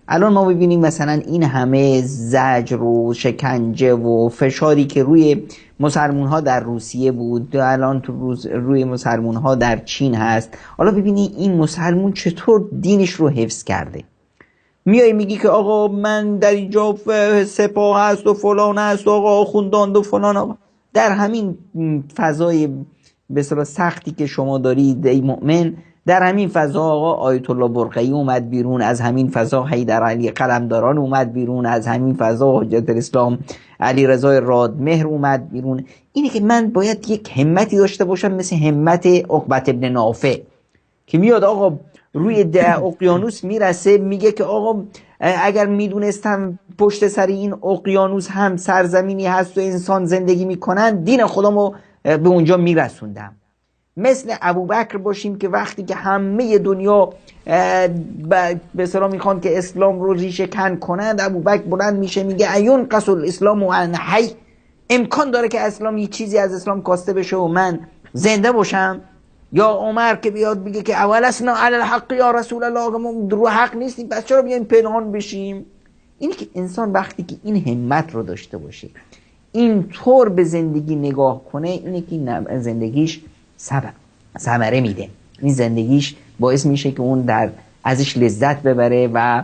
الان ما ببینیم مثلا این همه زجر و شکنجه و فشاری که روی مسلمون ها در روسیه بود، الان تو روی مسلمون ها در چین هست. حالا ببینید این مسلمون چطور دینش رو حفظ کرده. میای میگی که آقا من در اینجا سپاه هست و فلان هست و آقا آخوندان و فلان، آقا در همین فضای به اصطلاح سختی که شما دارید ای مؤمن، در همین فضا آقا آیت الله برقعی اومد بیرون، از همین فضا حیدر علی قلمداران اومد بیرون، از همین فضا حجت الاسلام علی رضای رادمهر اومد بیرون. اینه که من باید یک همتی داشته باشم مثل همت عقبه ابن نافع که میاد آقا روی اقیانوس میرسه، میگه که آقا اگر میدونستم پشت سر این اقیانوس هم سرزمینی هست و انسان زندگی میکنن، دین خودمو به اونجا میرسوندم. مثل ابوبکر باشیم که وقتی که همه دنیا به اصطلاح میخوان که اسلام رو ریشه کن کنند، ابوبکر بلند میشه میگه ایون قص الاسلام و انا حی، امکان داره که اسلام یه چیزی از اسلام کاسته بشه و من زنده باشم؟ یا عمر که بیاد میگه که اول اسنا علی الحق یا رسول الله، ما رو حق نیستیم، پس چرا بیایم پنهان بشیم؟ اینه که انسان وقتی که این همت رو داشته باشه، اینطور به زندگی نگاه کنه، اینه که زندگیش ثمره میده، این زندگیش باعث میشه که اون در ازش لذت ببره و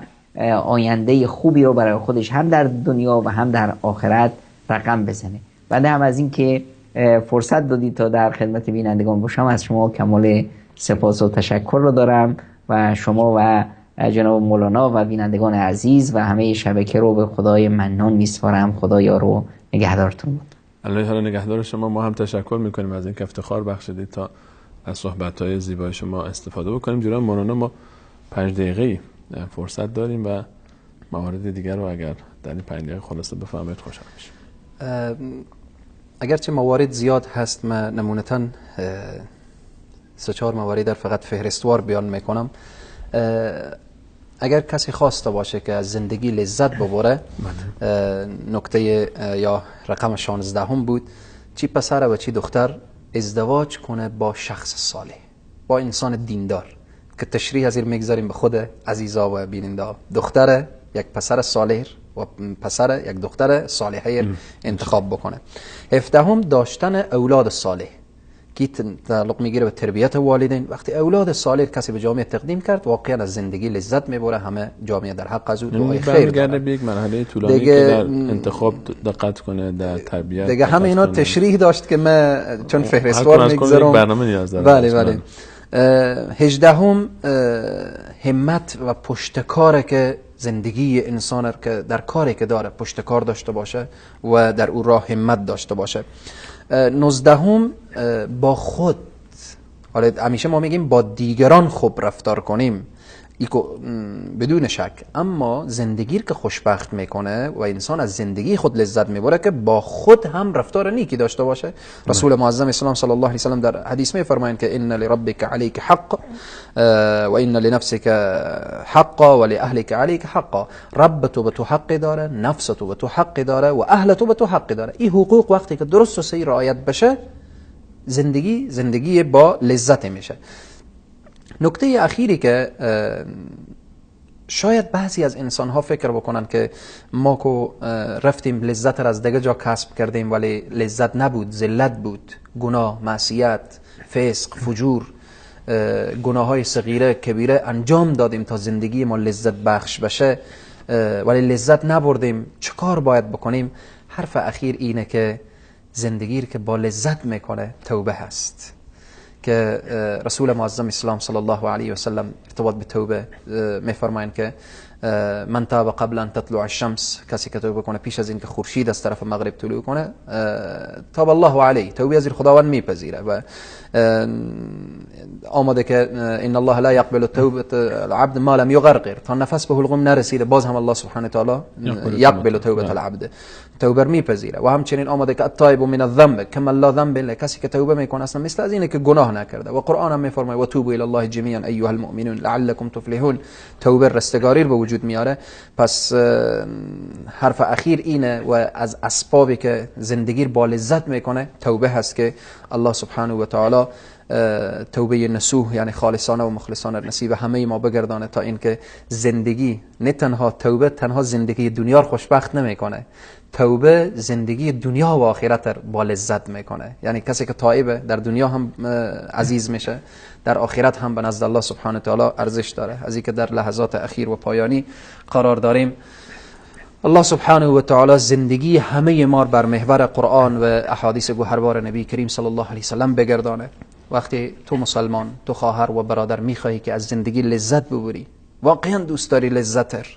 آینده خوبی رو برای خودش هم در دنیا و هم در آخرت رقم بزنه. بعد هم از این که فرصت دادید تا در خدمت بینندگان باشم، از شما کمال سپاس و تشکر رو دارم و شما و جناب مولانا و بینندگان عزیز و همه شبکه رو به خدای منان میسپارم. خدایا رو نگهدارتون بود. الله تعالی نگهدار شما. ما هم تشکر میکنیم از اینکه افتخار بخشیدید تا از صحبت‌های زیبای شما استفاده بکنیم. جناب مولانا ما 5 دقیقه فرصت داریم و موارد دیگر رو اگر در این 5 دقیقه خلاصه بفرمایید خوشحال میشیم. اگرچه موارد زیاد هست، من نمونتاً 3-4 موارد در فقط فهرستوار بیان میکنم. اگر کسی خواسته باشه که از زندگی لذت ببره، نکته یا رقم 16 بود، چی پسر و چی دختر ازدواج کنه با شخص صالح، با انسان دیندار، که تشریح از این میگذاریم به خود عزیزا و بیننده. دختر یک پسر صالح و پسر یک دختر صالحه انتخاب بکنه. هفدهم داشتن اولاد صالح که تعلق میگیره به تربیت والدین. وقتی اولاد صالح کسی به جامعه تقدیم کرد واقعا از زندگی لذت میبره، همه جامعه در حق از او دعای خیر داره. به یک مرحله طولانی که در انتخاب دقت کنه، در تربیت دیگه همه اینا تشریح داشت که من چون فهرستوار میگذارم برنامه نیاز داره. بله بله. 18 همت و پشتکاره که زندگی انسان که در کاری که داره پشتکار داشته باشه و در او راه همت داشته باشه. 19 با خود، حالا همیشه ما میگیم با دیگران خوب رفتار کنیم بدون شک، اما زندگی که خوشبخت میکنه و انسان از زندگی خود لذت میبره که با خود هم رفتار نیکی داشته باشه. رسول معظم اسلام صلی الله علیه و سلم در حدیث میفرمایند که ان لربک علیک حق و ان لنفسک حقا و لاهلک علیک حقا. رب تو به تو حق داره، نفس تو به تو حق داره و اهل تو به تو حق داره. این حقوق وقتی که درست و صحیح رعایت بشه زندگی زندگی با لذت میشه. نکته اخیری که شاید بعضی از انسان ها فکر بکنن که ما که رفتیم لذت را از دیگه جا کسب کردیم ولی لذت نبود، ذلت بود، گناه، معصیت، فسق، فجور، گناه های صغیره کبیره انجام دادیم تا زندگی ما لذت بخش بشه ولی لذت نبردیم، چه کار باید بکنیم؟ حرف اخیر اینه که زندگی که با لذت میکنه توبه هست که رسول معظم اسلام صلی الله علیه و سلم ارتباط به توبه میفرمایند که من تاب قبل ان تطلع الشمس، کسی که توبه کنه پیش از اینکه خورشید از طرف مغرب طلوع کنه تاب الله علیه، توبه از خداوند میپذیره. و آمده که ان الله لا يقبل توبه العبد ما لم يغرغر، تا نفس به حلقوم نرسیده باز هم الله سبحانه تعالی یقبل توبه العبد، توبه میپذیره. و همچنین آمده که التائب من الذنب کما لا ذنب له، کسی که توبه میکنه اصلا مثل از اینه که گناه نکرده. و قرآن هم میفرماید و توبوا الی الله جميعا ایها المؤمنون لعلکم تفلحون، توبه رستگاری به وجود میاره. پس حرف اخیر اینه و از اسبابی که زندگی با لذت میکنه توبه هست که الله سبحانه و تعالی توبه نصوح یعنی خالصانه و مخلصانه نصیب همه ما بگردانه تا اینکه زندگی نه تنها توبه تنها زندگی دنیا رو خوشبخت نمیکنه، توبه زندگی دنیا و آخرت با لذت میکنه. یعنی کسی که تائبه در دنیا هم عزیز میشه، در آخرت هم به نزد الله سبحانه تعالی ارزش داره. از اینکه در لحظات اخیر و پایانی قرار داریم، الله سبحانه و تعالی زندگی همه ما بر محور قرآن و احادیث گوهربار نبی کریم صلی الله علیه وسلم بگردانه. وقتی تو مسلمان، تو خواهر و برادر میخواهی که از زندگی لذت ببری، واقعا دوست داری لذتر،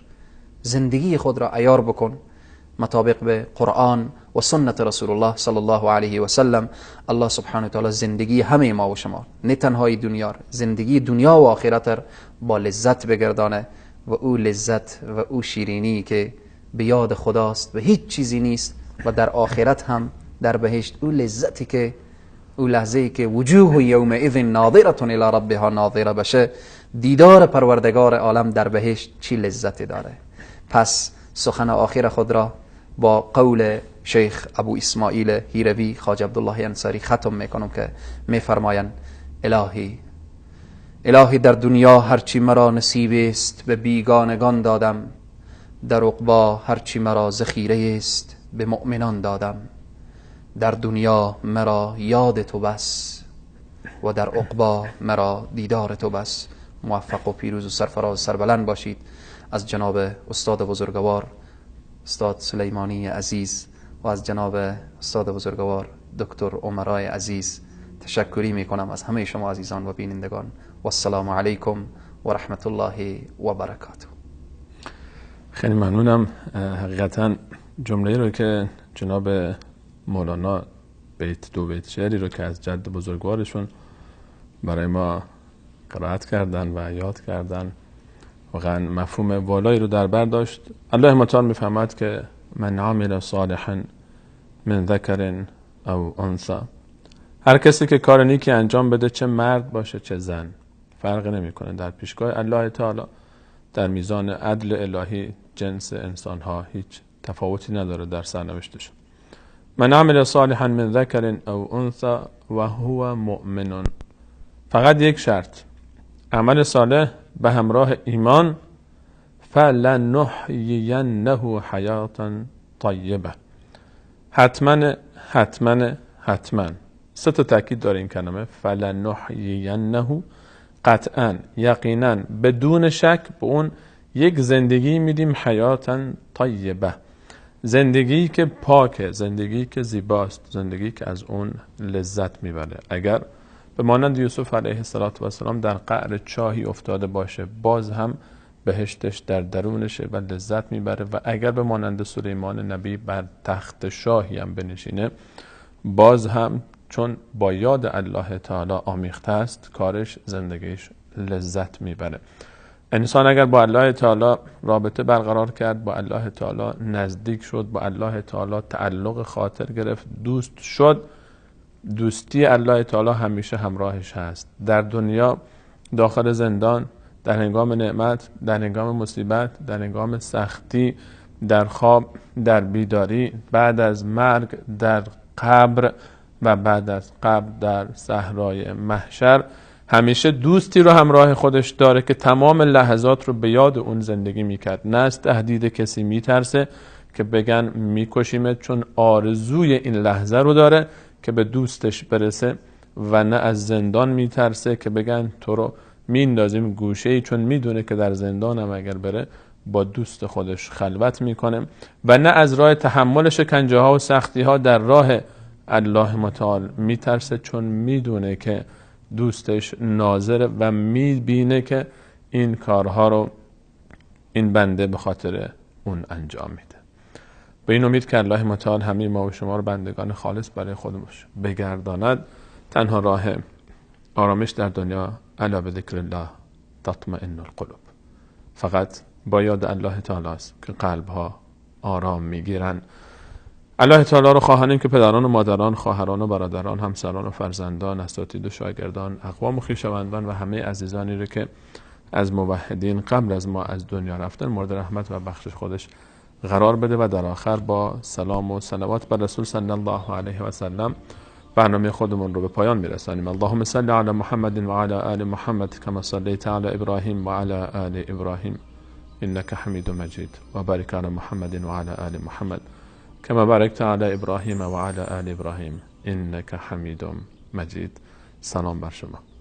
زندگی خود را عیار بکن مطابق به قرآن و سنت رسول الله صلی الله علیه و سلم. الله سبحانه و تعالی زندگی همه ما و شما، نه تنهای دنیا، زندگی دنیا و آخرت با لذت بگردانه و او لذت و او شیرینی که به یاد خداست و هیچ چیزی نیست، و در آخرت هم در بهشت او لذتی که او لحظه‌ای که وجوه یومئذ ناظرة الی ربها ناظره بشه، دیدار پروردگار عالم در بهشت چی لذتی داره. پس سخن آخر خود را با قول شیخ ابو اسماعیل هیروی خواجه عبدالله انصاری ختم میکنم که میفرمایند الهی الهی در دنیا هرچی مرا نصیب است به بیگانگان دادم، در عقبا هرچی مرا ذخیره است به مؤمنان دادم. در دنیا مرا یاد تو بس و در عقبا مرا دیدار تو بس. موفق و پیروز و سرفراز و سربلند باشید. از جناب استاد بزرگوار استاد سلیمانی عزیز و از جناب استاد بزرگوار دکتر عمرای عزیز تشکری میکنم، از همه شما عزیزان و بینندگان. و السلام علیکم و رحمت الله و برکاته. خیلی ممنونم. حقیقتا جمله رو که جناب مولانا بیت دو بیت شعری رو که از جد بزرگوارشون برای ما قرائت کردن و یاد کردن، واقعا مفهوم والایی رو در بر داشت. الله متعال میفرماد که من عمل صالحا من ذکر او انثی، هر کسی که کار نیکی انجام بده، چه مرد باشه چه زن، فرق نمیکنه، در پیشگاه الله تعالی در میزان عدل الهی جنس انسان ها هیچ تفاوتی نداره در سرنوشتشون. من عمل صالحا من ذکر او انثی و هو مؤمن، فقط یک شرط، عمل صالح به همراه ایمان، فلنحیینه حیاتا طیبه. حتما حتما حتما، سه تا تاکید داره این کلمه فلنحیینه، قطعا، یقینا، بدون شک به اون یک زندگی میدیم، حیاتا طیبه، زندگی که پاکه، زندگی که زیباست، زندگی که از اون لذت میبره. اگر به مانند یوسف علیه السلام در قعر چاهی افتاده باشه، باز هم بهشتش در درونشه و لذت میبره، و اگر به مانند سلیمان نبی بر تخت شاهی هم بنشینه، باز هم چون با یاد الله تعالی آمیخته است کارش، زندگیش لذت میبره. انسان اگر با الله تعالی رابطه برقرار کرد، با الله تعالی نزدیک شد، با الله تعالی تعلق خاطر گرفت، دوست شد، دوستی الله تعالی همیشه همراهش هست. در دنیا، داخل زندان، در هنگام نعمت، در هنگام مصیبت، در هنگام سختی، در خواب، در بیداری، بعد از مرگ، در قبر و بعد از قبر در صحرای محشر، همیشه دوستی رو همراه خودش داره که تمام لحظات رو به یاد اون زندگی میکرد. نه از تهدید کسی میترسه که بگن میکشیمت، چون آرزوی این لحظه رو داره که به دوستش برسه، و نه از زندان میترسه که بگن تو رو میندازیم گوشه‌ای، چون میدونه که در زندان هم اگر بره با دوست خودش خلوت میکنه، و نه از راه تحمل شکنجه ها و سختی ها در راه الله متعال میترسه، چون میدونه که دوستش ناظره و میبینه که این کارها رو این بنده به خاطر اون انجام میده. به این امید که الله متعال همه ما و شما رو بندگان خالص برای خودش بگرداند. تنها راه آرامش در دنیا الا بذکر الله تطمئن القلوب، فقط با یاد الله تعالی است که قلب ها آرام میگیرن. الله تعالی رو خواهانیم که پدران و مادران، خواهران و برادران، همسران و فرزندان، اساتید و شاگردان، اقوام و خویشاوندان و همه عزیزانی رو که از موحدین قبل از ما از دنیا رفتن مورد رحمت و بخشش خودش قرار بده و در آخر با سلام و صلوات بر رسول صلی الله علیه و سلم برنامه خودمون رو به پایان میرسانیم. اللهم صل علی محمد و علی آل محمد کما صلیت علی ابراهیم و علی آل ابراهیم انک حمید مجید و بارک علی محمد و علی آل محمد کما بارکت علی ابراهیم و علی آل ابراهیم انک حمید مجید. سلام بر شما.